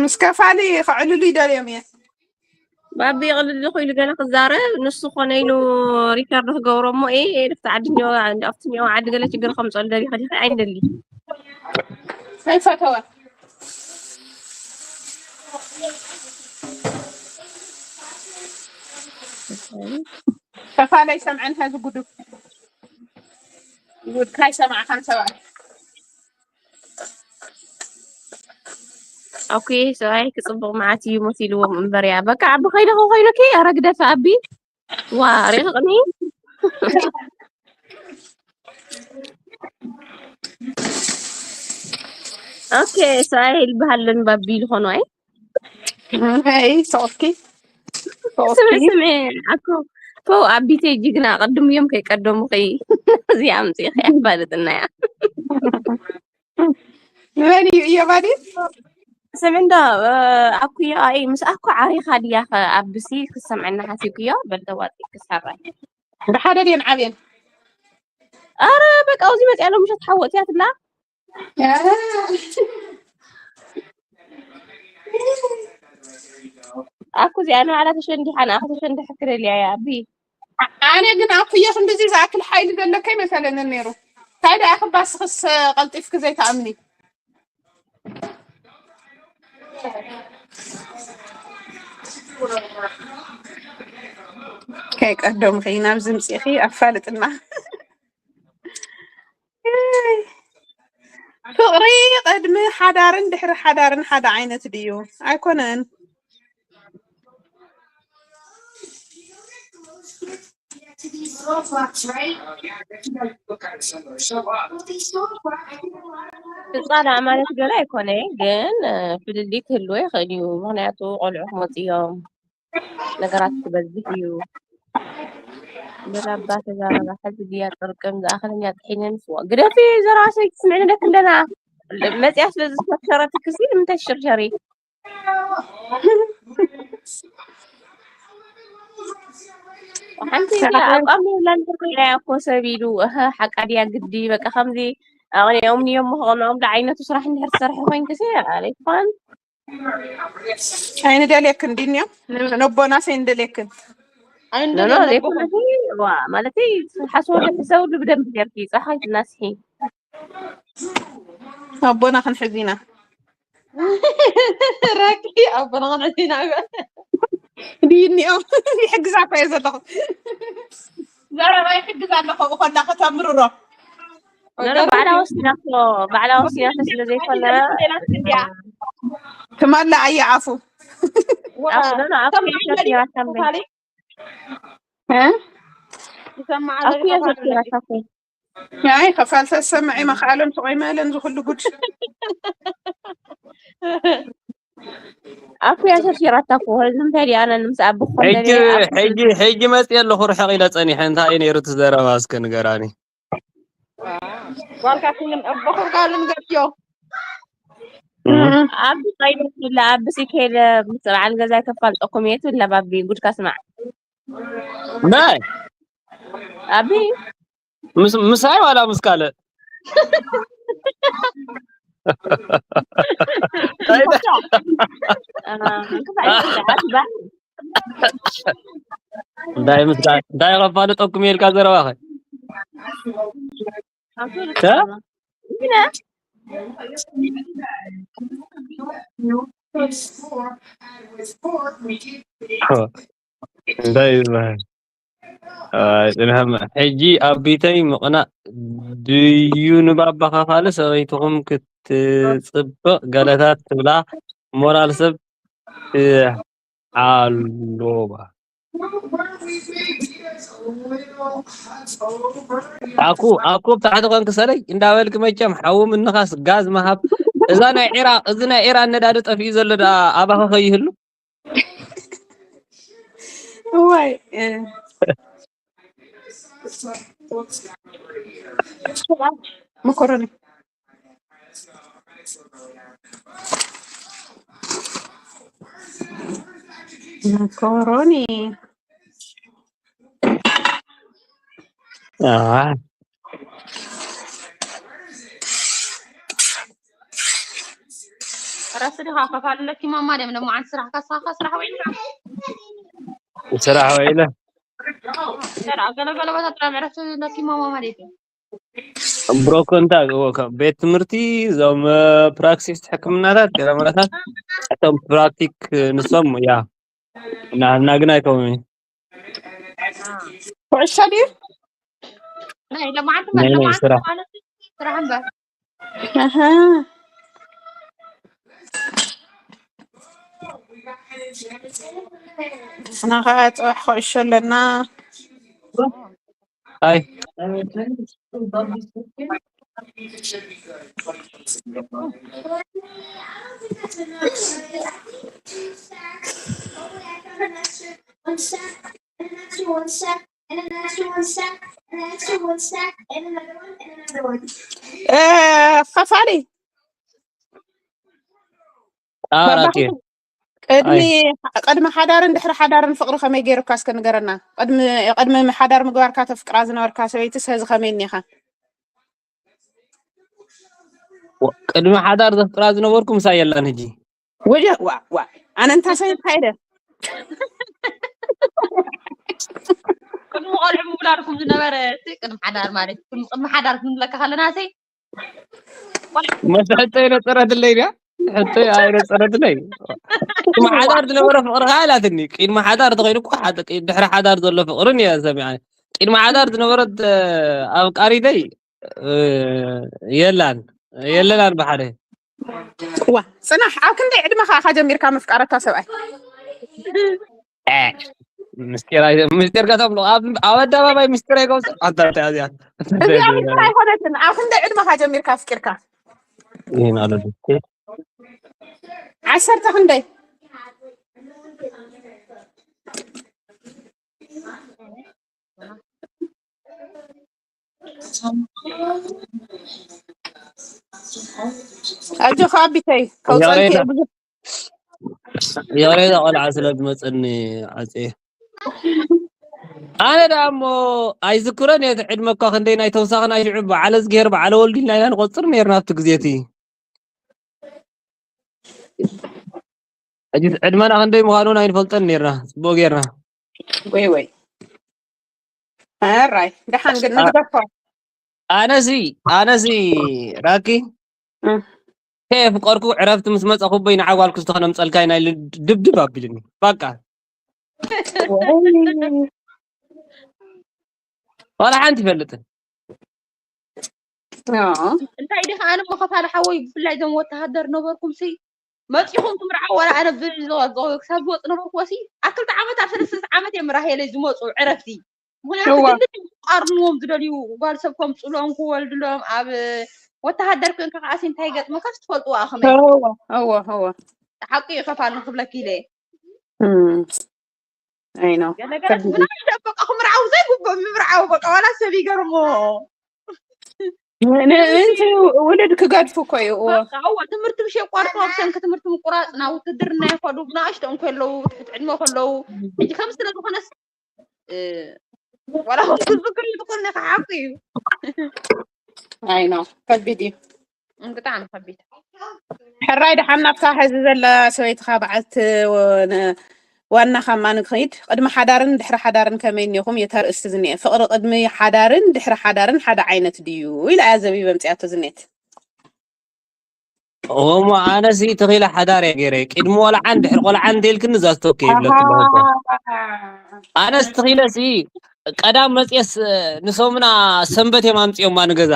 ምስ ከፋሊ ክዕልሉ ይደልዮም እየ ባቢ ይቕልል ኢሉ ገለ ክዛረብ ንሱ ኮነ ኢሉ ሪከርድ ክገብሮ እሞ እ ኤ ኤ ድፍቲ ዓዲ እኒኦ ኣብቲ እኒኦ ዓዲ ገለ ችግር ከምፀሉ ደሊኸ ዲኸ ኣይንደሊ ኣይፈተወ ከፋላይ ሰምዐን ሀዚ ጉዱ ጉድካ ይሰማዕካን ሰብኣይ ኦኬ ሰብኣይ ክፅቡቕ መዓት እዩ መሲልዎም እምበር እያ በቃ ዓቢ ከይደ ከኮይኑኪ ኣረ ግደፊ ኣቢ ዋ ሪቕቕኒ ኦኬ ሰብኣይ ይልበሃለን ባቢ ዝኾኑ ኣይ ይ ሶፍኪ ስምዒ ስምዒ ኣኮ ፖው ኣቢተይ ጅግና ቅድም እዮም ከይቀደሙኺ እዚኣ ኣምፂእኺ ኣፋልጥና እያ መን እዩ እዮባዲ ስምዒ እንዶ ኣኩዮ ኣይ ምስ ኣኮ ዓሪኻ ድያ ኣብሲ ክሰምዐና ሓሲብክዮ በልተዋጢ ክሳራይ ብሓደ ድየን ዓብየን ኣረ በቃ እዚ መፅያ ሎምሸት ሓወፅያ ትብላ ኣኩ እዚኣ ንባዕላ ተሸንዲሓ ንኣኹ ተሸንዲሐ ክደልያ እያ ኣቢ ኣነ ግን ኣኩዮ ክንድዚ ዝኣክል ሓይሊ ዘለካ ይመሰለኒ ነይሩ እንታይ ደኣ ክባስኽስ ቀልጢፍክ ዘይትኣምኒ ከይቀደምኺ ናብ ዝምፅእኺ ኣፋልጥና ፍቕሪ ቅድሚ ሓዳርን ድሕሪ ሓዳርን ሓደ ዓይነት ድዩ? ኣይኮነን። ፍፃላ ማለት ገለ ኣይኮነ ግን ፍልልይ ክህልዎ ይኽእል እዩ። ምክንያቱ ቆልዑ ክመፁ እዮም። ነገራት ክበዝሕ እዩ። በላባ ተዛረባ ሕዚ ድያ ጥርቅም ዝኣኸለኛ ጥሒነን ስዋ ግደፊ ዘረባ ሰበይቲ ትስምዕኒ ደክ እንደና መፅያ ስለ ዝሸርሸረትክሲ ንምንታይ ትሽርሸሪ ሓንቲ ኣቋም የብላን ኮይና እኮ ሰብ ኢሉ እህ ሓቃ ድያ ግዲ በቃ ከምዚ ኣቕኒኦምኒ እዮም ከቐንኦም ዶ ዓይነቱ ስራሕ እንድሕር ትሰርሒ ኮይንክሲ ኣይትኾን ኣይንደልየክን ዲንዮ ነቦናስ ኣይንደልየክን ኖኖ ዘይኮነሲ ዋ ማለተይ ሓስወሉ ሕሰብሉ ብደንብ ጌርኪ ፀሓይት እናስሒ ኣቦና ክንሕዝ ኢና ረቂ ኣቦና ክንሕዝ ኢና ድዩ እኒኦ ይሕግዛ እኮ እየ ዘለኹ ዘረባ ይሕግዝ ኣለኹ ብኮላ ከተምርሮ ኖኖ ባዕላ ወሲናቶ ባዕላ ወሲናቶ ስለ ዘይኮነ ትማላ ኣየ ኣፉ ኖኖ ኣኩ የሰኪራታ ይሰማዕ ኣኩ የሰኪራታ ናይ ከፋል ተሰምዒ መኽኣለን ስቆይ መለን ዝኩሉ ጉድ ኣኩ ያሸርሽራታ እኮ ንምንታይ ዲኣ ኣነ ንምስ ኣብ ክኾን ሕጂ ሕጂ ሕጂ መፅእ ኣለኹ ርሕቕ ኢለ ፀኒሐ እንታይ እዩ ነይሩ እቲ ዘረባ እስከ ንገራኒ ጓልካ ክንም ኣቦኹም ቃልን ገጥዮ ኣብ ቀይደ ትብላ ኣብ ብሲ ከይደ ምስ በዓል ገዛይ ከፋልጠኩም እየ ትብላ ባቢ ጉድካ ስማዕ ናይ ኣቢ ምስ- ምሳይ ዋላ ምስ ካልእ እንታይ ምስላ እንታይ ከፋልጠኩም ኢልካ ዘረባኸ እንታይ ይበሃል ሕጂ ኣብ ቤተይ ምቕናእ ድዩ ንባባ ከፋሊ ሰበይትኹም ክትፅብቕ ገለታት ትብላ ሞራል ሰብ ትዓሎባ ኣኩ ኣኩ ኣብ ታሕቲ ኮንክ ሰለይ እንዳበልክ መቸም ሓዊ ምንኻስ ጋዝ ምሃብ። እዛ ናይ ዒራቕ፣ እዚ ናይ ኢራን ነዳዲ ጠፊኡ ዘሎ ደኣ ኣባኸ ከይህሉ። እዋይ፣ እ፣ መኮረኒ፣ መኮረኒ። ኣዋ። ራስ ዲኻ ከፋልለኪ ማማ ድዮም ሎማዓንቲ ስራሕ ካሳኻ ስራሕ ውዒልካ? ስራሕ ውዒለ። ስራሕ ገለ ገለ ቦታ ጥራይ ዕረፍቲ ለኪ ማማ ማለት እዩ። ብሮኮ እንታይ፣ ወ-፣ ከ-፣ ቤት ትምህርቲ፣ እዞም፣ እ፣ ፕራክሲስ ሕክምናታት፣ ገለ መለታት፣ እቶም ፕራክቲክ፣ እ፣ ንሶም፣ ያ፣ ናህና ግን ኣይከውንን። ኩዕሾ ድዩ? ናይ ሎማዓንቲ ናይ፣ ናይ ሎማዓንቲ ስራሕ። ማለት ስራሕ እምበር። ኣሃ። ንሕና ኸዓ ጽባሕ ኩዕሾ ኣለና። ኣይ። እ፣ ኸፋሊ። ኣራኪ። ቅድሚ ኣይ። ቅድሚ ሓዳርን ድሕሪ ሓዳርን ፍቕሪ ከመይ ገይሩካ እስከ ንገረና። ቅድሚ ቅድሚ ሓዳር ምግባርካ ተፍቅራ ዝነበርካ ሰበይትስ ሐዚ ከመይ እኒኻ? ወ-፣ ቅድሚ ሓዳር ዘፍቅራ ዝነበርኩ ምሳ የላን ሕጂ። ወጀ ዋ ዋ ኣነ እንታ ሰበይትካ ኢለ ቅድሚ ቆልዑ ምውላድኩም ዝነበረ እቲ ቅድሚ ሓዳር ማለት እዩ። ቅድሚ ቅድሚ ሓዳር ክንብለካ ከለና ሲ መስ ሕቶ የነጸረትለይ ድያ? ሕቶ ኣይነጸረትለይ። ቅድሚ ሓዳር ዝነበረ ፍቕርኻ ኢላትኒ። ቅድሚ ሓዳር ተኾይኑ እኮ ሓደ፣ ቅድ-፣ ድሕሪ ሓዳር ዘሎ ፍቕርን እየ ሰሚዐ። ቅድሚ ሓዳር ዝነበረት፣ እ፣ ኣፍቃሪተይ፣ እ፣ የላን። የለናን ብሓደ። ዋ ጽናሕ፣ ኣብ ክንደይ ዕድመኻ ኢኻ ጀሚርካ ምፍቃረታ ሰብኣይ? እ፣ ምስጢር ኣይ-፣ ምስጢር ከተምልቑ። ኣብ፣ ኣብ ኣደባባይ ምስጢር ኣይከውጽእ። ኣታ እንታይ እዚኣ? እዚኣ ምስጢር ኣይኮነትን። ኣብ ክንደይ ዕድመኻ ጀሚርካ ኣፍቂርካ? ይህን ኣለ። ዓሰርተ ክንደይ? ኣጆኻ ኣቢተይ፣ ከውጸልኪ እየ ብዙሕ። ይቕሬታ ቆልዓ ስለ ዝመጸኒ ዓጽየ። ኣነ ደኣ እሞ ኣይዝክሮን እየ እቲ ዕድመ እኳ ክንደይ ናይ ተውሳኽን ኣይሽዑ በዓለ እዝግሄር በዓለ ወልዱ ኢልና ኢና ንቖጽር ነይርና ኣብቲ ግዜ እቲ። ሕጂ ዕድመና ክንደይ ምዃኑ እውን ኣይንፈልጦን ነይርና ጽቡቕ ጌርና። ወይ ወይ። ኣራይ፣ ደሓን ግን ንግደፎ። ኣነሲ፣ ኣነሲ ራኪ፣ እም። ከየፍቀርኩ ዕረፍቲ ምስ መጸኹ በይ ንዓ ጓል ክስቶ ከነምጸልካ ኢና ኢሉ ድብድብ ኣቢሉኒ። በቃ። ወይ። ዋላ ሓንቲ ይፈልጥን። ኣዎ። እንታይ ዲኻ ኣነ እሞ ከፋሊ ሓወይ ብፍላይ እዞም ወተሃደር ነበርኩም ሲ መጺኹም ትምርዓው ዋላ ኣነ ብዝወ-፣ ክሳብ ዝወጽእ ነበርኩ ወሲ ኣብ ክልተ ዓመት ኣብ ሰለስተ ዓመት እዮም ራሄለይ ዝመጹ ዕረፍቲ። ምኽንያቱ እዋ። ግድን ክቃርንዎም ዝደልዩ ጓል ሰብ ከምጽሎም ክወልድሎም ኣብ ወተሃደር ኮንካ ከዓሲ እንታይ ይገጥመካስ ትፈልጥዋ ከመይ? እዋ፣ እዋ፣ እዋ። ሓቂ እዩ ከፋሊ ክብለኪ ኢለ። እም። ኣይ ነው። ገለ ገለ ከቢድ። ግና በቃ ክምርዓው ዘይግብኦም ይምርዓው በቃ ዋላ ሰብ ይገርሞ። ን-፣ ን-፣ እንት ውልድ ክገድፉ እኮ እዩ። እዎ። በቃ እዎ ትምህርቲ ብሽ የቋርጦ ብሰንኪ ትምህርቲ ምቁራጽ ናብ ውትድርና ይኸዱ ብናእሽተኦም ከለዉ ትሕቲ ዕድመ ከለዉ ሕጂ ከም ስለ ዝኾነስ እ፣ ዋላ ክዝክር ይትኾን ኢኻ ሓቂ እዩ። ኣይ ነው። ከቢድ እዩ። እም፣ ብጣዕሚ ከቢድ። ሕራይ ደሓን ናብታ ሐዚ ዘላ ሰበይትኻ በዓልቲ ወ-፣ ነ-፣ ዋናኻ እማ ንኽይድ። ቅድሚ ሓዳርን ድሕሪ ሓዳርን ከመይ እኒኹም? የታ ርእስቲ ዝኒኤ ፍቕሪ ቅድሚ ሓዳርን ድሕሪ ሓዳርን ሓደ ዓይነት ድዩ? ኢላ እያ ዘቢብ ኣምጺኣቶ ዝኔት። እሞ ኣነሲ ተኺለ ሓዳር እየ ገይረ። ቅድሚ ቆልዓን ድሕሪ ቆልዓን እንተኢልክኒ እዛ ስቶክ እየ ይብለኪ ኣለኹ እኮ። ኣነስ ተኺለሲ ቀዳም መፅየስ ንሶምና ሰንበት እዮም ኣምፅኦማ ንገዛ።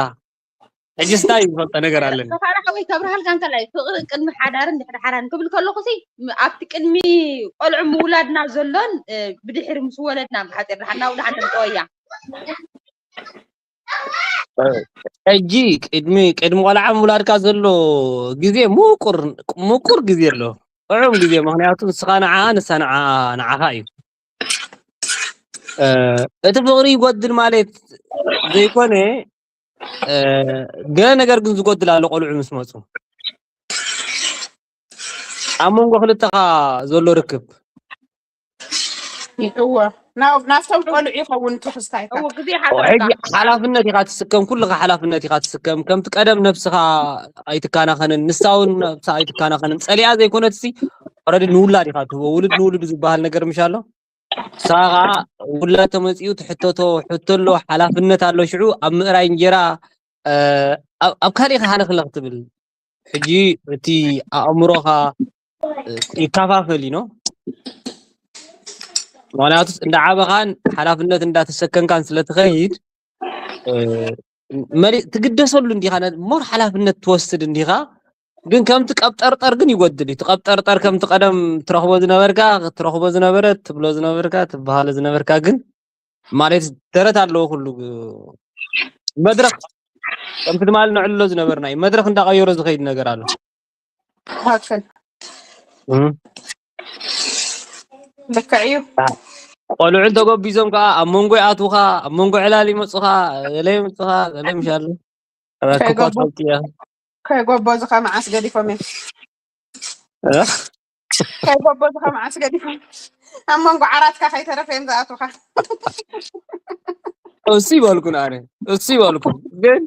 ሕጂ ስታይ ዝፈልጠ ነገር ኣለኒ። ተኻራ ሓወይ ከብርሃልካ እንከላይ ፍቕሪ ቅድሚ ሓዳርን ድሕሪ ሓዳርን ክብል ከለኹ ሲ ኣብቲ ቅድሚ ቆልዑ ምውላድና ዘሎን ብድሕሪ ምስ ወለድና ብሓፂር ድሓና ውድሓን ተምጠወያ ሕጂ ቅድሚ ቅድሚ ቆልዓ ምውላድካ ዘሎ ግዜ ምቁር ምቁር ግዜ ኣሎ፣ ጥዑም ግዜ። ምክንያቱ ንስኻ ንዓ ንሳ ንዓ ንዓኻ እዩ። እቲ ፍቕሪ ይጎድል ማለት ዘይኮነ፣ ገለ ነገር ግን ዝጎድል ኣሎ። ቆልዑ ምስ መፁ ኣብ መንጎ ክልተኻ ዘሎ ርክብ እወ ናብቶም ቆልዑ ይኸውን ትሕዝታይካ። ግዜ ሓደረካ ሕጂ ሓላፍነት ኢኻ ትስከም፣ ኩልኻ ሓላፍነት ኢኻ ትስከም። ከምቲ ቀደም ነብስኻ ኣይትካናኸንን፣ ንሳ እውን ነብሳ ኣይትካናኸንን። ፀሊኣ ዘይኮነት ሲ ረዲ ንውላድ ኢኻ ትህቦ። ውሉድ ንውሉድ ዝበሃል ነገር ምሽ ኣሎ። ንስኻ ከዓ ውላድ ተመፂኡ ትሕተቶ ሕቶ ኣሎ፣ ሓላፍነት ኣሎ። ሽዑ ኣብ ምእራይ እንጀራ ኣብ ካልእ ኢኻ ሃለኽለኽ ትብል። ሕጂ እቲ ኣእምሮኻ ይከፋፈል እዩ። ምክንያቱ እንዳዓበኻን ሓላፍነት እንዳተሰከምካን ስለትኸይድ መሊእ ትግደሰሉ እንዲኻ፣ ሞር ሓላፍነት ትወስድ እንዲኻ። ግን ከምቲ ቀብጠርጠር ግን ይጎድል እዩ። ትቀብጠርጠር ከምቲ ቀደም ትረኽቦ ዝነበርካ ትረኽቦ ዝነበረ ትብሎ ዝነበርካ ትበሃሎ ዝነበርካ ግን ማለት ደረት ኣለዎ ኩሉ መድረኽ ከምቲ ትማሊ ነዕልሎ ዝነበርና እዩ። መድረኽ እንዳቐየሮ ዝኸይድ ነገር ኣሎ። ትክክል ልክዕ እዩ። ቆልዑ እንተጎቢዞም ከዓ ኣብ መንጎ ይኣትውኻ፣ ኣብ መንጎ ዕላል ይመፁኻ፣ ገለ ይመፁኻ፣ ገለ ምሻሉ ኣባክኳ ከይገቡ- ትፈልጥያ ከይጎበዙኻ መዓስ ገዲፎም እዮም። ከይጎበዙኻ መዓስ ገዲፎም ኣብ መንጎ ዓራትካ ከይተረፈ እዮም ዝኣትውኻ። እሱ ይበልኩን ኣነ እሱ ይበልኩን ግን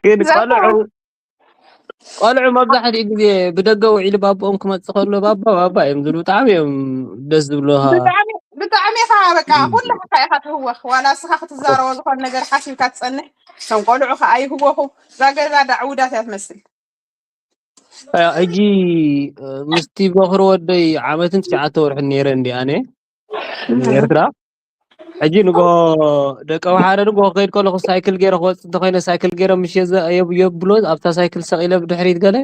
ግን ቆልዑ ቆልዑ መብዛሕትኡ ግዜ ብደገ ውዒሉ ባቦኦም ክመፅእ ከሎ ባባ ባባ እዮም ዝብሉ። ብጣዕሚ እዮም ደስ ዝብሉኻ። ብጣዕሚ ኢኻ በቃ ኩሉ ሓታ ኢኻ ትህወኽ። ዋላ እስኻ ክትዛረቦ ዝኾነ ነገር ሓሲብካ ትፀንሕ። እቶም ቆልዑ ከዓ ይህወኹ። እዛ ገዛ ዳዕውዳት እያ ትመስል። ሕጂ ምስቲ በኽሪ ወደይ ዓመትን ትሽዓተ ወርሕን ነይረ እንዲ ኣነ ኤርትራ ሕጂ ንጎ ደቂ ኣውሓደ ንጎ ከይድ ከለኹ ሳይክል ገይረ ክወፅእ እንተኮይነ ሳይክል ገይረ ምሽ የብሎ ኣብታ ሳይክል ሰቂለ ብድሕሪት ገለ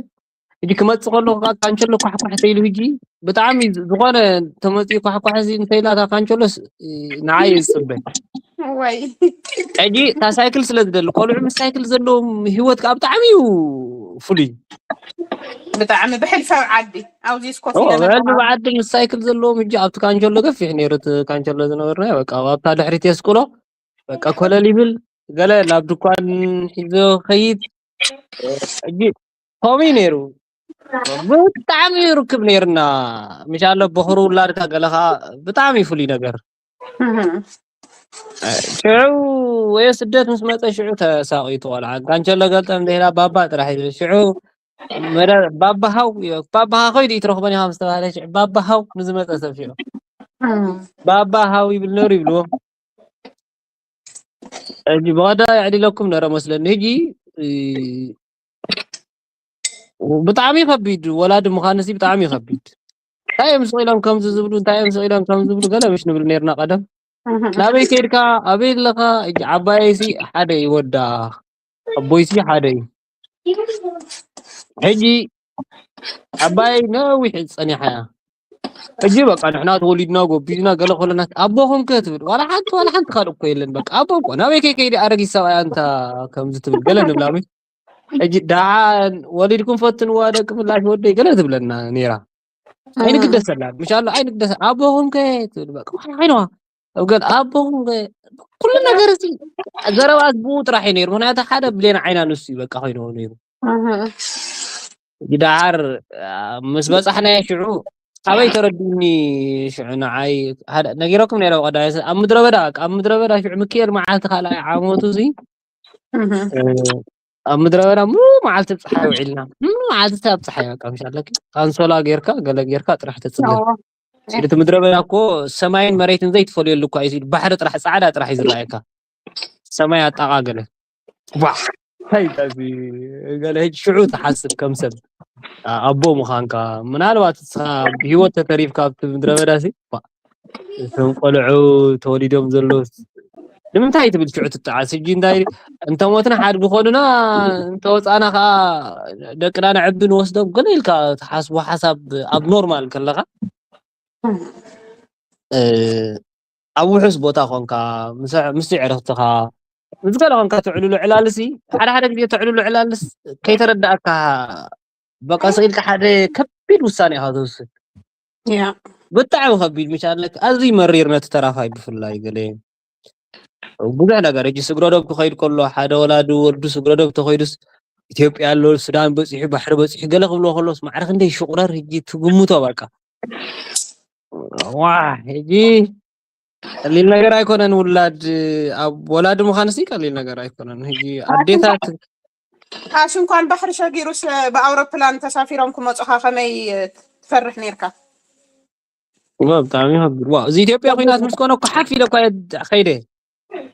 ሕጂ ክመፅእ ከለኹ ከዓ ካንቸሎ ኳሕኳሕ ተይሉ ሕጂ ብጣዕሚ ዝኾነ ተመፅኡ ኳሕኳሕ ሲ እንተይላታ ካንቸሎስ ንዓይ ዝፅበ ወይ ሕጂ እታ ሳይክል ስለ ዝደሊ ቆልዑ ምስ ሳይክል ዘለዎም ህይወት ከዓ ብጣዕሚ እዩ ፍሉይ ብጣዕሚ ብሕልፈ ዓዲ ኣብዚ ስኮት ኢለ ብዓዲ ምስ ሳይክል ዘለዎም ሕጂ ኣብቲ ካንቸሎ ገፊሕ ነይሩ እቲ ካንቸሎ ዝነበርና በቃ ኣብታ ድሕሪት የስቅሎ በቃ ኮለል ይብል ገለ ናብ ድኳን ሒዞ ከይድ ሕጂ ከምኡ ነይሩ ብጣዕሚ ርክብ ነይርና ምሻሎ በኽሩ ውላድካ ገለኻ ብጣዕሚ ፍሉይ ነገር ሽዑ ወይ ስደት ምስ መፀ ሽዑ ተሳቂቱ ቆልዓ ካንቸሎ ገልጠም ደላ ባባ ጥራሕ ይብል ሽዑ ባባሃው ባባሃ ኮይድ ይትረኽበን ኢኻ ምስ ተባሃለ ሽዑ ባባሃው ንዝመፀ ሰብ ሽዑ ባባሃው ይብል ነሩ ይብልዎ ሕጂ ብቐዳ የዕሊለኩም ነረ መስለኒ ሕጂ ብጣዕሚ ከቢድ ወላዲ ምዃንሲ ብጣዕሚ ከቢድ እንታይ እዮም ስቕ ኢሎም ከምዚ ዝብሉ እንታይ እዮም ስቕ ኢሎም ከምዚ ዝብሉ ገለ ምሽ ንብል ነርና ቀደም ናበይ ከይድካ ኣበይ ኣለኻ ሕጂ ዓባየይሲ ሓደ እዩ ወዳ ኣቦይሲ ሓደ እዩ ሕጂ ዓባየይ ነዊሕ ፀኒሓ እያ ሕጂ በቃ ንሕና ተወሊድና ጎቢዝና ገለ ከለና ኣቦኹም ከ ትብል ዋላ ሓንቲ ዋላ ሓንቲ ካልእ እኮ የለን በቃ ኣቦ እኮ ናበይ ከይ ከይዲ ኣረጊት ሰብኣይ ኣንታ ከምዚ ትብል ገለ ንብላ ወይ ሕጂ ደሓን ወሊድኩም ፈትንዋ ደቂ ምላሽ ወደይ ገለ ትብለና ነይራ ኣይንግደሰላ ምሻሎ ኣይንግደሰ ኣቦኹም ከ ትብል በቃ ዋላ ዓይነዋ ኣብ ገለ ኣቦኹም ከ ኩሉ ነገር እዚ ዘረባ ብኡ ጥራሕ እዩ ነይሩ ምክንያቱ ሓደ ብሌን ዓይና ንሱ እዩ በቃ ኮይንዎ ነይሩ ደሓር ምስ በፃሕናዮ ሽዑ ካበይ ተረዲኒ ሽዑ ንዓይ ነጊረኩም ነረ ቀዳመ ኣብ ምድረ በዳ ኣብ ምድረ በዳ ሽዑ ምክኤል መዓልቲ ካልኣይ ዓመቱ እዚ ኣብ ምድረ በዳ ሙሉ መዓልቲ ኣብ ፀሓይ ውዒልና ሙሉ መዓልቲ ኣብ ፀሓይ በቃ ምሽ ኣለኪ ካንሶላ ጌርካ ገለ ጌርካ ጥራሕ ተፅበ እቲ ምድረ በዳ እኮ ሰማይን መሬትን ዘይትፈልየሉ እኳ እዩ ባሕሪ ጥራሕ ፃዕዳ ጥራሕ እዩ ዝረኣየካ ሰማይ ኣጣቓ ገለ እንታይ ገለ ሽዑ ትሓስብ ከም ሰብ ኣቦ ምዃንካ ምናልባት ንስኻ ብሂወት ተተሪፍካ ኣብቲ ምድረ በዳ ሲ እቶም ቆልዑ ተወሊዶም ዘለዉ ንምንታይ ትብል ሽዑ ትጠዓስ? ሕጂ እንታይ እንተሞትና ሓድጊ ኮኑና፣ እንተወፃና ከዓ ደቅና ነዕቢ ንወስዶም ገለ ኢልካ ትሓስቦ ሓሳብ ኣብ ኖርማል ከለኻ ኣብ ውሑስ ቦታ ኮንካ ምስ ዕርኽትኻ ምስ ገለ ኮንካ ተዕልሎ ዕላልሲ ሓደ ሓደ ግዜ ተዕልሎ ዕላልስ ከይተረዳእካ በቃ ስኢልካ ሓደ ከቢድ ውሳኔ ኢኻ ትወስድ። ብጣዕሚ ከቢድ ምሻለክ ኣዝዩ መሪር ነቲ ተራፋይ ብፍላይ ገለ ብዙሕ ነገር ሕጂ ስግረዶብ ክኸይድ ከሎ ሓደ ወላዲ ወልዱ ስግረዶብ ተኸይዱስ ኢትዮጵያ ኣሎ ሱዳን በፂሑ ባሕሪ በፂሑ ገለ ክብሎ ከሎስ ማዕረ ክንደይ ሽቁረር ሕጂ ትግምቶ በቃ ዋ ሕጂ ቀሊል ነገር ኣይኮነን ውላድ ኣብ ወላዲ ምዃንሲ ቀሊል ነገር ኣይኮነን ሕጂ ኣዴታት ካሽ እንኳን ባሕሪ ሸጊሩስ ብኣውሮፕላን ተሳፊሮም ክመፁኻ ከመይ ትፈርሕ ነርካ? ብጣዕሚ ከቢድ ዋ እዚ ኢትዮጵያ ኩናት ምስ ኮነ እኮ ሓፍ ኢለ እኳ ከይደ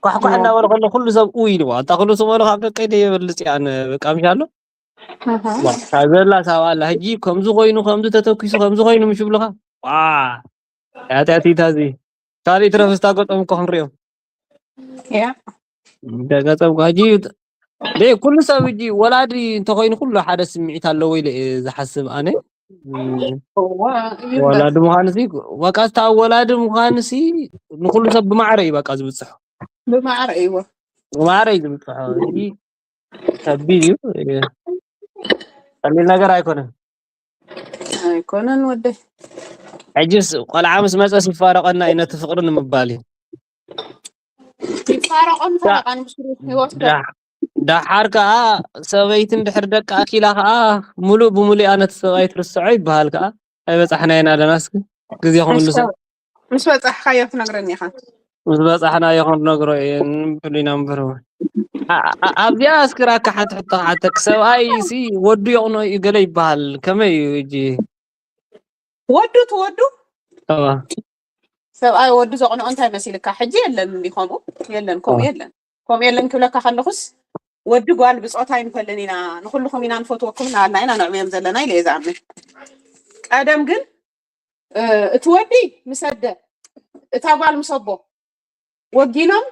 ኳሕኳሕ እናበለ ከሎ ኩሉ ሰብ ኡ ኢልዋ ኣታ ኩሉ ስመሉ ካብ ደቀይ ደየበልፅ እያ በቃ ምሻ ኣሎ ካብ ዘላ ሳብ ኣላ ሕጂ ከምዚ ኮይኑ ከምዚ ተተኪሱ ከምዚ ኮይኑ ምሽ ብልኻ ያትያትይታ እዚ ካልእ ትረፍ ስታ ገጦም እኮ ክንሪኦም ገጾም ሕጂ ደይ ኩሉ ሰብ ሕጂ ወላዲ እንተኮይኑ ኩሉ ሓደ ስምዒት ኣለዎ ኢለ ዝሓስብ ኣነ ወላዲ ምዃንሲ በቃ ስታ ወላዲ ምዃንሲ ንኩሉ ሰብ ብማዕረ እዩ በቃ ዝብፅሖ ብማዕረ እይዎ ብማዕረ እዩ ዝብፅሖ ከቢድ እዩ ቀሊል ነገር ኣይኮነን ኣይኮነን ወደይ ሕጅስ ቆልዓ ምስ መፀስ ይፋረቐና እዩ ነቲ ፍቕሪ ንምባል እዩ ይፋረቐን ፈረቓን ምስ ይወስዶ ዳሓር ከዓ ሰበይትን ድሕር ደቂ ኣኪላ ከዓ ሙሉእ ብሙሉእ ነቲ ሰብኣይ ትርስዖ ይበሃል ከዓ ኣይበፃሕና ኢና ኣለና እስኪ ግዜ ክምልሶ ምስ በፃሕካዮ ትነግረኒ ኢኻ ምስ በፃሕና ይኹን ነግሮ እየን ብሉና እምበር ኣብዚኣ ኣስክራካ ሓንቲ ሕቶ ክሓተክ ሰብኣይ ሲ ወዱ የቕኖ እዩ ገለ ይበሃል ከመይ እዩ እጂ ወዱ ትወዱ ሰብኣይ ወዱ ዘቕንኦ እንታይ መሲልካ ሕጂ የለን እንዲ ከምኡ የለን ከምኡ የለን ከምኡ የለን ክብለካ ከለኹስ ወዲ ጓል ብፆታ ይንፈልን ኢና ንኩልኹም ኢና ንፈትወኩም እናበልና ኢና ነዕብዮም ዘለና ኢለ እየ ዝኣምን ቀደም ግን እቲ ወዲ ምስ ኣደ እታ ጓል ምስ ኣቦ ወጊኖም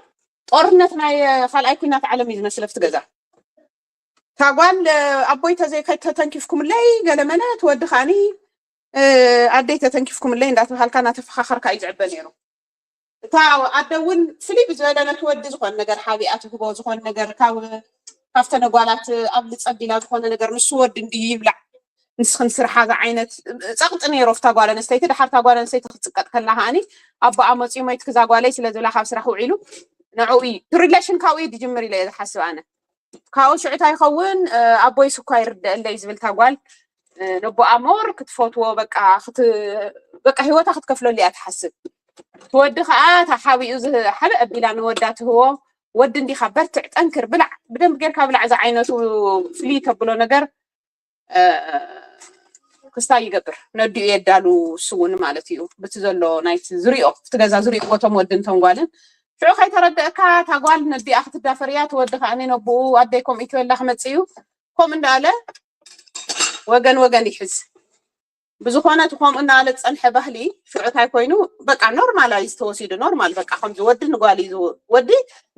ጦርነት ናይ ካልኣይ ኩናት ዓለም እዩ ዝመስል ኣብቲ ገዛ እታ ጓል ኣቦይ ተዘይከ ተተንኪፍኩምለይ ገለመለ እቲ ወዲ ከዓኒ ኣደይ ተተንኪፍኩምለይ እንዳተባሃልካ እናተፈኻኸርካ እዩ ዝዕበ ነይሩ እታ ኣደ እውን ፍልይ ብዝበለ ነቲ ወዲ ዝኾነ ነገር ሓቢኣ ትህቦ ዝኾነ ነገር ካብ ካብተነ ጓላት ኣብ ልፀቢላ ዝኾነ ነገር ንሱ ወዲ እንድዩ ይብላዕ ንስኽን ስርሓ ዝዓይነት ፀቕጢ ነይሮ ፍታ ጓል ኣንስተይቲ ድሓር እታ ጓል ኣንስተይቲ ክትፅቀጥ ከላ ከዓኒ ኣቦኣ መፅኡ መይትክ እዛ ጓለይ ስለ ዝብላ ካብ ስራሕ ውዒሉ ንዕኡ እዩ እቲ relation ካብኡ እዩ ዝጅምር ኢለ እየ ዝሓስብ ኣነ ካብኡ ሽዑ እንታይ ይኸውን ኣቦይስ እኳ ይርደአለይ ዝብል እታ ጓል ነቦኣ more ክትፈትዎ በቃ በቃ ህይወታ ክትከፍለሉ እያ ትሓስብ እቲ ወዲ ከዓ እታ ሓቢኡ ዝሓበ ኣቢላ ንወዳ ትህቦ ወዲ እንዲኻ በርትዕ ጠንክር ብላዕ ብደንብ ጌርካ ብላዕ ዝዓይነቱ ፍልይ ተብሎ ነገር ክስታይ ይገብር ነዲኡ የዳሉ ስውን ማለት እዩ ብቲ ዘሎ ናይቲ ዝሪኦ እቲ ገዛ ዝሪኦ ቦቶም ወድን ተንጓልን ሽዑ ከይተረደእካ እታ ጓል ነዲኣ ክትዳፈር እያ ትወዲ ከዓ ነብኡ ኣደይ ከምኡ ይትበላ ክመፅእ እዩ ከምኡ እንዳለ ወገን ወገን ይሕዝ ብዝኾነ እቲ ከምኡ እናበለ ዝፀንሐ ባህሊ ሽዑ እንታይ ኮይኑ በቃ normalize ተወሲዱ normal በቃ ከምዚ ወዲ ንጓል እዩ ወዲ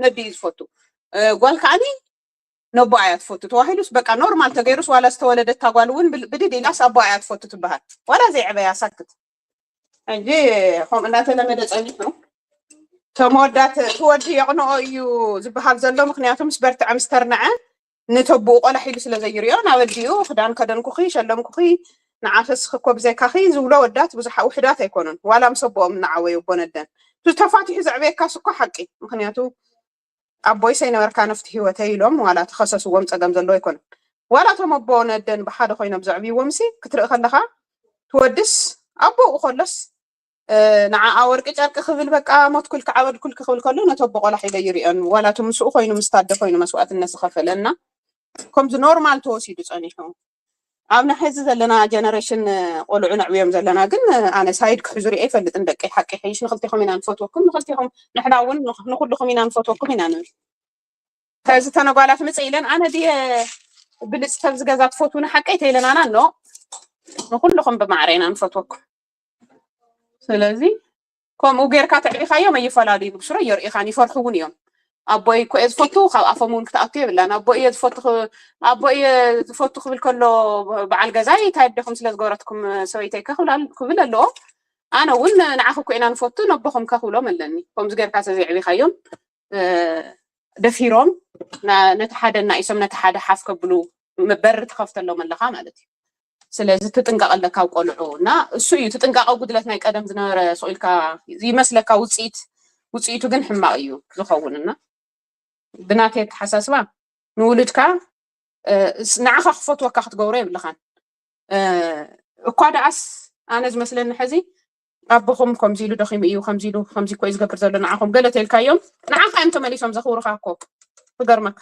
ነዲ እዩ ዝፈቱ ጓል ከዓኒ ነቦኣ እያ ትፈቱ ተባሂሉስ በቃ normal ተገይሩስ ዋላ ዝተወለደት እታ ጓል እውን ብድድ ኢላስ ኣቦኣ እያ ትፈቱ ትበሃል ዋላ ዘይዕበያ ሳክት ሕጂ ከምኡ እናተለመደ ፀኒሑ ተመወዳት ትወዲ የቕንኦ እዩ ዝበሃል ዘሎ ምክንያቱ ምስ በርትዐ ምስ ተርንዐ ንተቦኡ ቆላሕ ኢሉ ስለ ዘይርእዮ ናብ ኣዲኡ ክዳን ከደንኩኺ ሸለምኩኺ ንዓኺ እስኺ እኮ ብዘይካኺ ዝብሎ ወዳት ብዙሓ ውሕዳት ኣይኮኑን ዋላ ምስ ኣቦኦም እናዓበዩ ኣቦን ኣደን ተፋቲሑ ዘዕበየካስ እኮ ሓቂ ምክንያቱ ኣቦይ ሰይነበርካ ነፍቲ ህይወተይ ኢሎም ዋላ ተኸሰስዎም ፀገም ዘለዎ ኣይኮነን ዋላ እቶም ኣቦ ነደን ብሓደ ኮይኖም ዘዕብይዎም ሲ ክትርኢ ከለኻ ትወድስ ኣቦኡ ከሎስ ንዓኣ ወርቂ ጨርቂ ክብል በቃ ሞትኩልኪ ዓበድኩልኪ ክብል ከሎ ነቲ ኣቦ ቆላሕ ኢለ ይሪኦን ዋላ እቲ ምስኡ ኮይኑ ምስ ታደ ኮይኑ መስዋእትነት ዝኸፈለ እና ከምዚ normal ተወሲዱ ፀኒሑ ኣብ ናይ ሕዚ ዘለና generation ቆልዑ ነዕብዮም ዘለና ግን ኣነ side ክሕዙ ሪአ ይፈልጥን ደቀይ ሓቂ ሕይሽ ንክልቴኹም ኢና ንፈትወኩም ንክልቴኹም ንሕና እውን ንኩልኹም ኢና ንፈትወኩም ኢና ንብል ከዚ ተነጓላት ምፅእ ኢለን ኣነ ድየ ብልፅቲ ኣብዚ ገዛ ትፈትውኒ ሓቀይ ተይለናና ኖ ንኩልኹም ብማዕረ ኢና ንፈትወኩም ስለዚ ከምኡ ጌርካ ተዕቢኻዮም ኣይፈላለዩ ብስሮ የርእኻን ይፈርሑ እውን እዮም ኣቦይ እኮ እየ ዝፈቱ፣ ካብ ኣፎም እውን ክትኣቱ የብላን። ኣቦይ እየ ዝፈቱ ክ- ኣቦይ እየ ዝፈቱ ክብል ከሎ በዓል ገዛይ እንታይ ኣዴኹም ስለ ዝገበረትኩም ሰበይተይ ከ ክብል ኣል- ክብል ኣለዎ። ኣነ እውን ንዓኹ እኮ ኢና ንፈቱ ነቦኹም ከ ክብሎም ኣለኒ። ከምዚ ጌርካ ስለ ዘዕቢኻዮም እ፣ ደፊሮም ና- ነቲ ሓደ እናኢሶም ነቲ ሓደ ሓፍ ከብሉ መበሪ ትኸፍተሎም ኣለኻ ማለት እዩ። ስለዚ ትጥንቀቕ ኣለካ ኣብ ቆልዑ እና እሱ እዩ ትጥንቃቐ ጉድለት ናይ ቀደም ዝነበረ ስቕ ኢልካ ይመስለካ ውፅኢት ውፅኢቱ ግን ሕማቕ እዩ ዝኸውን እና ብናተይ ኣተሓሳስባ ንውልድካ እ፣ ስ- ንዓኻ ክፈትወካ ክትገብሮ የብልኻን እ፣ እኳ ደኣስ ኣነ ዝመስለኒ ሕዚ ኣቦኹም ከምዚ ኢሉ ደኺሙ እዩ ከምዚ ኢሉ ከምዚ እኮ እዩ ዝገብር ዘሎ ንዓኹም ገለ ተልካዮም ንዓኻ እዮም ተመሊሶም ዘኽብሩኻ እኮ ክገርመካ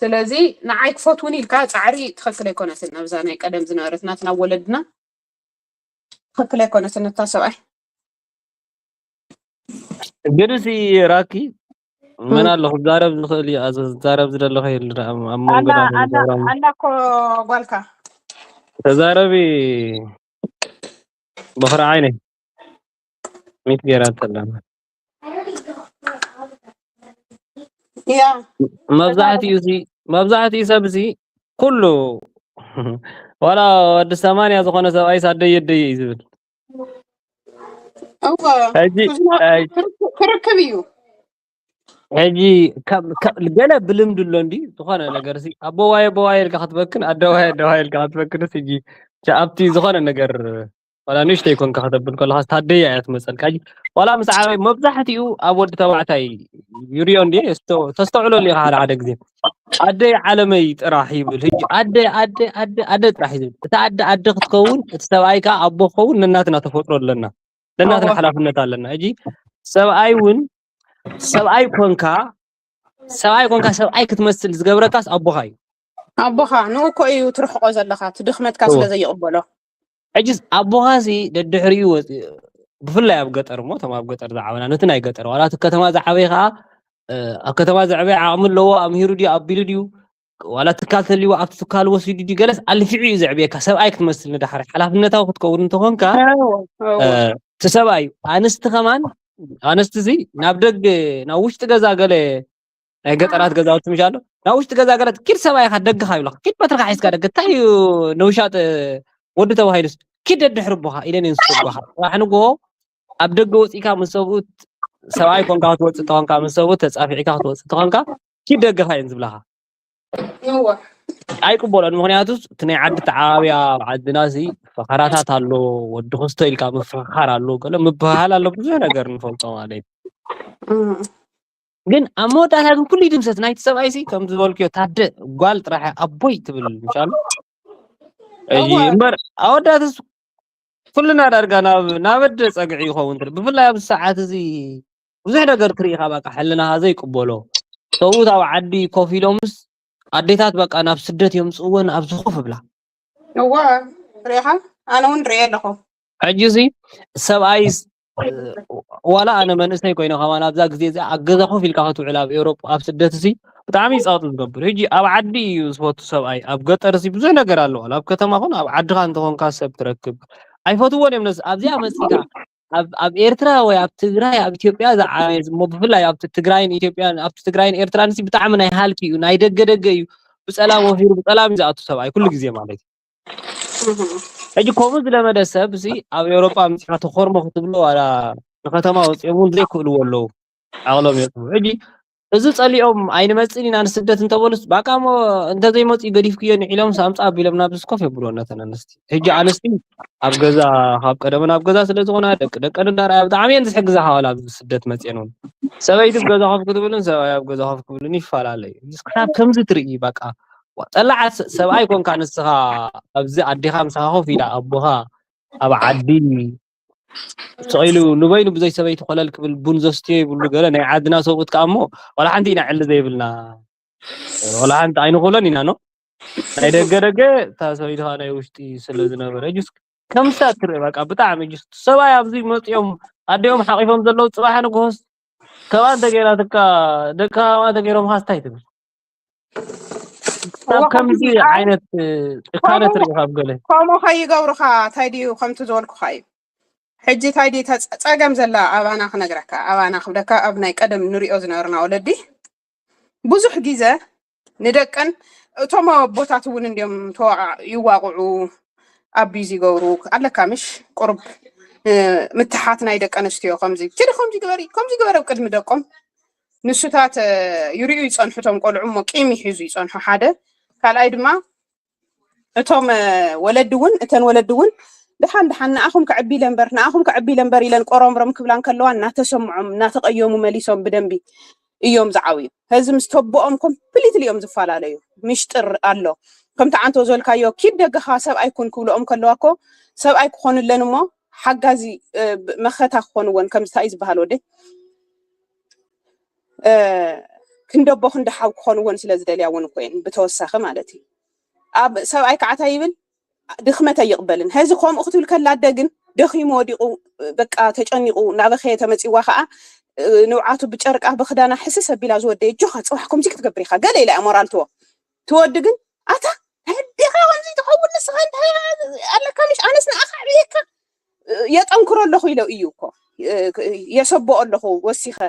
ስለዚ ንዓይ ክፈትውኒ ኢልካ ፃዕሪ ትኽክል ኣይኮነትን ኣብዛ ናይ ቀደም ዝነበረት ናትና ወለድና ትኽክል ኣይኮነትን እታ ሰብኣይ ግን እዚ ራኪ መን ኣሎ ክዛረብ ዝኽእል እዩ ኣዘ ዝዛረብ ዝደለኸ የሉ ኣብ ኣብ መንጎ ኣላ ናቶም ኣላ ዛራሚ ኣላ እኮ ጓልካ ተዛረቢ በኽሪ ዓይነይ ሚት ገይራ ተላ ያ መብዛሕትኡ እዚ መብዛሕትኡ ሰብ እዚ ኩሉ ዋላ ወዲ ሰማንያ ዝኾነ ሰብኣይ ሳደይ የደይ እዩ ዝብል እወ ሕጂ ብዙ- ኣይ- ክርክ- ክርክብ እዩ ሕጂ ካብ- ካብ- ገለ ብልምድ ኣሎ እንዲ ዝኾነ ነገር ሲ ኣቦዋይ ኣቦዋይ ኢልካ ክትበክን ኣደዋይ ኣደዋይ ኢልካ ክትበክን ሲ ሕጂ ቻ- ኣብቲ ዝኾነ ነገር ዋላ ንእሽተይ ኮንካ ከተብል ከለካ ታደያ እያ ትመፀልካ ሕጂ ዋላ ምስ ዓበይ መብዛሕትኡ ኣብ ወዲ ተባዕታይ ይሪኦ እንዲ ተስተውዕለሉ ኢካ ሓደ ሓደ ግዜ ኣደይ ዓለመይ ጥራሕ ይብል ሕጂ ኣደ ኣደ ኣደ ኣደ ጥራሕ እዩ ዝብል እቲ ኣደ ኣደ ክትከውን እቲ ሰብኣይ ከዓ ኣቦ ክኸውን ነናትና ተፈጥሮ ኣለና ነናትና ሓላፍነት ኣለና ሕጂ ሰብኣይ እውን ሰብኣይ ኮንካ ሰብኣይ ኮንካ ሰብኣይ ክትመስል ዝገብረካስ ኣቦኻ እዩ ኣቦኻ ንኡ እኮ እዩ ትርሕቆ ዘለኻ እቲ ድኽመትካ እወ። ስለ ዘይቕበሎ ሕጅስ ኣቦኻሲ ደድሕሪኡ ወፂኡ ብፍላይ ኣብ ገጠር እሞ እቶም ኣብ ገጠር ዝዓበና ነቲ ናይ ገጠር ዋላ እቲ ከተማ ዝዓበየ ከዓ እ፣ ኣብ ከተማ ዘዕበየ ዓቕሚ ኣለዎ ኣምሂሩ ድዩ ኣቢሉ ድዩ ዋላ ትካል ተልዎ ኣብቲ ትካል ወሲዱ ድዩ ገለስ ኣልፊዑ እዩ ዘዕብየካ ሰብኣይ ክትመስል ንዳሕሪ ሓላፍነታዊ ክትከውን እንተኾንካ እወ፣ እወ። እ፣ እቲ ሰብኣይ እዩ ኣንስቲ ከማን ኣንስቲ እዚ ናብ ደግ ናብ ውሽጢ ገዛ ገለ ናይ ገጠራት ገዛውቲ ምሽ ኣሎ ናብ ውሽጢ ገዛ ገለ ኪድ ሰብኣይካ ደግኻ ይብለካ ኪድ በትርካ ሒዝካ ደገ እንታይ እዩ ንውሻጥ ወዲ ተባሂሉስ ኪድ ደድሕሪ ኣቦኻ ኢለን እየን ዝሰድጓኻ ፅባሕ ንግሆ ኣብ ደገ ወፂእካ ምስ ሰብኡት ሰብኣይ ኮንካ ክትወፅእ ተኾንካ ምስ ሰብኡት ተፃፊዕካ ክትወፅእ ተኾንካ ኪድ ደገኻ እየን ዝብላኻ እወ። ኣይቅበሎን ምክንያቱ እቲ ናይ ዓዲ ተዓባብያ ኣብ ዓድና ሲ ፈኸራታት ኣሎ ወዲ ክስቶ ኢልካ ምፍኽኻር ኣሎ ገለ ምብህሃል ኣሎ ብዙሕ ነገር ንፈልጦ ማለት እዩ እም። ግን ኣብ መወዳእታ ግን ኩሉ ይድምሰስ ናይቲ ሰብኣይ ሲ ከም ዝበልክዮ ታደ ጓል ጥራሕ ኣቦይ ትብል ምሻሉ እዩ እወ። እምበር ኣወዳትስ ኩልና ዳርጋ ናብ ናብ ኣደ ፀግዒ ይኸውን ትብል ብፍላይ ኣብዚ ሰዓት እዚ ብዙሕ ነገር ትርኢ ኢኻ በቃ ሕልናኻ ዘይቅበሎ ሰብኡት ኣብ ዓዲ ኮፍ ኢሎምስ ኣዴታት በቃ ናብ ስደት የምፅእወን ኣብዚ ኮፍ ብላ እወ ሪኢኻ ኣነ እውን ሪኤ ኣለኹ ሕጂ እዚ ሰብኣይ ዋላ ኣነ መንእሰይ ኮይነ ከማን ኣብዛ ግዜ እዚ ኣብ ገዛ ኮፍ ኢልካ ክትውዕል ኣብ ኤውሮጳ ኣብ ስደት እዚ ብጣዕሚ እዩ ፃውቲ ዝገብር ሕጂ ኣብ ዓዲ እዩ ዝፈቱ ሰብኣይ ኣብ ገጠር እዚ ብዙሕ ነገር ኣለዎ ኣብ ከተማ ኹን ኣብ ዓድኻ እንተኾንካ ሰብ ትረክብ ኣይፈትዎን እዮም ነዚ ኣብዚኣ መፂካ ኣብ ኣብ ኤርትራ ወይ ኣብ ትግራይ ኣብ ኢትዮጵያ ዝዓበየ እሞ ብፍላይ ኣብቲ ትግራይን ኢትዮጵያን ኣብቲ ትግራይን ኤርትራን እዚ ብጣዕሚ ናይ ሃልኪ እዩ ናይ ደገ ደገ እዩ ብፀላም ወፊሩ ብፀላም እዩ ዝኣቱ ሰብኣይ ኩሉ ግዜ ማለት እዩ ሕጂ ከምኡ ዝለመደ ሰብ እዚ ኣብ ኤውሮጳ ምፅኻ ተኾርሞ ክትብሎ ዋላ ንከተማ ወፂኦም እውን ዘይክእልዎ ኣለዉ ዓቕሎም የጥፉ ሕጂ እዚ ፀሊኦም ኣይንመፅን ኢና ንስደት እንተበሉስ ባቃ ሞ እንተዘይመፅኡ ገዲፍክዮ ንዒሎም ሳምፃ ኣቢሎም ናብ ዝስኮፍ የብልዎ ነተን ኣንስቲ ሕጂ ኣንስቲ ኣብ ገዛ ካብ ቀደመን ኣብ ገዛ ስለ ዝኾና ደቂ ደቀን እንዳረኣያ ብጣዕሚ እየን ዝሕግዛ ሓዋላ ኣብዚ ስደት መፅአን እውን ሰበይቲ ኣብ ገዛ ኮፍ ክትብልን ሰብኣይ ኣብ ገዛ ኮፍ ክብልን ይፈላለዩ ክሳብ ከምዚ ትርኢ በቃ ጠላዓት ሰብኣይ ኮንካ ንስኻ ኣብዚ ኣዴኻ ምሳኻ ኮፍ ኢላ ኣቦኻ ኣብ ዓዲ ስቕ ኢሉ ንበይኑ ብዘይ ሰበይቲ ኮለል ክብል ቡን ዘስትዮ ይብሉ ገለ ናይ ዓድና ሰብኡት ከዓ እሞ ዋላ ሓንቲ ኢና ዕሊ ዘይብልና ዋላ ሓንቲ ኣይንኽእሎን ኢና ኖ ናይ ደገ ደገ እታ ሰበይቲ ከዓ ናይ ውሽጢ ስለ ዝነበረ ጅስ ከምሳ ትርኢ በቃ ብጣዕሚ ጅስ ሰብኣይ ኣብዚ መፂኦም ኣዲኦም ሓቂፎም ዘለዉ ፅባሕ ንግሆስ ከባ እንተገይራትካ ደቅኻ ከባ እንተገይሮምካ እንታይ ትብል ኣብ ከምዚ ዓይነት ጭካነ ትርኢ ካብ ገለ ከምኡ ከይገብሩኻ እንታይ ድዩ ከምቲ ዝበልኩኻ እዩ ሕጂ እንታይ ድዩ ተጸ-፣ ጸገም ዘላ ኣባና ክነግረካ፣ ኣባና ክብለካ፣ ኣብ ናይ ቀደም ንሪኦ ዝነበርና ወለዲ ብዙሕ ግዜ ንደቀን እቶም ኣቦታት እውን እንዲዮም ተዋዓ-፣ ይዋቕዑ፣ ኣቢዝ ይገብሩ ኣለካ ምሽ? ቁርብ፣ እ፣ ምትሓት ናይ ደቂ ኣንስትዮ ከምዚ፣ ኪዲ ከምዚ ግበሪ፣ ከምዚ ግበሪ ኣብ ቅድሚ ደቆም። ንሱታት፣ እ፣ ይርእዩ ይጸንሑ እቶም ቆልዑ እሞ ቂም ይሕዙ ይጸንሑ ሓደ። ካልኣይ ድማ እቶም፣ እ፣ ወለዲ እውን፣ እተን ወለዲ እውን ደሓን ደሓን ንኣኹም ከዕቢ ኢለ እምበር፣ ንኣኹም ከዕቢ ኢለ እምበር ኢለን ቆሮምሮም ክብላ እንከለዋ እናተሰምዖም፣ እናተቐየሙ መሊሶም ብደንቢ እዮም ዝዓብዩ። ሕዚ ምስ ተቦኦም ኮምፕሊትሊ እዮም ዝፈላለዩ። ምሽጥር ኣሎ። ከምቲ ዓንቶ ዝበልካዮ ኪድ ደገኻ ሰብኣይ ኩን ክብልኦም ከለዋ እኮ ሰብኣይ ክኾኑለን እሞ ሓጋዚ፣ እ፣ ብ-፣ መኸታ ክኾንወን ከምዚ እንታይ እዩ ዝበሃል ወደይ? እ፣ ክንደቦ ክንደሓው ክኾንወን ስለ ዝደልያ እውን እኮ እየን ብተወሳኺ ማለት እዩ። ኣብ ሰብኣይ ከዓ እንታይ ይብል? ድኽመት ኣይቕበልን። ሕዚ ከምኡ ክትብል ከላ ኣደ ግን ደኺሙ ወዲቑ በቃ ተጨኒቑ እናበኸየ ተመፂዋ ከዓ፣ እ፣ ንብዓቱ ብጨርቃ ብክዳና ሕስስ ኣቢላ ዝወደየ ጆኻ ፅባሕ ከምዚ ክትገብር ኢኻ ገለ ኢላ እያ ሞራል ትቦ። ትወዲ ግን ኣታ ኣዴኻ ከምዚ ትኸውን ንስኻ እንታይ ኣለካ ምሽ ኣነስ ንኣኻ ዕብየካ የጠንክሮ ኣለኹ ኢሎ እዩ እኮ፣ እ፣ የሰብኦ ኣለኹ ወሲኸ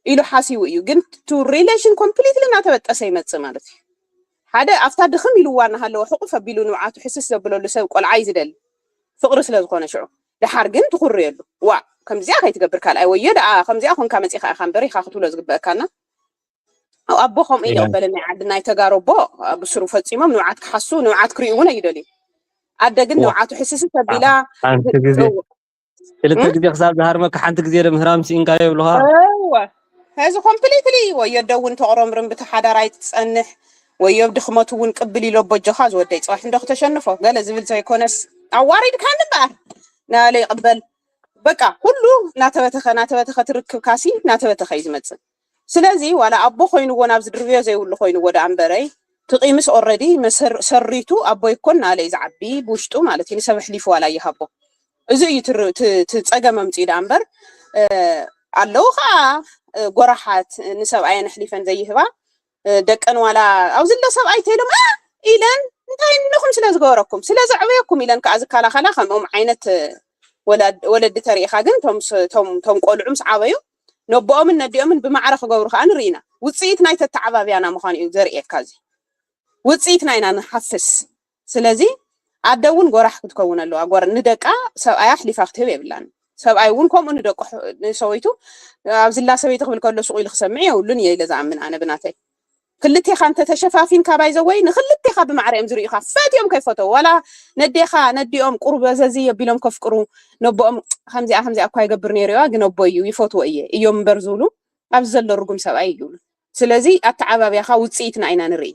ኢሉ ሓሲቡ እዩ። ግን ቱ ሪሌሽን ኮምፕሊትሊ እናተበጠሰ ይመጽእ ማለት እዩ። ሓደ ኣብታ ድኽም ኢልዋ እናሃለወ ሕቑፍ ኣቢሉ ንብዓቱ ሕስስ ዘብለሉ ሰብ ቆልዓ እዩ ዝደሊ፣ ፍቕሪ ስለ ዝኾነ ሽዑ። ደሓር ግን ትኹርየሉ። ዋ፣ ከምዚኣ ከይትገብር ካልኣይ፣ ወዮ ደኣ ከምዚኣ ኮንካ መጺኻ ኢኻ እምበር ኢኻ ክትብሎ ዝግበኣካና። ኣቦ ከምኡ ይቕበልን ናይ ዓዲ ናይ ተጋሩ ኣቦ ብስሩ ፈጺሞም ንብዓት ክሓሱ፣ ንብዓት ክርእዩ እውን ኣይደልዩ። ኣደ ግን ንብዓቱ ሕስስ ተቢላ ሓንቲ ግዜ፣ ክልተ ግዜ ክሳብ ዝሃርመካ ሓንቲ ግዜ ዶ ምህራም ስኢንካዮ ይብሉኻ። እወ፣ ሕዚ ኮምፕሊትሊ ወዮ ኣደ እውን ተቕረምርም ብቲ ሓዳር ኣይትጸንሕ፣ ወዮ ድኽመቱ እውን ቅብል ኢሎ በጆኻ ዝወደይ ጽባሕ እንዶ ክተሸንፎ ገለ ዝብል ዘይኮነስ ኣዋሪድካኒ እምበኣር ናለ ይቕበል። በቃ ኩሉ ናተበተኸ ናተበተኸ ትርክብካሲ ናተበተኸ እዩ ዝመጽእ። ስለዚ ዋላ ኣቦ ኮይንዎ ናብዚ ድርብዮ ዘይብሉ ኮይንዎ ደኣ እምበረይ፣ እቲ ቂምስ ኦረዲ መሰር-፣ ሰሪቱ ኣቦ ይኮን ናለ እዩ ዝዓቢ ብውሽጡ ማለት እዩ። ንሰብ ኣሕሊፉ ዋላ ይሃቦ። እዚ እዩ ትር-፣ ት-፣ ት-፣ ጸገም ኣምጺኡ ደኣ እምበር፣ እ፣ ኣለዉ ኸኣ፣ እ፣ ጎራሓት ንሰብኣየን ኣሕሊፈን ዘይህባ፣ እ፣ ደቀን ዋላ ኣብዚ ኣሎ ሰብኣይ ተይሎም፣ እ፣ ኢለን እንታይ ንኹም ስለ ዝገበረኩም፣ ስለ ዘዕበየኩም ኢለን ከኣ ዝከላኸላ ከምኦም ዓይነት፣ እ፣ ወላድ-፣ ወለዲ ተሪኢኻ ግን ቶም ስ-፣ ቶም፣ ቶም ቆልዑ ምስ ዓበዩ ነቦኦምን ነዲኦምን ብማዕረ ክገብሩ ከኣ ንርኢ ኢና። ውጽኢት ናይ ተተዓባብያና ምዃኑ እዩ ዘርእየካ እዚ። ውጽኢትና ኢና ንሓፍስ። ስለዚ ኣደ እውን ጎራሕ ክትከውን ኣለዋ። ጎር-፣ ንደቃ ሰብኣያ ኣሕሊፋ ክትህብ የብላን። ሰብኣይ እውን ከምኡ ንደቁ ሕ-፣ ንሰበይቱ፣ ኣብዚላ ሰበይቲ ክብል ከሎ ሱቕ ኢሉ ክሰምዕ የብሉን እየ ኢለ ዝኣምን ኣነ ብናተይ። ክልቴኻ እንተ ተሸፋፊንካ ባይ ዘ ወይ ንክልቴኻ ብማዕረ እዮም ዝርእዩኻ። ፈትዮም ከይፈተው። ዋላ ነዴኻ፣ ነዲኦም ቁሩብ ዘዚ የቢሎም ከፍቅሩ፣ ነቦኦም ከምዚኣ ከምዚኣ እኳ ይገብር ነይሩ እያ፣ ግን ኣቦ እዩ፣ ይፈትዎ እየ፣ እዮም እምበር ዝብሉ፣ ኣብዚ ዘሎ ርጉም ሰብኣይ እዩ ይብሉ። ስለዚ ኣተዓባብያኻ ውጽኢትና ኢና ንርኢ።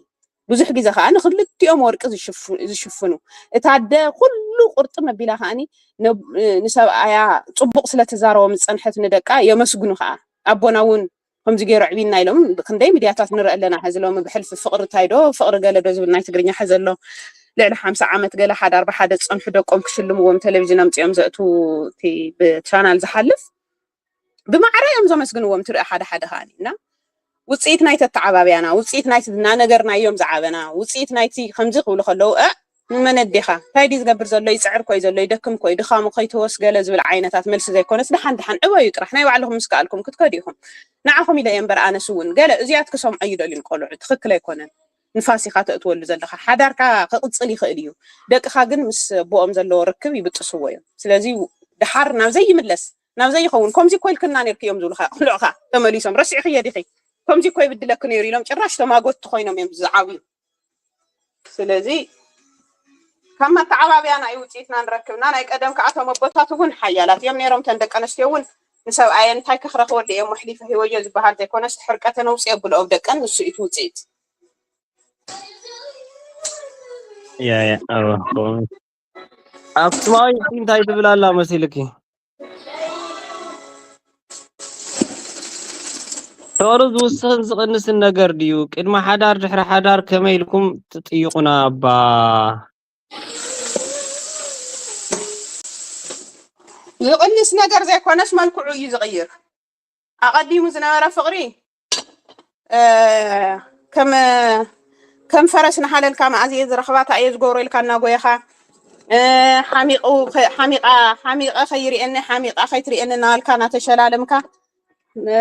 ብዙሕ ግዜ ከኣ ንክልቲኦም ወርቂ ዝሽፍ-፣ ዝሽፍኑ። እታ ኣደ ኩሉ ቁርጥም ኣቢላ ከኣኒ ነብ-፣ ንሰብኣያ ጽቡቕ ስለ ትዛረቦም ዝጸንሐት ንደቃ የመስግኑ ከኣ። ኣቦና እውን ከምዚ ገይሩ ኣዕቢና ኢሎም ብክንደይ ሚድያታት ንርኢ ኣለና። ሕዚ ሎሚ ብሕልፊ ፍቕሪ እንታይ ዶ፣ ፍቕሪ ገለ ዶ ዝብል ናይ ትግርኛ ሕዚ ኣሎ። ልዕሊ ሓምሳ ዓመት ገለ ሓዳር ብሓደ ዝጸንሑ ደቆም ክሽልምዎም ቴሌቪዥን ኣምጺኦም ዘእትዉ እቲ ብቻናል ዝሓልፍ ብማዕረ እዮም ዘመስግንዎም ትርኢ ሓደ ሓደ ከኣኒ። እና ውጽኢት ናይቲ ኣተዓባብያና፣ ውጽኢት ናይቲ እናነገርናዮም ዝዓበና፣ ውጽኢት ናይቲ ከምዚ ክብሉ ከለዉ፣ "እ፣ ንመን ኣዴኻ? እንታይ ድዩ ዝገብር ዘሎ? ይጽዕር ኮዩ ዘሎ፣ ይደክም ኮዩ፣ ድኻሙ ከይተወስ" ገለ ዝብል ዓይነታት መልሲ ዘይኮነስ፣ "ደሓን ደሓን ዕበዩ ጥራሕ፣ ናይ ባዕልኹም ምስ ከኣልኩም ክትከዱ ኢኹም። ንዓኹም ኢለ እየ እምበር ኣነስ እውን" ገለ እዚኣት ክሰምዖ ይደልዩን ቆልዑ። ትኽክል ኣይኮነን። ንፋስ ኢኻ ተእትወሉ ዘለኻ። ሓዳርካ ክቕጽል ይኽእል እዩ። ደቅኻ ግን ምስ ኣቦኦም ዘለዎ ርክብ ይብጥስዎ እዮም። ስለዚ ደሓር ናብ ዘይምለስ፣ ናብ ዘይኸውን፣ "ከምዚ እኮ ኢልክና ነይርኪ" እዮም ዝብሉኻ። ቆልዑኻ ተመሊሶም፣ "ረሲዕኽዮ ዲኺ? ከምዚ እኮ ይብድለኪ ነይሩ" ኢሎም ጭራሽ ተማጎትቲ ኮይኖም እዮም ዝዓብዩ። ስለዚ ካብ መተዓባብያና እዩ ውፅኢትና ንረክብና። ናይ ቀደም ከዓ እቶም ኣቦታት እውን ሓያላት እዮም ነይሮም። እተን ደቂ ኣንስትዮ እውን ንሰብኣየን እንታይ ከኽረኽበሉ እዮም ኣሕሊፈ ሂበዮ ዝበሃል ዘይኮነስ፣ ሕርቀተን ኣውፅኦ ብልኦ ደቀን፣ ንሱ እዩ እቲ ውፅኢት። ያ፣ ያ፣ ኣዎ፣ ኣዎ። ኣክሱማዊት እንታይ ትብል ኣላ መሲልኪ? ፍቕሪ ዝውስኽን ዝቕንስን ነገር ድዩ? ቅድሚ ሓዳር ድሕሪ ሓዳር ከመይ ኢልኩም ትጥይቑና እባ? ዝቕንስ ነገር ዘይኮነስ መልክዑ እዩ ዝቕይር። ኣቐዲሙ ዝነበረ ፍቕሪ፣ እ፣ ከም፣ ከም ፈረስ እናሓለልካ መኣዝ እየ ዝረኽባ፣ እንታይ እየ ዝገብሮ ኢልካ እናጎየኻ፣ እ፣ ሓሚቑ ከ-፣ ሓሚቓ፣ ሓሚቐ ከይርእየኒ፣ ሓሚቓ ከይትርእየኒ እናበልካ እናተሸላለምካ፣ እ፣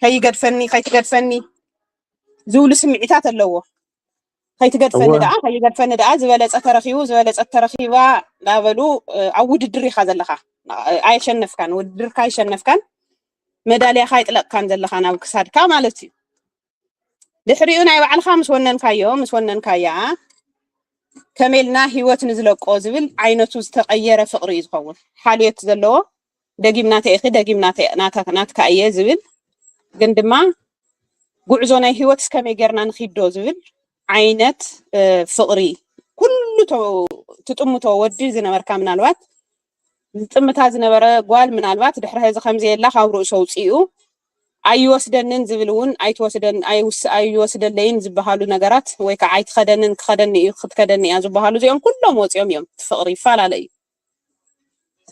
ከይገድፈኒ፣ ከይትገድፈኒ ዝብሉ ስምዒታት ኣለዎ። ከይትገድፈኒ እወ። ደኣ፣ ከይገድፈኒ ደኣ፣ ዝበለጸ ተረኺቡ፣ ዝበለጸት ተረኺባ እንዳበሉ፣ እ፣ ኣብ ውድድር ኢኻ ዘለኻ። ኣየሸነፍካን፣ ውድድርካ ኣይሸነፍካን፣ መዳልያኻ ኣይጥለቕካን ዘለኻ ናብ ክሳድካ ማለት እዩ። ድሕሪኡ ናይ ባዕልኻ ምስ ወነንካዮ፣ ምስ ወነንካያ፣ ከመይ ኢልና ህይወት ንዝለቆ ዝብል ዓይነቱ ዝተቐየረ ፍቕሪ እዩ ዝኸውን። ሓልዮት ዘለዎ፣ ደጊም ናተይ ኢኺ፣ ደጊም ናተይ፣ ናታ-፣ ናትካ እየ ዝብል፣ ግን ድማ ጉዕዞ ናይ ህይወት እስከመይ ጌርና ንኺዶ ዝብል ዓይነት፣ እ፣ ፍቕሪ ኩሉ ተ-፣ ትጥምቶ ወዲ ዝነበርካ፣ ምናልባት ዝጥምታ ዝነበረ ጓል ምናልባት ድሕሪ ሕዚ ከምዚ የላ ካብ ርእሱ ኣውፂኡ ኣይወስደንን ዝብል እውን ኣይትወስደን-፣ ኣይውስ-፣ ኣይወስደለይን ዝበሃሉ ነገራት ወይ ከዓ ኣይትኸደንን ክኸደኒ እዩ ክትከደኒ እያ ዝበሃሉ እዚኦም ኩሎም ወፂኦም እዮም። እቲ ፍቕሪ ይፈላለ እዩ።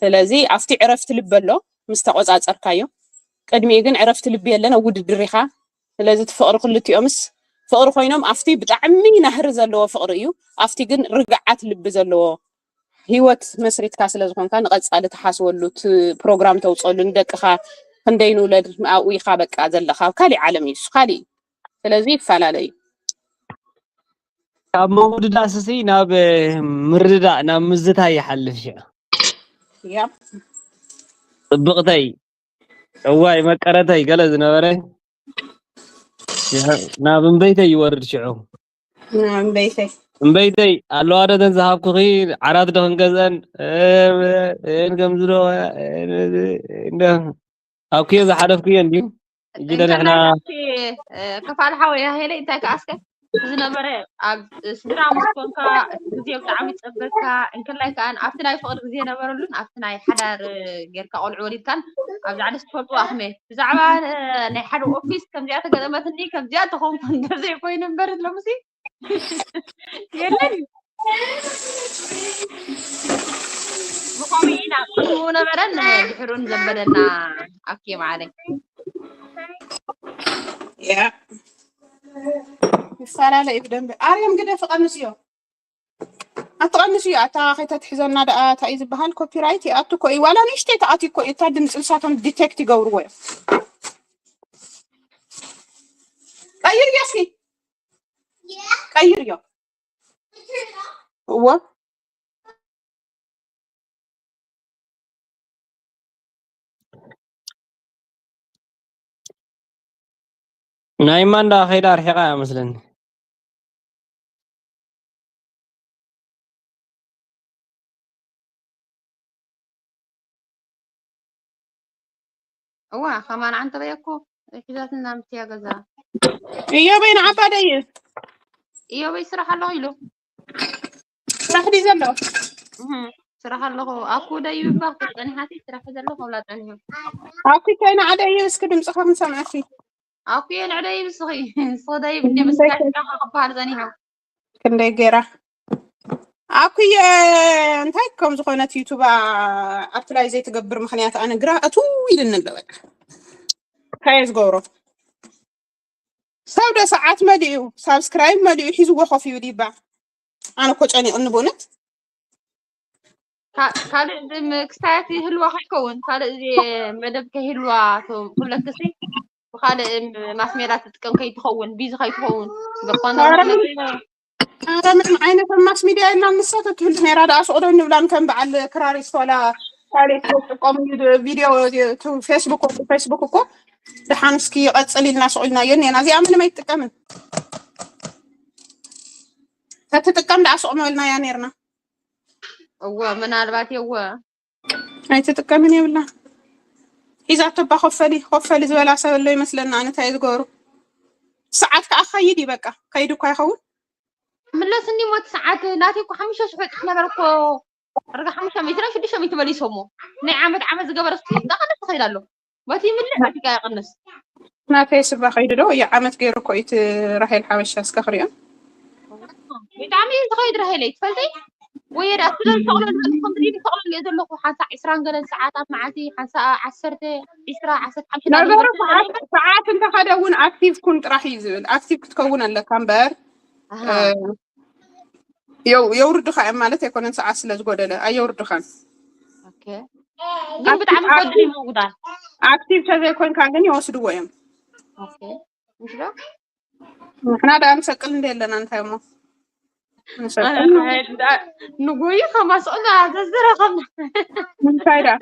ስለዚ ኣብቲ ዕረፍቲ ልቢ ኣሎ ምስ ተቆፃፀርካዮ። ቅድሚኡ ግን ዕረፍቲ ልቢ የለን፣ ኣብ ውድድር ኢኻ። ስለዚ እቲ ፍቕሪ ክልቲኦምስ ፍቕሪ ኮይኖም ኣብቲ ብጣዕሚ ናህሪ ዘለዎ ፍቕሪ እዩ። ኣብቲ ግን ርግዓት ልቢ ዘለዎ ህይወት መስሪትካ ስለ ዝኾንካ ንቐጻሊ ትሓስበሉ፣ እቲ ፕሮግራም ተውፀሉ፣ ንደቅኻ ክንደይ ንውለድ ኣብኡ ኢኻ በቃ ዘለኻ። ኣብ ካሊእ ዓለም እዩ እሱ፣ ካሊእ እዩ። ስለዚ ይፈላለ እዩ። ካብ ምውድዳስ እሲ ናብ፣ እ፣ ምርድዳእ፣ ናብ ምዝታይ ይሓልፍ ሽዑ። ያፕ። ጽብቕተይ፣ እዋይ መቀረተይ ገለ ዝነበረ ይሕ-፣ ናብ እምበይተይ ይወርድ ሽዑ። እምበይተይ። እምበይተይ፣ ኣለዋ ዶ እተን ዝሃብኩኺ ዓራት ዶ ክንገዝአን? እ፣ እ፣ ከምዚ ዶ፣ እ፣ እ፣ እንደ ኣብክዮ ዝሓለፍክዮ እንድዩ። ሕጂ ዶ እንታይ ንሕና ማለት እቲ፣ እ፣ ከፋል ሓወይ፣ ሄለይ፣ እንታይ ከኣ እስከ ዝነበረ ኣብ ስድራ ምስ ኮንካ፣ እቲ ግዜ ብጣዕሚ ይጸበካ፣ እንክላይ ከኣ ኣብቲ ናይ ፍቕሪ ግዜ ነበረሉን ኣብቲ ናይ ሓዳር ጌርካ ቆልዑ ወሊድካን ኣብዛ ዓዲ ትፈልጥዎ ኣኽመ ብዛዕባ፣ እ፣ ናይ ሓደ ኦፊስ ከምዚኣ ተገጠመትኒ፣ ከምዚኣ ተኾንኩ እንተዘይኮይኑ እምበር ሎምሲ የለን። ብኸምኡ ኢና ቅድምኡ ነበረን ድሕሩን ዘበለና። ኣኬ መዓለይ። ያ። ይፈላለ እዩ ብደንብ። ኣርዮም ግደፊ፣ ቀንስዮ። ኣትቐንስዮ፣ ኣታ ከይተትሕዘና ደኣ፣ እንታይ እዩ ዝበሃል? ኮፒራይት ይኣቱ እኮ እዩ። ዋላ ንእሽተይ ተኣትዩ እኮ እዩ። እታ ድምፂ ንሳቶም ዲቴክት ይገብርዎ እዮም። ቀይርዮ እስኪ። ቀይርዮ። እወ። ናይ ማንዳ ከይዳ ኣርሒቓ እያ መስለኒ። እዋ፣ ከማን ዓንተበየ እኮ ሒዛትና ምስትያ ገዛ። እዮበይ ንዓባ ደይብ። እዮበይ ስራሕ ኣለኹ ኢሉ። ስራሕ ድዩ ዘሎ? እህ፣ ስራሕ ኣለኹ። ኣኩ ደይብ እባ ክትጸኒሓ እቲ ስራሕ ዘሎ ከብላ ጸኒሑ። ኣኩ እንታይ ንዓ ደይብ እስኪ ድምፅኻ ክንሰምዐኪ። ኣኩ እየ ንዕ ደይብ እስኺ። ንስኺ ደይብ እንደ መስጋሽ ክበሃል ጸኒሑ። ክንደይ ገይራ? ኣኩየ እንታይ ከም ዝኾነት ዩቱባ ኣፕላይ ዘይትገብር ምኽንያት ኣነ ግራ እትው ኢልኒ ኣሎ። በቃ እንታይ እየ ዝገብሮ? ሰብ ዶ ሰዓት መሊኡ ሳብስክራይብ መሊኡ ሒዝዎ ኮፍ ይብል ይባ? ኣነ እኮ ጨኒቕኒ ብእውነት። ካ-፣ ካልእ ዝም ክስታያት ይህልዋ ከይከውን፣ ካልእ እዚ መደብ ከይህልዋ ቶ-፣ ክብለክሲ ብኻልእ ማስ ሜዳ ትጥቀም ከይትኸውን፣ ቢዚ ከይትኸውን። በኮና ኧረ ምን-፣ ኧረ ምንም ዓይነት ማስ ሚድያ የላን። ንሳ ተትህሉ ነይራ ደኣ ስቕ ዶ ንብላን ከም በዓል ክራሪስት ዋላ ካልእ ትጥቀሙ ቪድዮ ቱ ፌስቡክ፣ ፌስቡክ እኮ ደሓን እስኪ ይቐጽል ኢልና ስቕ ኢልናዮ እኒአና። እዚኣ ምንም ኣይትጥቀምን። ተትጥቀም ደኣ ስቕ ምበልናያ ነይርና። እወ፣ ምናልባት የወ። ኣይትጥቀምን የብላ። ሒዛቶ እባ ኮፈሊ፣ ኮፈሊ ዝበላ ሰብ ኣሎ ይመስለና። ኣነ እንታይ ዝገብሩ? ሰዓት ከኣ ክኸይድ እዩ በቃ። ከይዱ እኳ ይኸውን። ምለስኒ ሞት ሰዓት ናተይ እኮ ሓሙሽተ ሽሕ እጥፍ ነበር እኮ። ዳርጋ ሓሙሽተ ሚእቲ ሽዱሽተ ሚእቲ መሊሶሞ። ናይ ዓመት ዓመት ዝገበረ ስኪ እንዳቐነሰ ይኸይድ ኣሎ። በቲ ይምልእ፣ በቲ ከኣ ይቕንስ። ናተይ ስባ ከይዱ ዶ? የዓመት ገይሩ እኮ እዩ እቲ ራሄል ሓበሻ፣ እስከ ክሪኦ። ብጣዕሚ እዩ ዝኸይድ ራሄለይ፣ ትፈልጠይ? ወይ ዳ ስለ ዝሰቕለሉ፣ ከምዚ ኢሉ ይሰቕለሉ እየ ዘለኹ። ሓንሳእ ዕስራን ገለን ሰዓታት መዓልቲ፣ ሓንሳእ ዓሰርተ፣ ዕስራ፣ ዓሰርተ ሓሙሽተ ነገሩ እናገበርኩ ሰዓት፣ ሰዓት እንተኸደ እውን ኣክቲቭ ኩን ጥራሕ እዩ ዝብል። ኣክቲቭ ክትከውን ኣለካ እምበር፣ ኣሃ። እ፣ የው- የውርዱኻ እዮም ማለት ኣይኮነን፣ ሰዓት ስለ ዝጎደለ ኣየውርዱኻን። ኦኬ። ግን ብጣዕሚ ጎድል እዩ ምውዳል። ኣክቲቭ ተዘይኮንካ ግን ይወስድዎ እዮም። ኦኬ። ምሽ ዶ? ንሕና ደኣ ንሰቅል እንደ ኣለና እንታይ እሞ ንሰቅል ንጎዩ ከማስዑና ዘዝረኸብና እንታይ ደኣ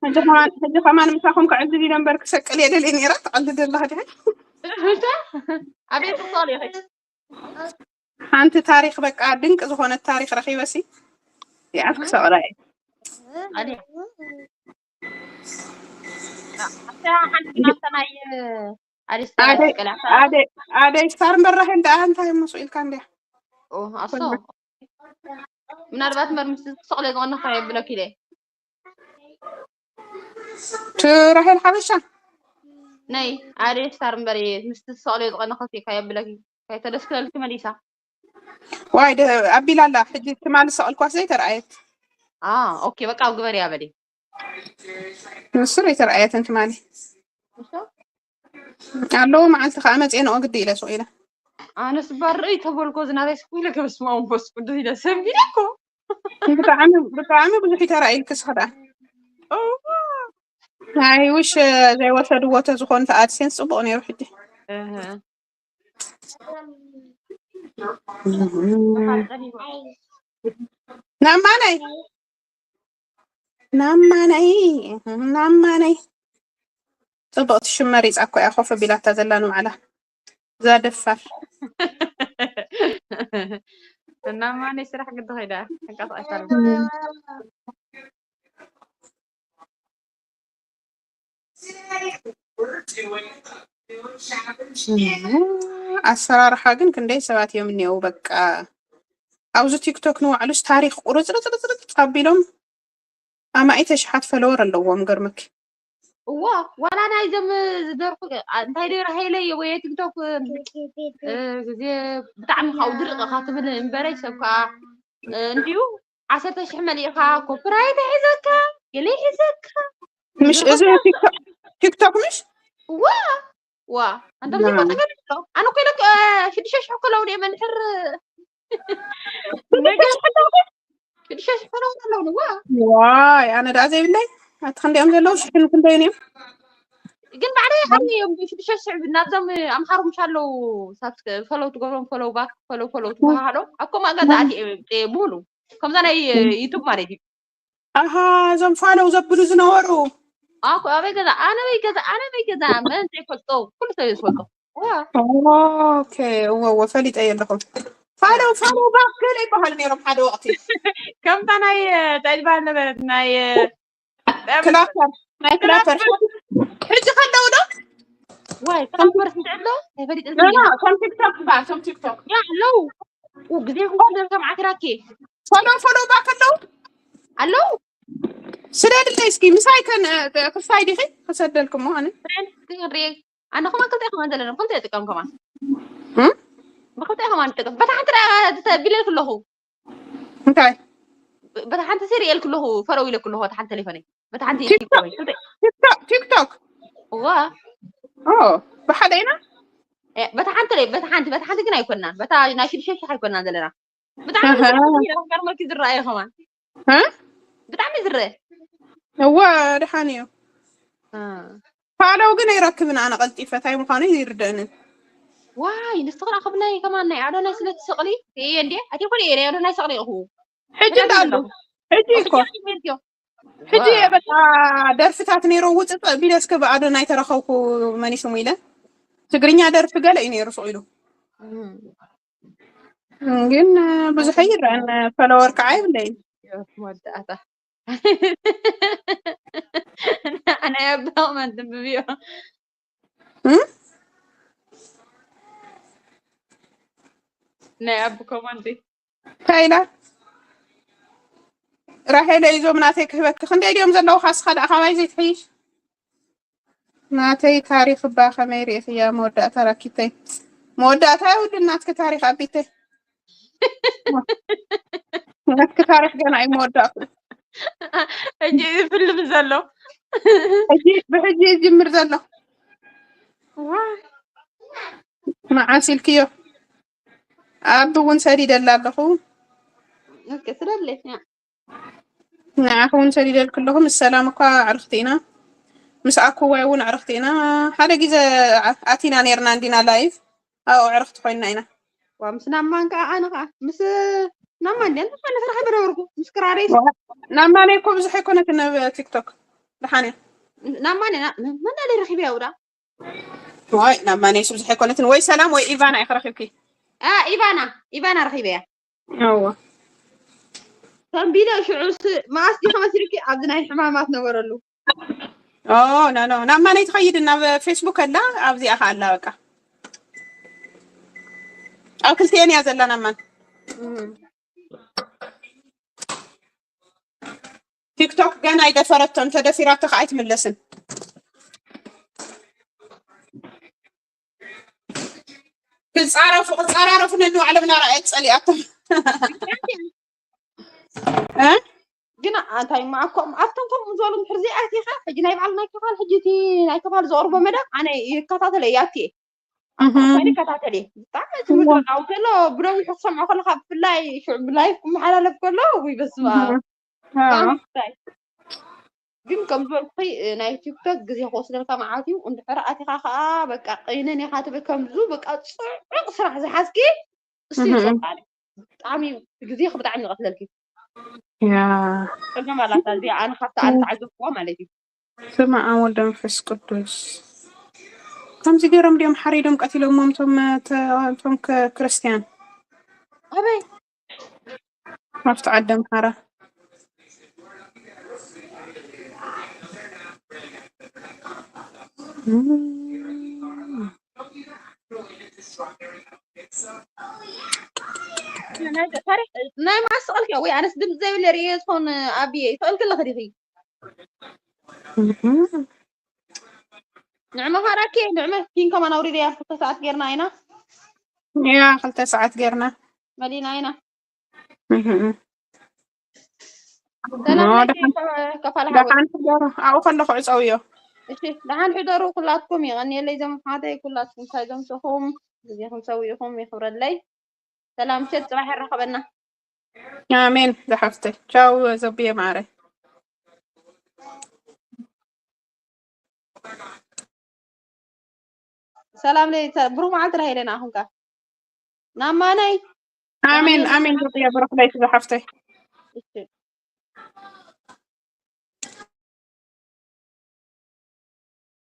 ሕጂ ከማን- ሕጂ ከማን ምሳኹም ክዕልል ኢለ እምበር ክሰቅል እየ ደልየ ነይረ። ትቐልድ ኣለኻ ድሕን ኣበይ ትኽእል ኢኺ? ሓንቲ ታሪኽ በቃ ድንቅ ዝኾነት ታሪኽ ረኺበሲ ያት ክሰቕላ እየ። ኣደ ኣታ ሓንቲ ናብታ ናይ ኣዲስ ኣደ- ቀላታ ኣደ- ኣደይ ስታር እምበር ራሄል ደኣ እንታይ እሞ ስቕ ኢልካ እንድያ ኣሶ ምናልባት መርምስ ክሰቕለ ዝቐነኻ የብለኪ ኢለ ትራሄል ሓበሻ ናይ ኣደ ስታር እምበር ምስ ትሰቕለ ዝቐነኸት ኢካ የብለኪ ከይተደስክለልኪ መሊሳ ዋይ ደ- ኣቢላ ኣላ ሕጂ ትማሊ ዝሰቐልኳስ ዘይተረኣየት ኦኬ በቃ ኣብ ግበር ያበሊ ንሱ ዘይተረኣየትን ትማሊ ኣለዉ መዓልቲ ከዓ መፅኤ ንኦ ግዲ ኢለ ሱቕ ኢለ ኣነስ ባር ርእይ ተበልኮ ዝናተይ ስኩ ኢለ ከበስማ መንፈስ ቅዱስ ኢለ ሰንቢደ እኮ ብጣዕሚ ብጣዕሚ ብዙሕ ይተራእይልክስ ክዳ ናይ ውሽ ዘይወሰድዎ ተዝኾኑ ተኣድሴንስ ፅቡቕ ነይሩ ሕጂ ናማነይ ናማነይ ናማነይ ፅብቕቲ ሽም መሪፃ እኮ እያ ኮፍ ቢላታ ዘላ ንባዕላ እዛ ደፋር እናማነይ ስራሕ ግዲ ኸይዳ ተንቀሳቐሳ ኣሰራርሓ ግን ክንደይ ሰባት እዮም እኒአው በቃ ኣብዚ ቲክቶክ ንባዕሉስ ታሪክ ቁርፅርፅርፅርፅ ኣቢሎም ኣማኢት ኣሽሓት ፈለወር ኣለዎም ገርመኪ እዋ ዋላ ናይዞም ዝደርፉ እንታይ ዶ ረሃይለይ ወይ ቲክቶክ ግዜ ብጣዕሚ ካብኡ ድርቕ ኢኻ ትብል እምበረይ ሰብ ከዓ እንዲዩ ዓሰርተ ሽሕ መሊእኻ ኮፒራይት ይሕዘካ ገለ ይሕዘካ ምሽ እዚ ቲክቶክ ምሽ ዋ ዋ ኣንተ ብዙ ተገድሎ ኣነ ኮይነ ሽዱሽተ ሽሕ ከለውን እየ መንሕር ሽዱሽተ ሽሕ ከለውን ኣለውን ዋ ዋይ ኣነ ደኣ ዘይብለይ ኣቲ ክንዲኦም ዘለዉ ሽሕን ክንደይን እዮም ግን ባዕለይ ሓደ እዮም ሽዱሽተ ሽሕ ናብዞም ኣምሓሩ ምሽ ኣለዉ ፈለው ትገብሮም ፈለው ባክ ፈለው ፈለው ትበሃሃሎም ኣብ ከምኡ ኣጋጣሚ ብሉ ከምዛ ናይ ዩቱብ ማለት እዩ ኣሃ እዞም ፋለው ዘብሉ ዝነበሩ ኣኮ ኣበይ ገዛ ኣነበይ ገዛ ኣነበይ ገዛ መን ዘይፈልጦ ኩሉ ሰብ ዝፈልጦ ኦኬ እወ እወ ፈሊጠ የለኹም ፋለው ፋለው ባክ ገለ ይበሃሉ ነይሮም ሓደ ወቅቲ ከምታ ናይ እንታይ ዝበሃል ነበረት ናይ ክላፐር ናይ ክላፐር ሕጂ ከለው ዶ ዋይ ክላፐር ስንትዕሎ ኣይፈሊጥ ከም ቲክቶክ ባ ከም ቲክቶክ ኣለዉ ግዜ ኩሉ ከም ዓትራኬ ፎሎ ፎሎ ባክ ኣለዉ ኣለዉ ስደድለይ እስኪ ምሳይ ከን ክፋይ ዲኺ ክሰደልኩሞ ኣነ ክንሪኤ ኣነ ከማን ክልተ ከማን ዘለና ክልተ ይጥቀም ከማን ብክልተ ከማን ይጥቀም በታ ሓንቲ ቢለ ኣለኹ እንታይ በታ ሓንቲ ሲ ሪኤል ክለኹ ፈረው ኢለ ክለኹ በታ ሓንቲ ቴሌፎነይ በታ ሓንቲ ቲክቶክ እዋ ብሓደ ኢና በታ ሓንቲ በታ ሓንቲ በታ ሓንቲ ግን ኣይኮንናን በታ ናይ ሽዱሽተ ሽሕ ኣይኮንናን ዘለና ብጣዕሚ ገርመኪ ዝረኣየ ከማን ብጣዕሚ ዝረአ እዋ ድሓን እዩ ፋለው ግን ኣይረክብን ኣነ ቀልጢፈ ታይ ምዃኑ ይርደእንን ዋይ ንስኻ ክብለይ ከማን ናይ ኣዶናይ ስለ ትስቕሊ እየ እንዴ ኣይትኾነ እየ ናይ ኣዶናይ ሰቕሊ ኢኹ ሕጂ እንዳኣሉ ሕጂ እኮ ሕጂ በቃ ደርፍታት ነይሮ ውፅፅ ቢለ እስከ ብኣዶናይ ተረኸብኩ መኒስሙ ኢለ ትግርኛ ደርፊ ገለ እዩ ነይሩ ስቕ ኢሉ ግን ብዙሕ ይረአን ፈለወር ከዓ ይብለይ መወዳእታ ናይ ኣባ ኮመንት ብብዮ ናይ ኣቢ ኮመንት እንታይ ኢላ ራሄለ እዞም ናተይ ክህበኪ ክንደይ ድዮም ዘለዉ ካስኻ ደኣ ካባይ ዘይትሕይሽ ናተይ ታሪክ እባ ከመይ ርእኽያ መወዳእታ ራኪተይ መወዳእታ የብሉን ናትኪ ታሪክ ኣቢተይ ናትኪ ታሪክ ገና እዩ መወዳእቱ ሕጂ ፍልም ዘሎ ብሕጂ ይጅምር ዘሎ መዓስ ኢልክዮ ኣቢ እውን ሰዲደላ ኣለኹ ኦኬ ስለለ ንዓኺ እውን ሰዲደልኪ ኣለኹ። ምስ ሰላም እኳ ኣዕርኽቲ ኢና፣ ምስ ኣኩዋይ እውን ኣዕርኽቲ ኢና። ሓደ ግዜ ኣቲና ነርና እንዲና ላይቭ ኣብኡ ዕርኽቲ ኮይንና ኢና። ዋ ምስ ናማን ከዓ ኣነ ከዓ ምስ ናማን እንዲ ኣነ ከዓ ንክረኸበ ነበርኩ ምስ ክራረይ ናማነይ እኮ ብዙሕ ኣይኮነትን ኣብ ቲክቶክ ደሓን እያ። ናማን መናለይ ረኪበ ያውዳ ወይ ናማነይ ብዙሕ ኣይኮነትን። ወይ ሰላም ወይ ኢቫና ኢኺ ረኺብኪ። ኢቫና ኢቫና ረኪበያ እወ ተንቢለ ሽዑ መዓስ ዲኺ መሲልኪ ኣብዚ ናይ ሕማማት ነበረሉ ኖ ኖ ናማነይ ትኸይድ ናብ ፌስቡክ ኣላ ኣብዚኣ ከ ኣላ በቃ ኣብ ክልቲኤን እያ ዘላ ናማን ቲክቶክ ገና ኣይደፈረቶን ተደፊራቶ ከዓ ኣይትምለስን ክፃረፉ ክፀራረፉ ነንባዕሎም ናረኣየት ፀሊኣቶም ግን እንታይ ማዓኮም ኣብቶም ከምኡ ዝበሉ ምድሪ ዘይኣቲኻ ሕጂ ናይ በዓል ናይ ከፋል ሕጂ እቲ ናይ ከፋል ዘቕርቦ መደብ ኣነ ይከታተለ እየ ኣትየ ኣነ ይከታተል እየ ብጣዕሚ ትምህርቲ በቃ ከሎ ብነዊሑ ክሰምዖ ከለካ ብፍላይ ሽዑ ብላይፍ ክመሓላለፍ ከሎ ውይ በስመ ኣብ ግን ከም ዝበልኩኺ ናይ ቲክቶክ ግዜ ክወስደልካ መዓት እዩ እንድሕር ኣቲኻ ከዓ በቃ ቀይነን ኢኻ ትብል ከምዙ በቃ ፅዑቅ ስራሕ ዝሓዝኪ እሱ ይፀልቃኒ ብጣዕሚ ግዜኺ ብጣዕሚ ይቐትለልኪ ያ ፀገም ኣላታ እዚኣ ኣነ ካብቲ ኣነ ተዓዘብክዋ ማለት እዩ ስመ ኣብ ወልደ መንፈስ ቅዱስ ከምዚ ገይሮም ድዮም ሓሪዶም ቀቲሎሞም እቶም ተ- እቶም ከ- ክርስቲያን ኣበይ ኣብቲ ዓዲ ኣምሓራ ናይ ማስቐልኪ ወይ ኣነስ ድምፂ ዘይብለ ርእየ ዝኾን ኣብየ ይኽእልኪ ኣለኺ ዲኺ ንዕመ ኻራኪ ንዕመ ኪን ከማን ኣውሪደያ ክልተ ሰዓት ጌርና ኢና ያ ክልተ ሰዓት ጌርና መሊና ኢና እህም። ሰላም ኖ፣ ለኪ ደሓን- ከፋል ሓወይ ደሓን ሕደሩ ኣብኡ ከለኹ ዕፀውዮ እሺ ደሓን ሕደሩ ኩላትኩም የቐንየለይ ዘምሓተይ ኩላትኩም ሳይ ዘምስኹም ግዜኹም ሰዊእኹም የኽብረለይ ሰላም ሸት ፅባሕ ይራኸበና ኣሜን ዝሓፍተይ ቻው ዘብየ ማዕረ ሰላም ለይ ብሩክ መዓልቲ ዳ ሄለና ኣኹምካ ናማነይ ኣሜን ኣሜን ዘብየ ብሩክ ለይቲ ዝሓፍተይ እሺ